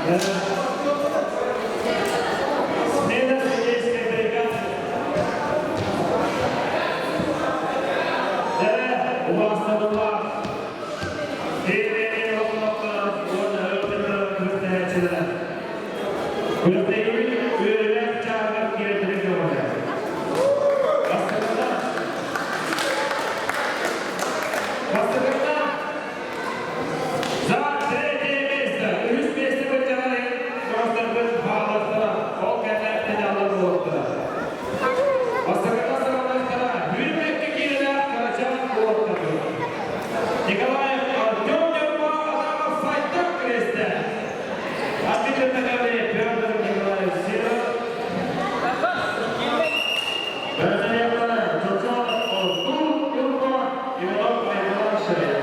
Смена судейской бригады. Дьэ, убаастабыллаах Тиэрмэни олохтоохторо уонна ыалдьыттара күрэхтэһээччилэрэ. Күрэхтэһиибит үөрүүлээх чааһыгар киирэрбитин көҕүлээн. Бастакытынан, бастакытынан за третье место, үһүс миэстэ бырдьаҕар бөҕөстөрбүт бааллахтара, ол кэннэ медаллар буолуохтара. Бастакытынан саҕалыахтара 22 киилэлээх Карачан уолаттарбыт. Николаев Артем Ньурба Адамов Сайтак креста. Арбитр Наталья Федор Николаев Сидоров. Бэрсэйэхтэрэ Чочо Артур Ньурба Иванов Иван Шея.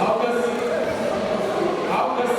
Алгыс. Алгыс.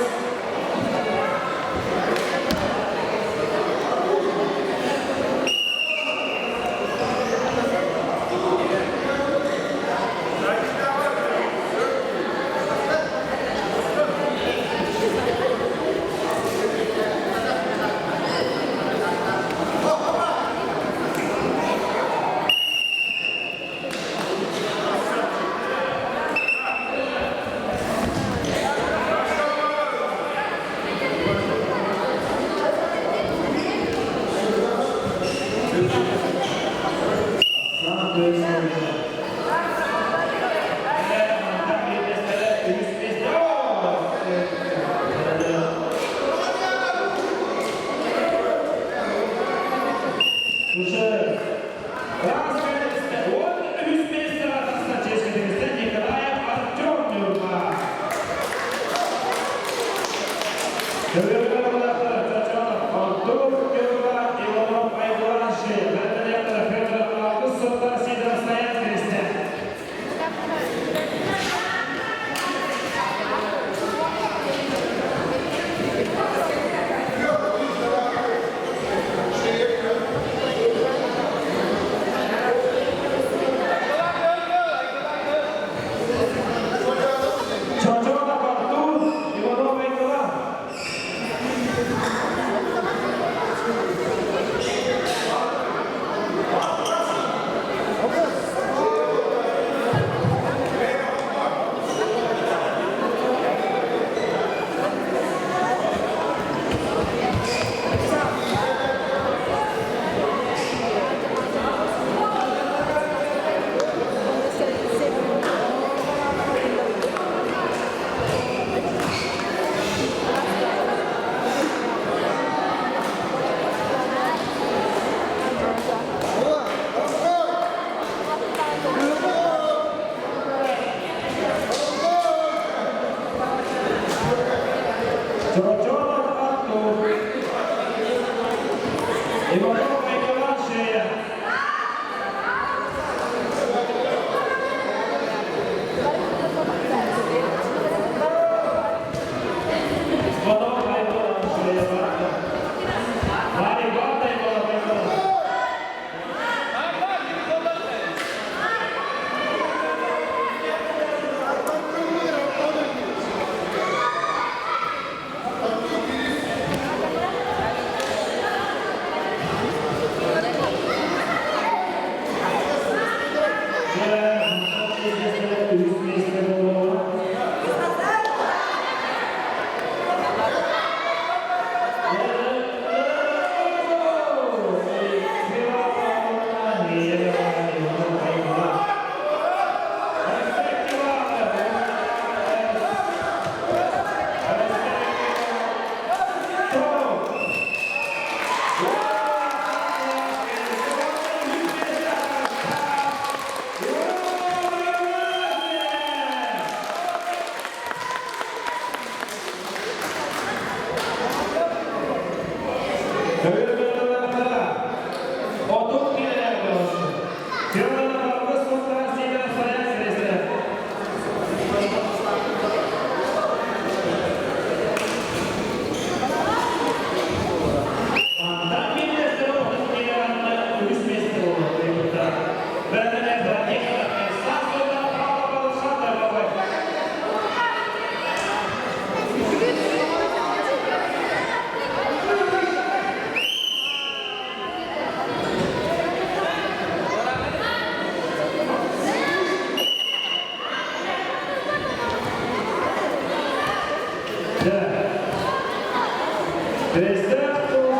Престээх туох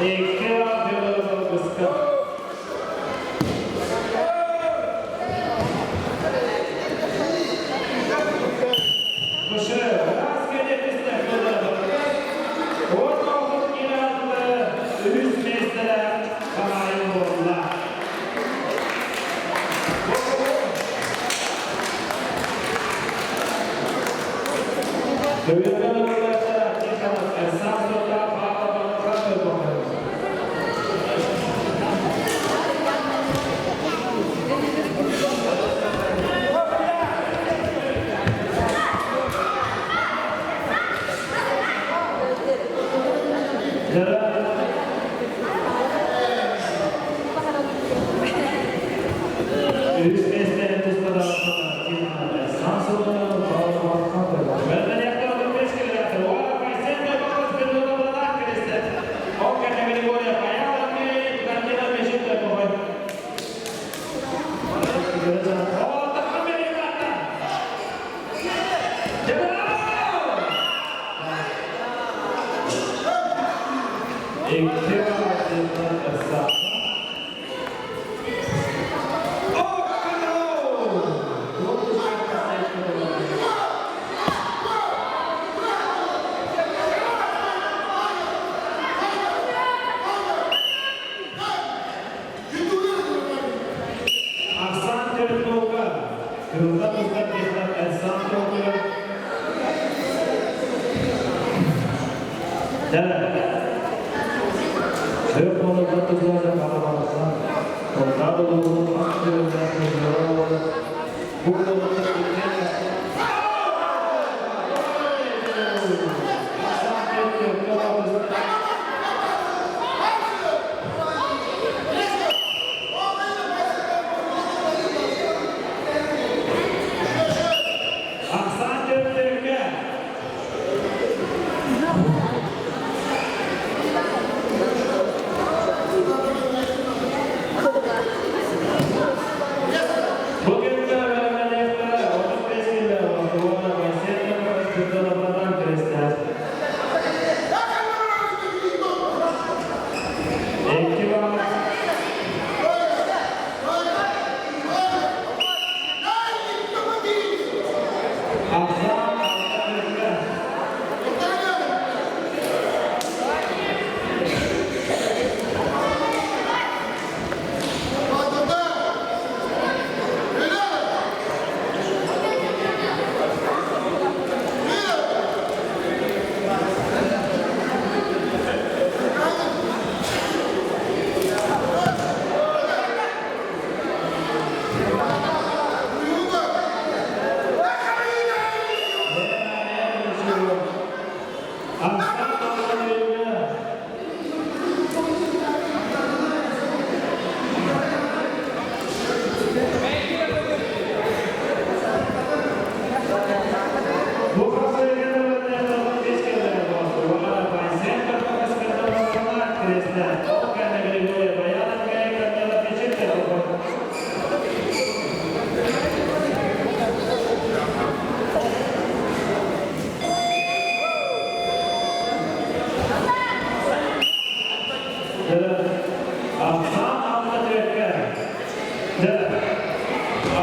Икки ардыларыгар Үһүс миэстэлээх хаһаайын буолла. Үһүс миэстэни Ахсаан төрүт Кырылда тустар киһилэр Эрсан Толкуйа Төрт молодо тузларда қаламалықсан, Толтар улуғын ақ төрінде көзлері бұл болықты Ахсаан төрүттөргө Бүгүнкү бэлэмнэниэхтэрэ 35 килэ уонна Василий Петровнадан күрэстэһэр. Икки баар Ахсаан Алтарыкка. Ахсаан Алтарыкка. Бу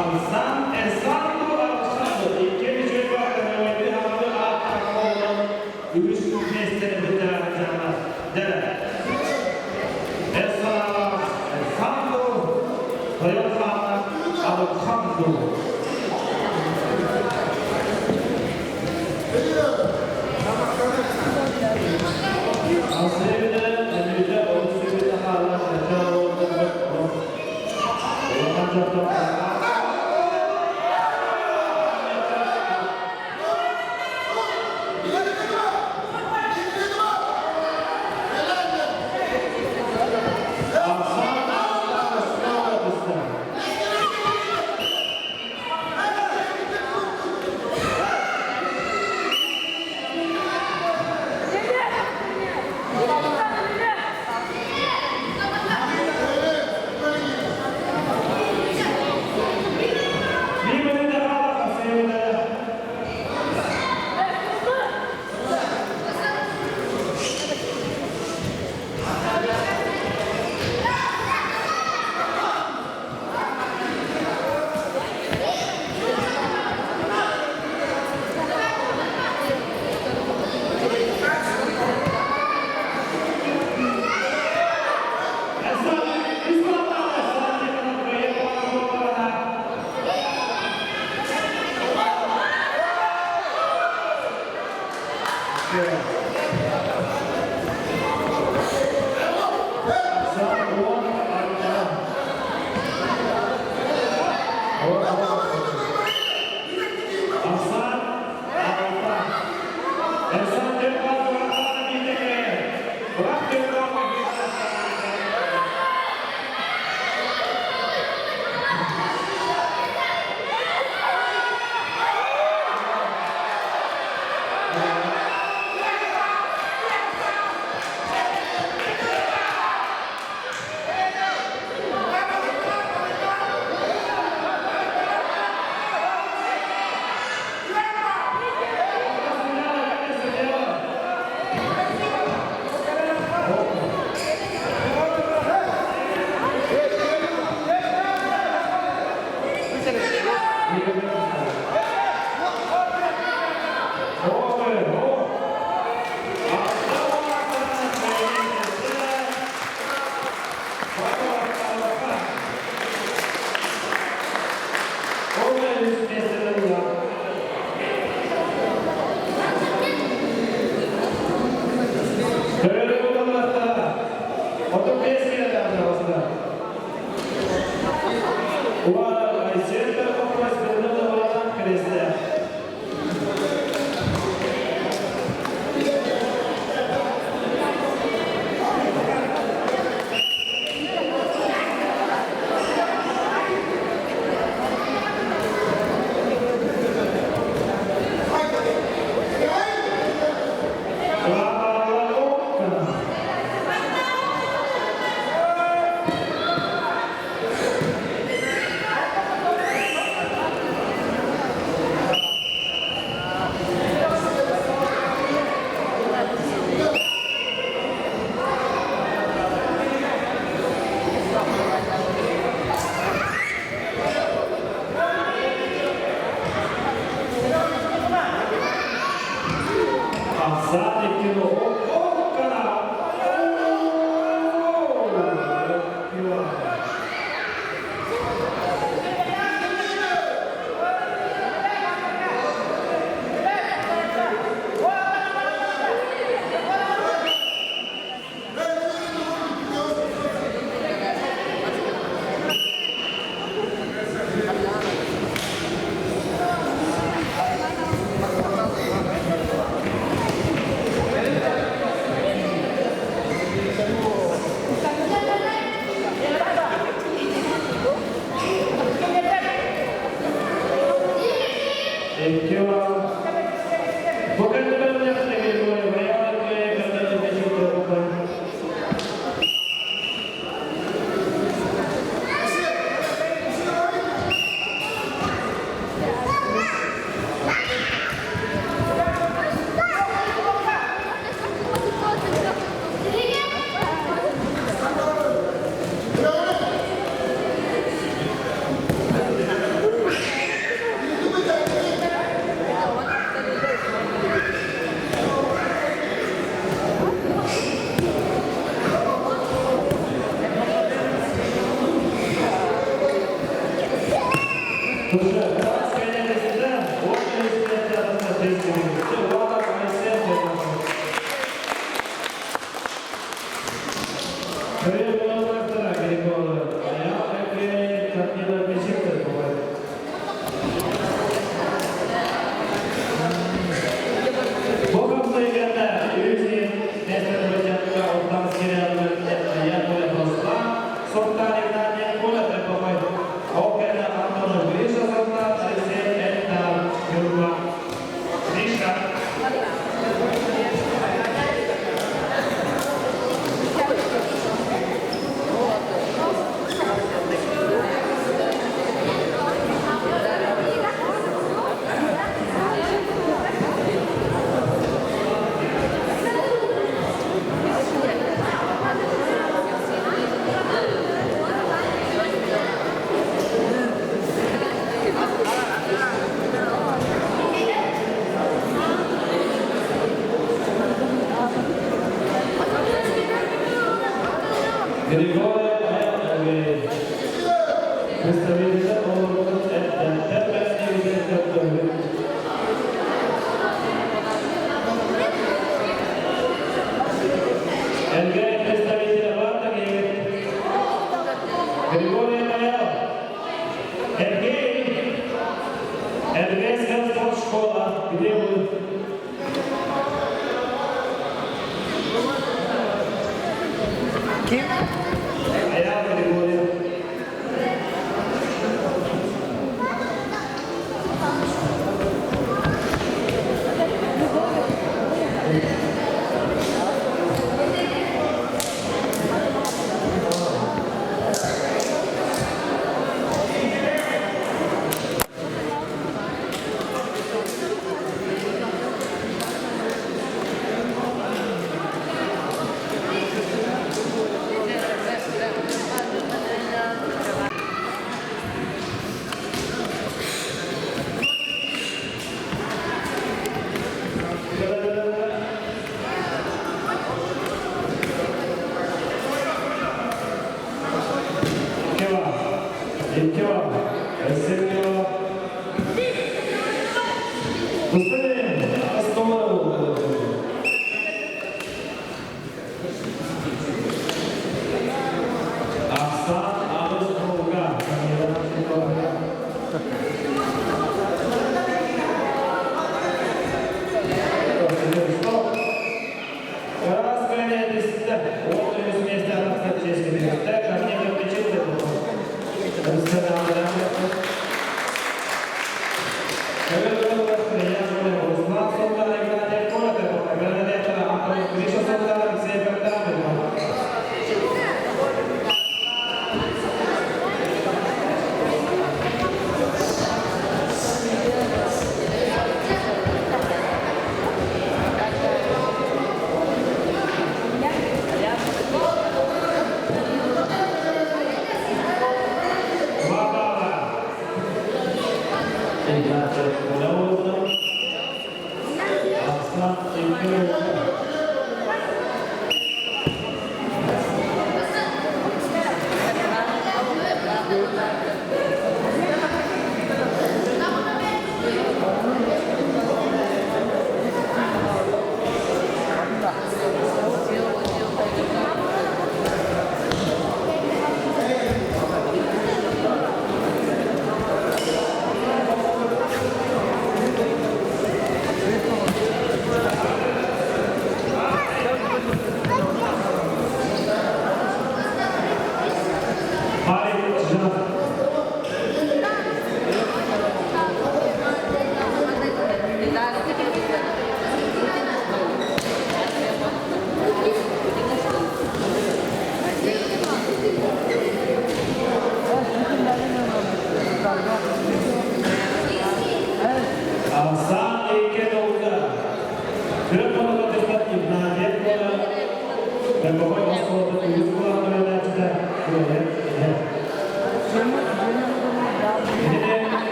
Алсан Эсанду Алшанду икки үчүгэй баҕа хамды ааттаах үгүс миэстэни бытаачана дэ Эса Эсанду Тойотана Алханду. Асыбыда әмүдә олусубита хаала Улахан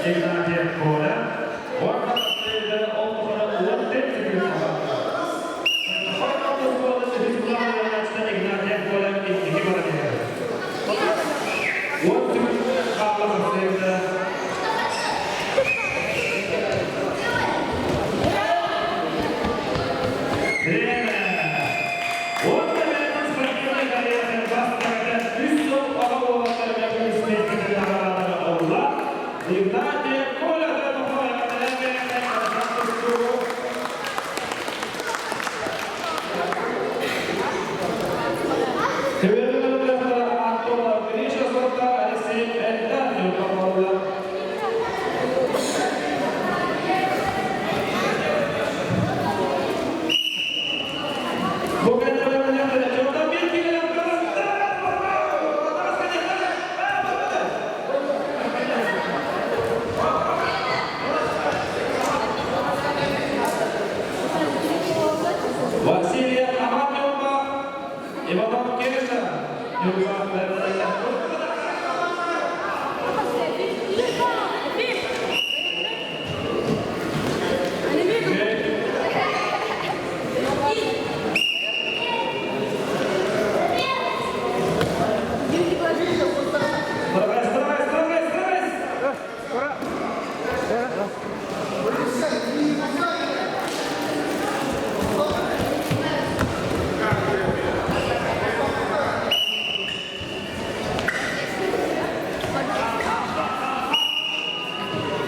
Игнатьев Коля. Уонна хапсайга ол тухары 14 секунд хаалла. Хоймалты оскуолатын үһүс кылааһын үөрэнээччитэ Игнатьев Коля инники баран иһэр. 10 секунд хаалла хапсайга. Время! Уонна бэйэтин спортивнай карьератын бастакы үс сыл аҕа уолаттарга көмүскэспитин наҕарааданы ылла Игнатьев Коля Антонов Гриша Сорта Алексей Эльдар Юрков. Василия Аманьева, Иванов Кеша, Ньурба. Старайся, старайся, старайся, старайся!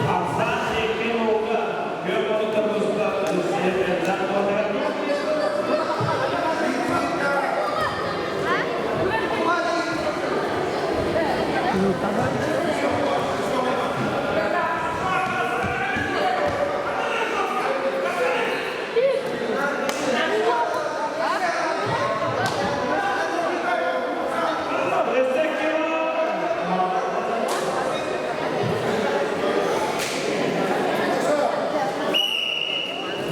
Арсан Ефимовка, Герман Таргуста, Алексей.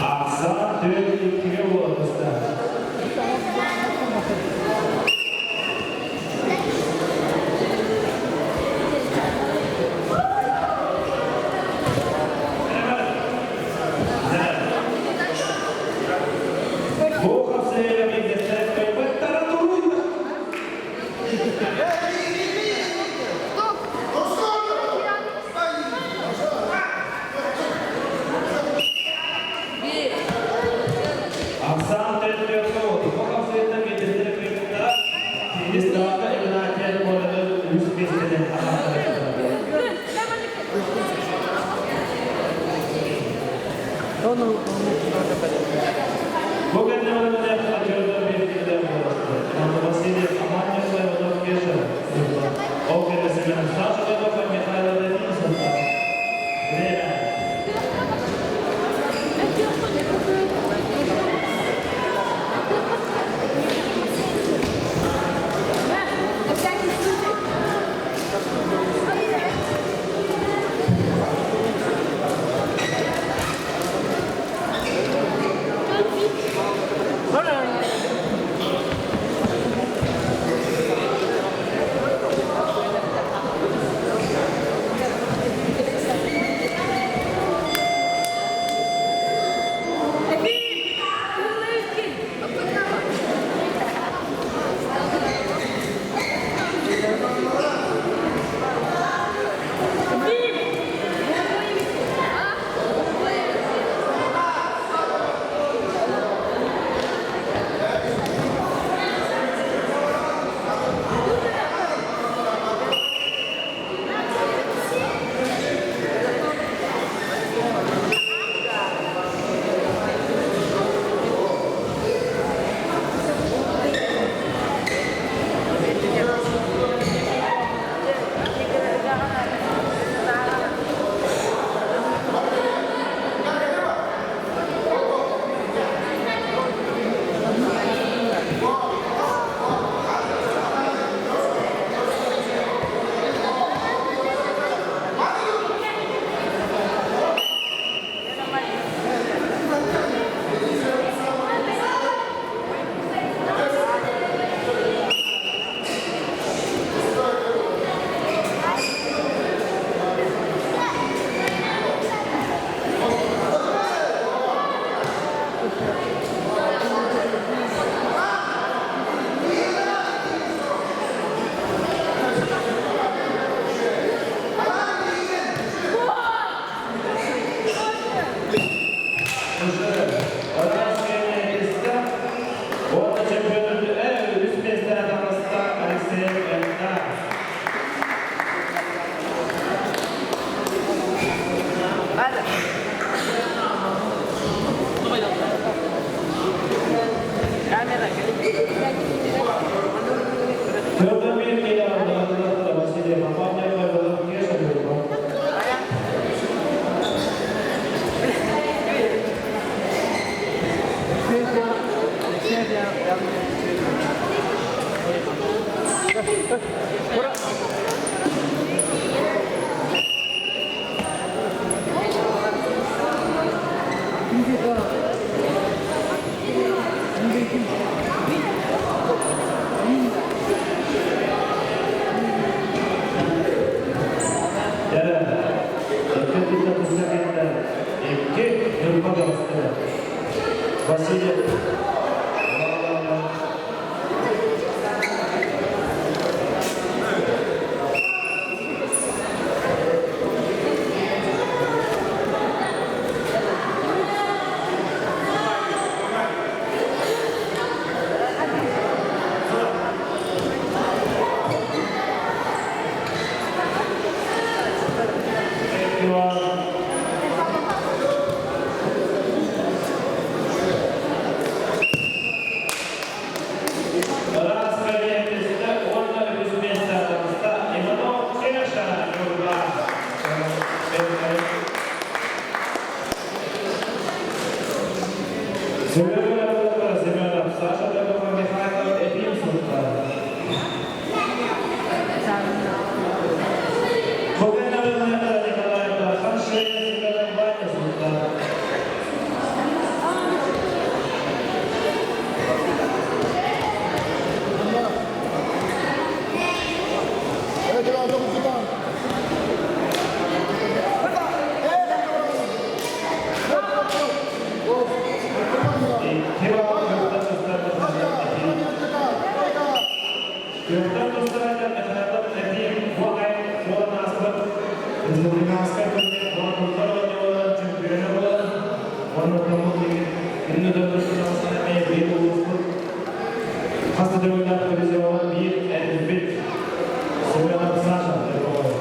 Ахсаан түөрт иккигэ уолаттар. Бу хапсайга биирдэстэрэ кыайбыттара туруйда. Ахсаан төрт уолу. Бу хапсайга биирдэстэрэ кыайбыттара Истаата Игнатьев Коляны үс миэстэни аҕалтарбыттара. Бу кэннэ отчуотар биэрдилэр буоллар. Онно Василий Аманьев Иванов Кеша. Ол кэннэ Семен Саша Иванов Михаил Денисов. Время. Республиканскай турнир Боотурдар оонньууларын чемпиона буолар уонна томмут күннү дойдутун эмиэ биир улууспут хас да төгүллээх призеры биир эргиппит Семенов Саша буолар.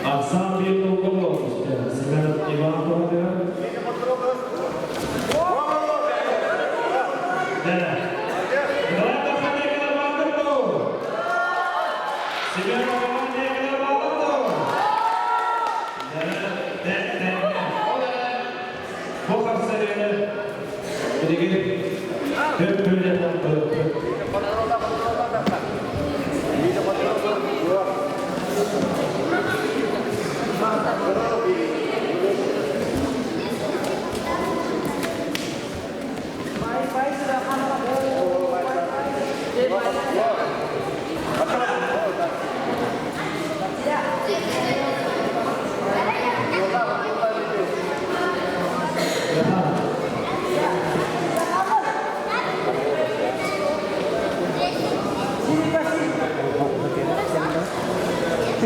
Ахсаан биир Билигин төп-түлэ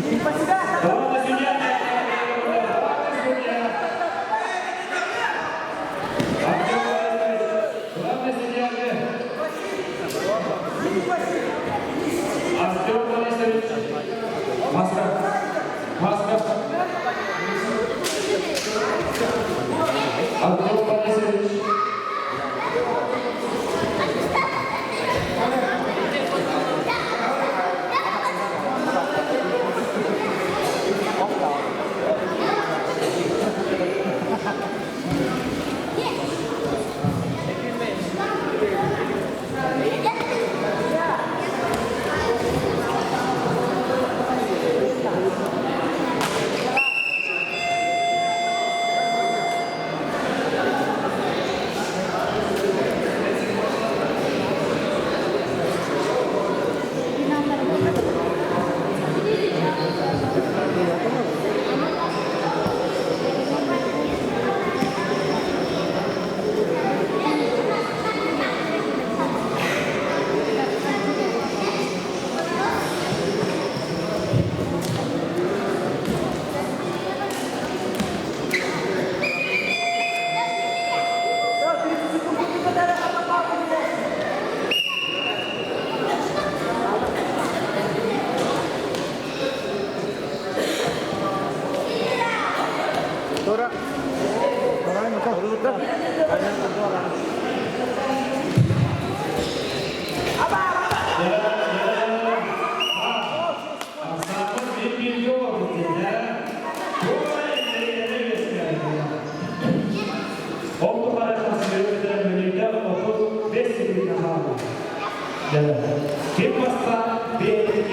Главный судья, главный судья. Артем Борисович, главный судья. Артем Борисович. Маска. Маска. Артем Борисович. Ахсааммыт биир-бииргэ олорбут Ол тухары хасыһыы мүнүүтэ 35 секунда хаалла. Ким бастаан бэйэтин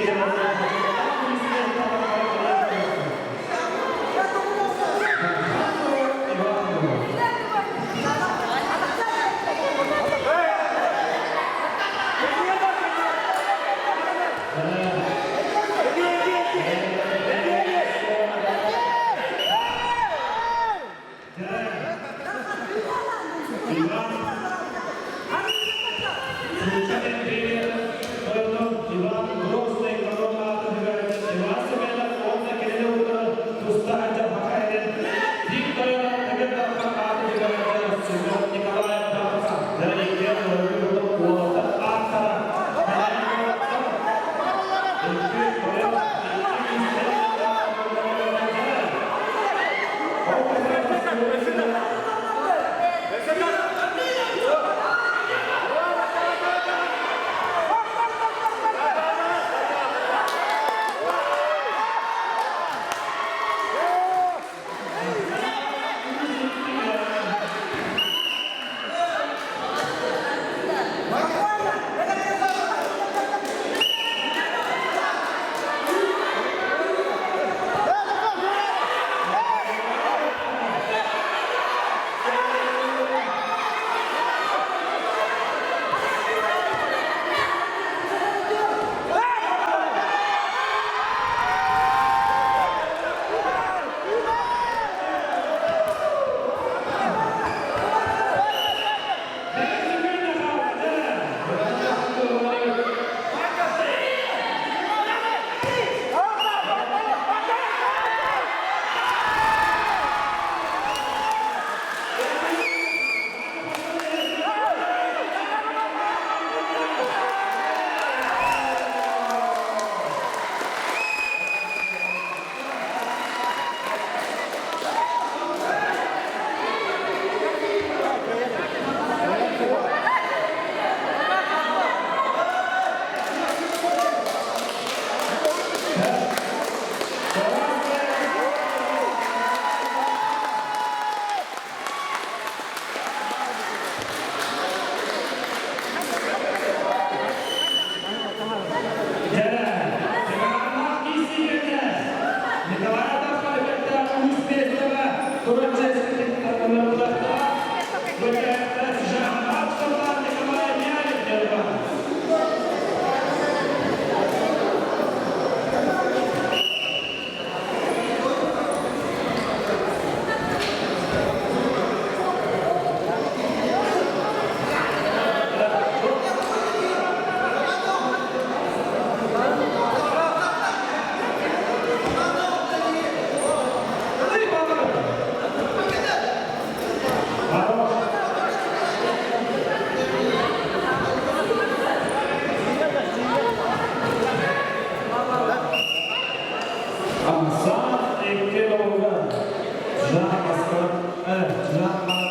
Ансаан икки долга Жан Паскал, Жан Марк.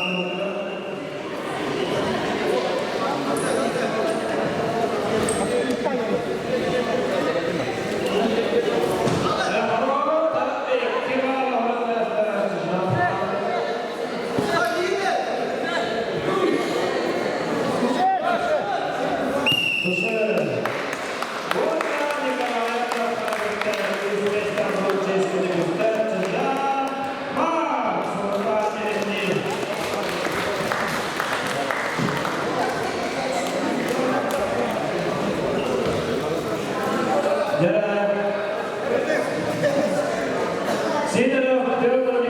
Сидоров Петр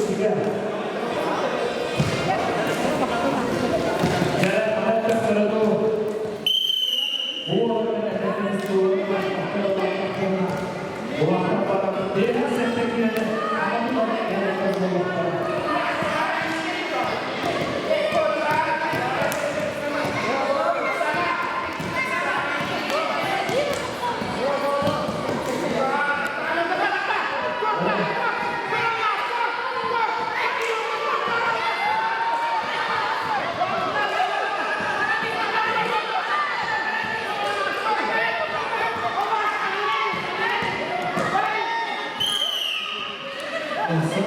Николаевич. Виталий.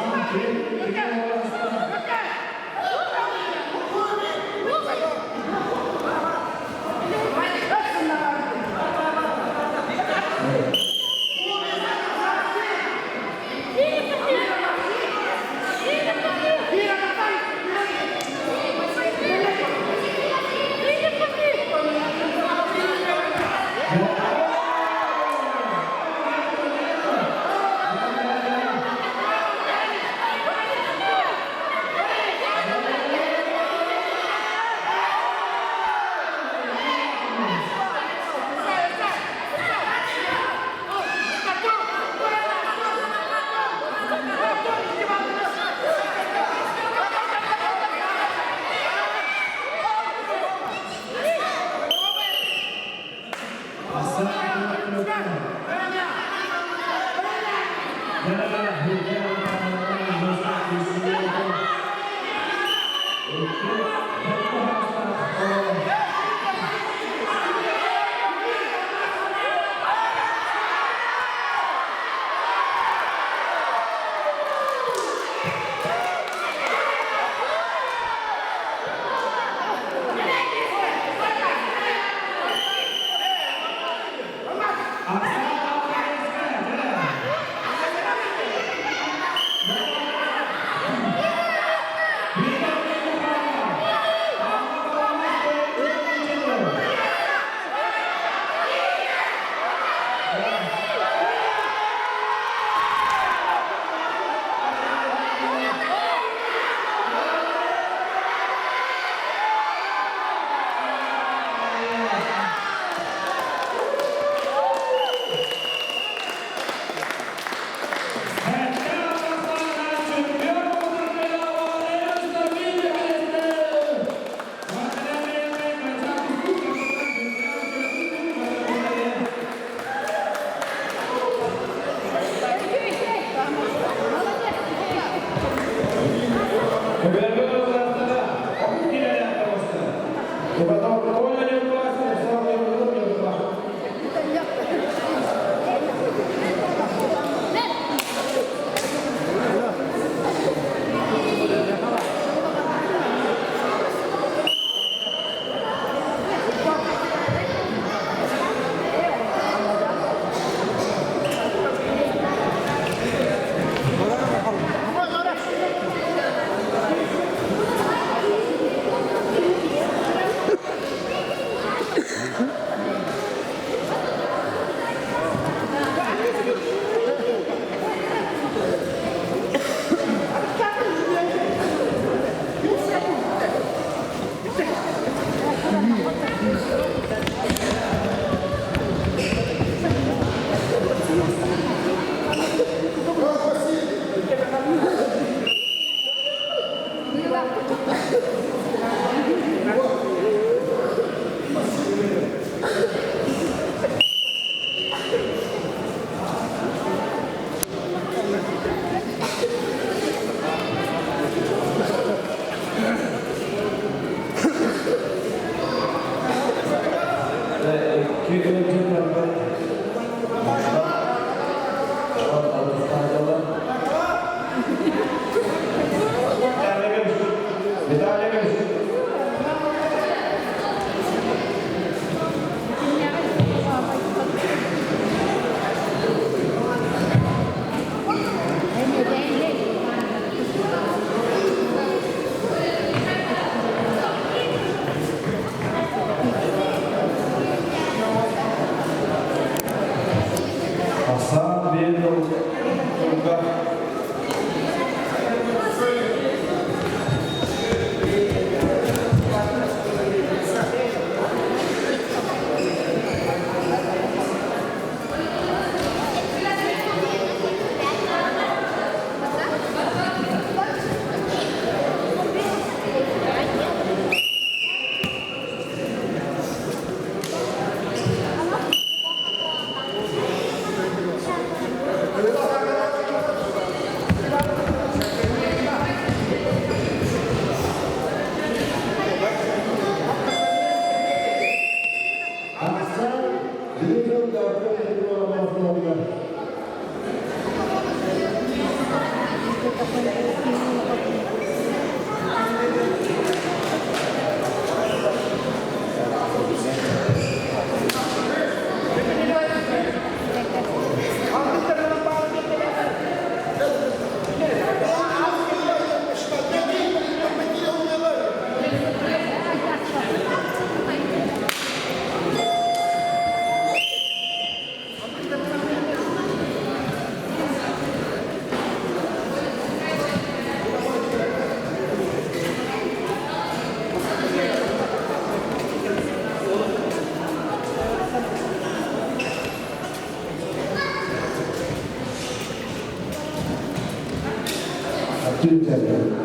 Түмүктэннэ.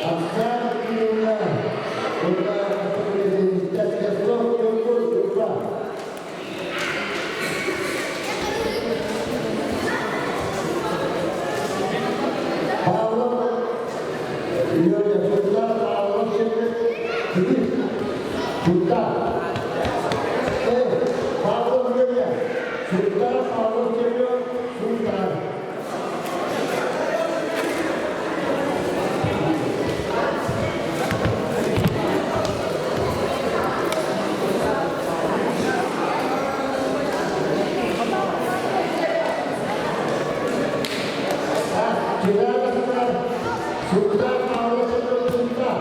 Оксана Кирилловна, Павлов Леня Султан Павлов Султан. Павлов Леня Султан Павлов Султан. Султан Павлов Султан.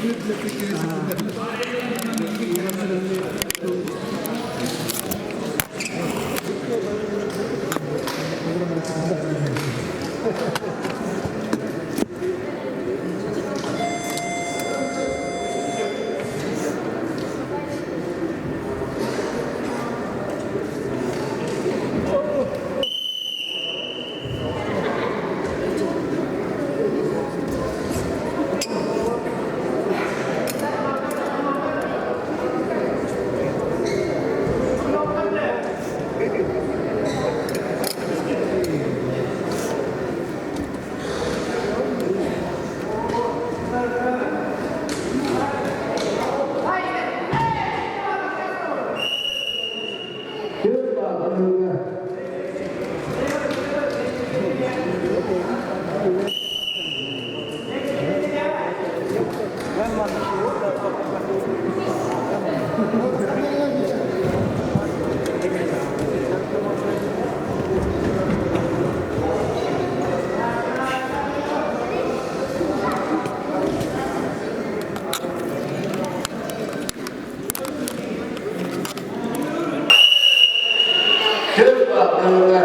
Түөрт баал Күһүҥҥэ. Түөрт баал Күһүҥҥэ.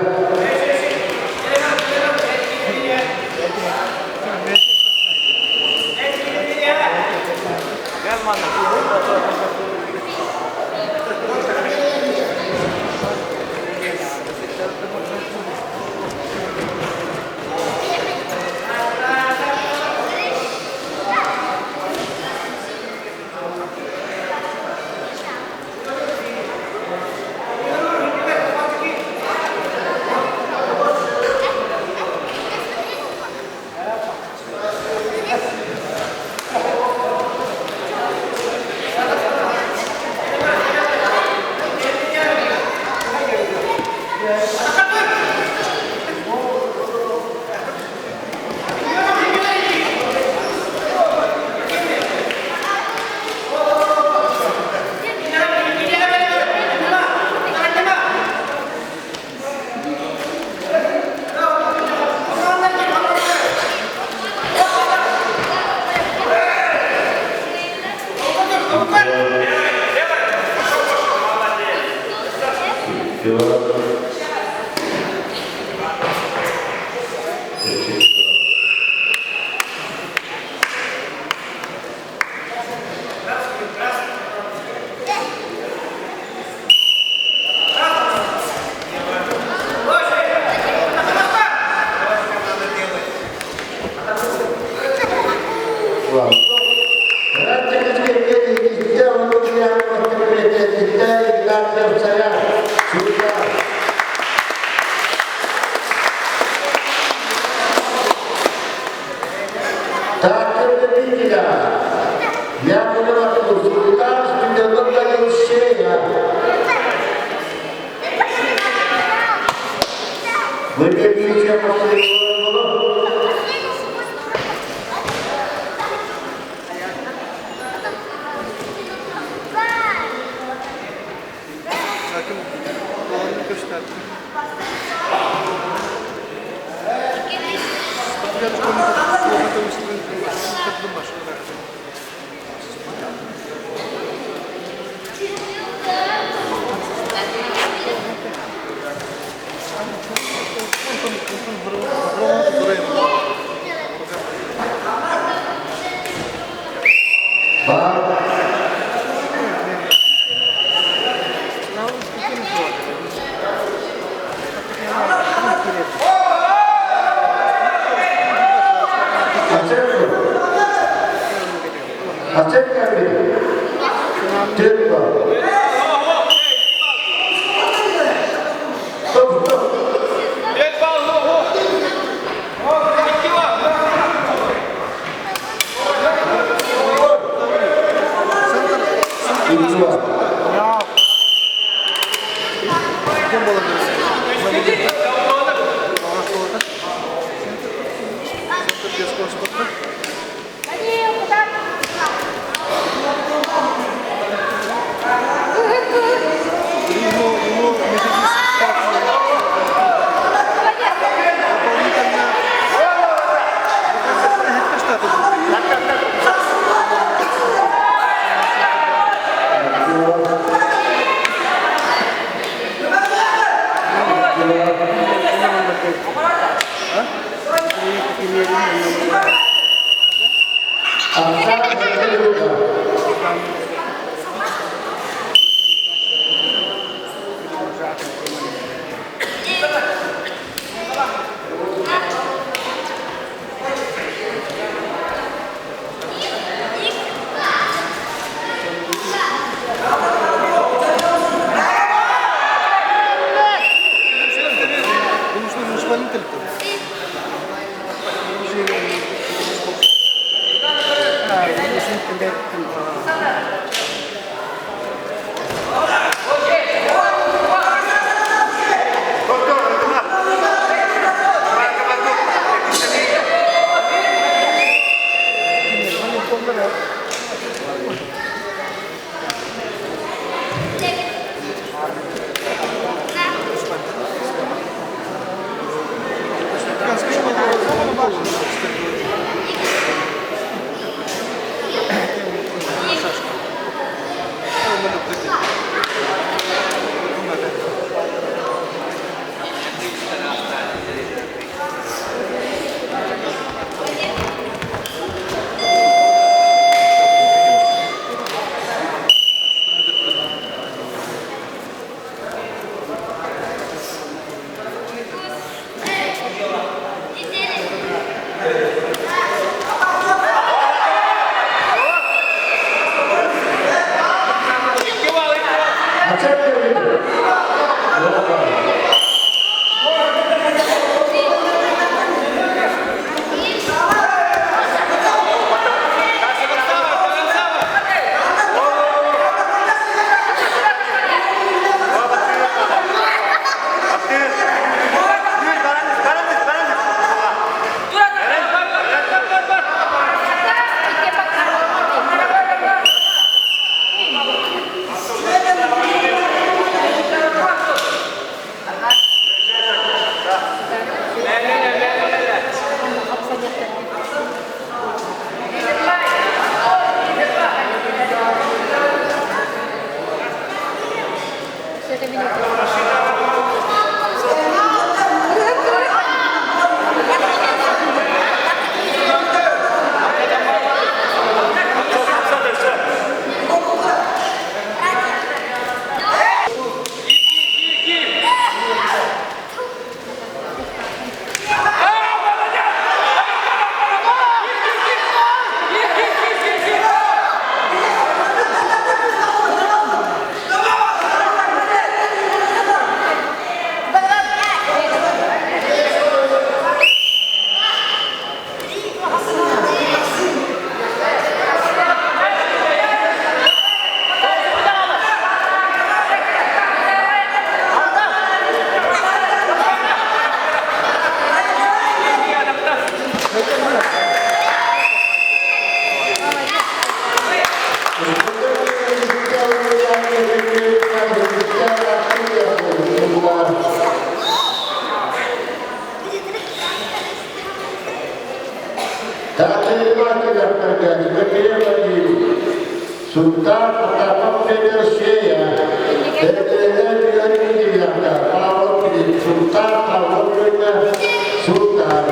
Ахсаан Сергеевна. Сунтаар Потапов Федерация, Сунтаар Павлов Сунтаар.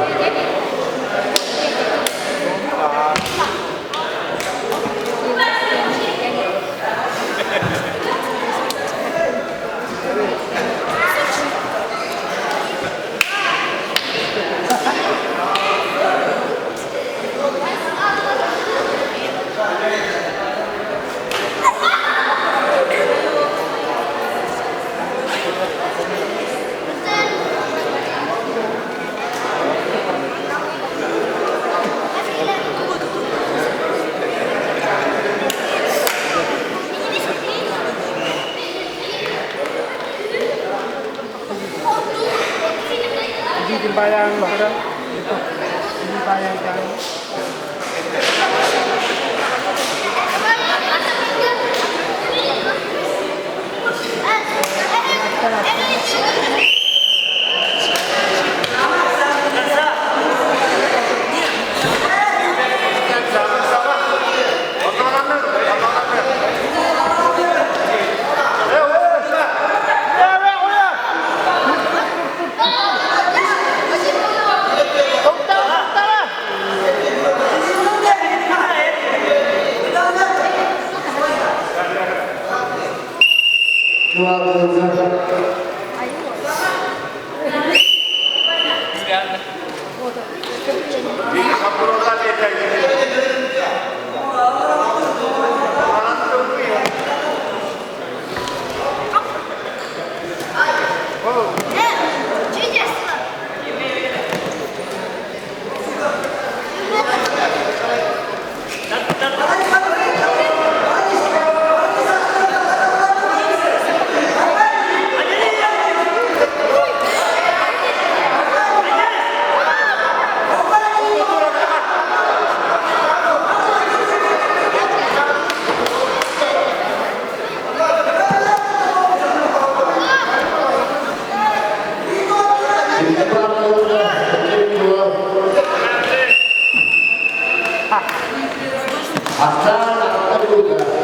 Ахсаан Аттарыыга.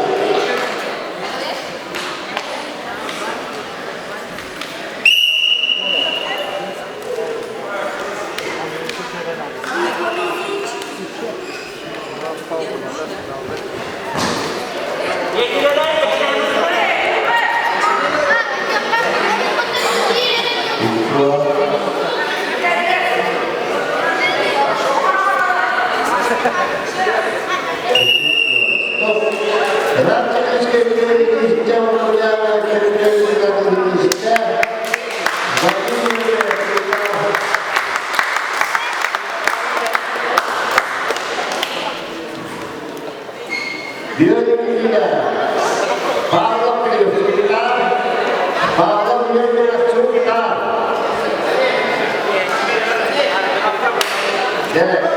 Yeah.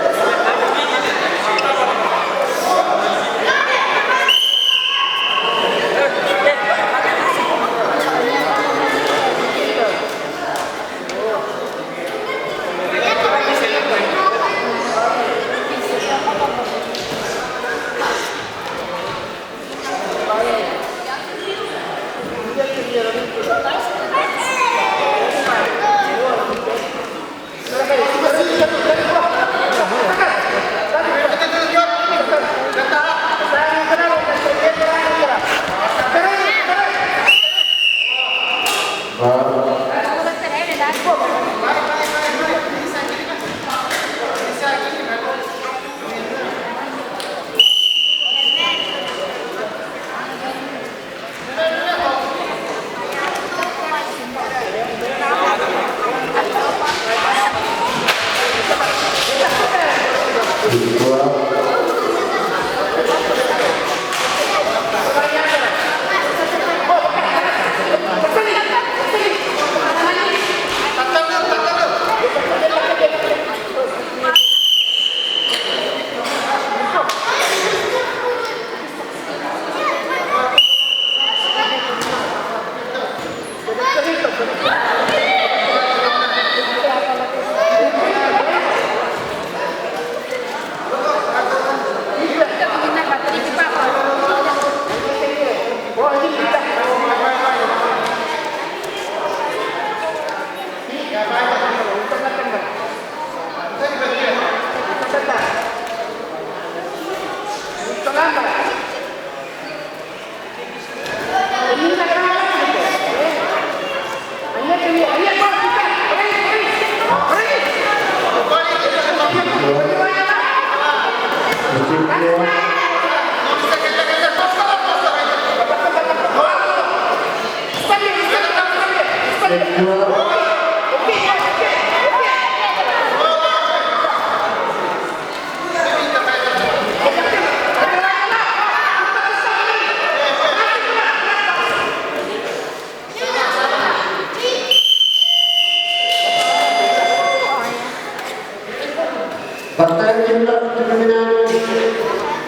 Бастакы кимнээх түмүгүнэн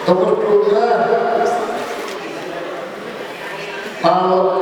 тоҕустууга Павлов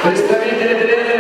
Представители тренера.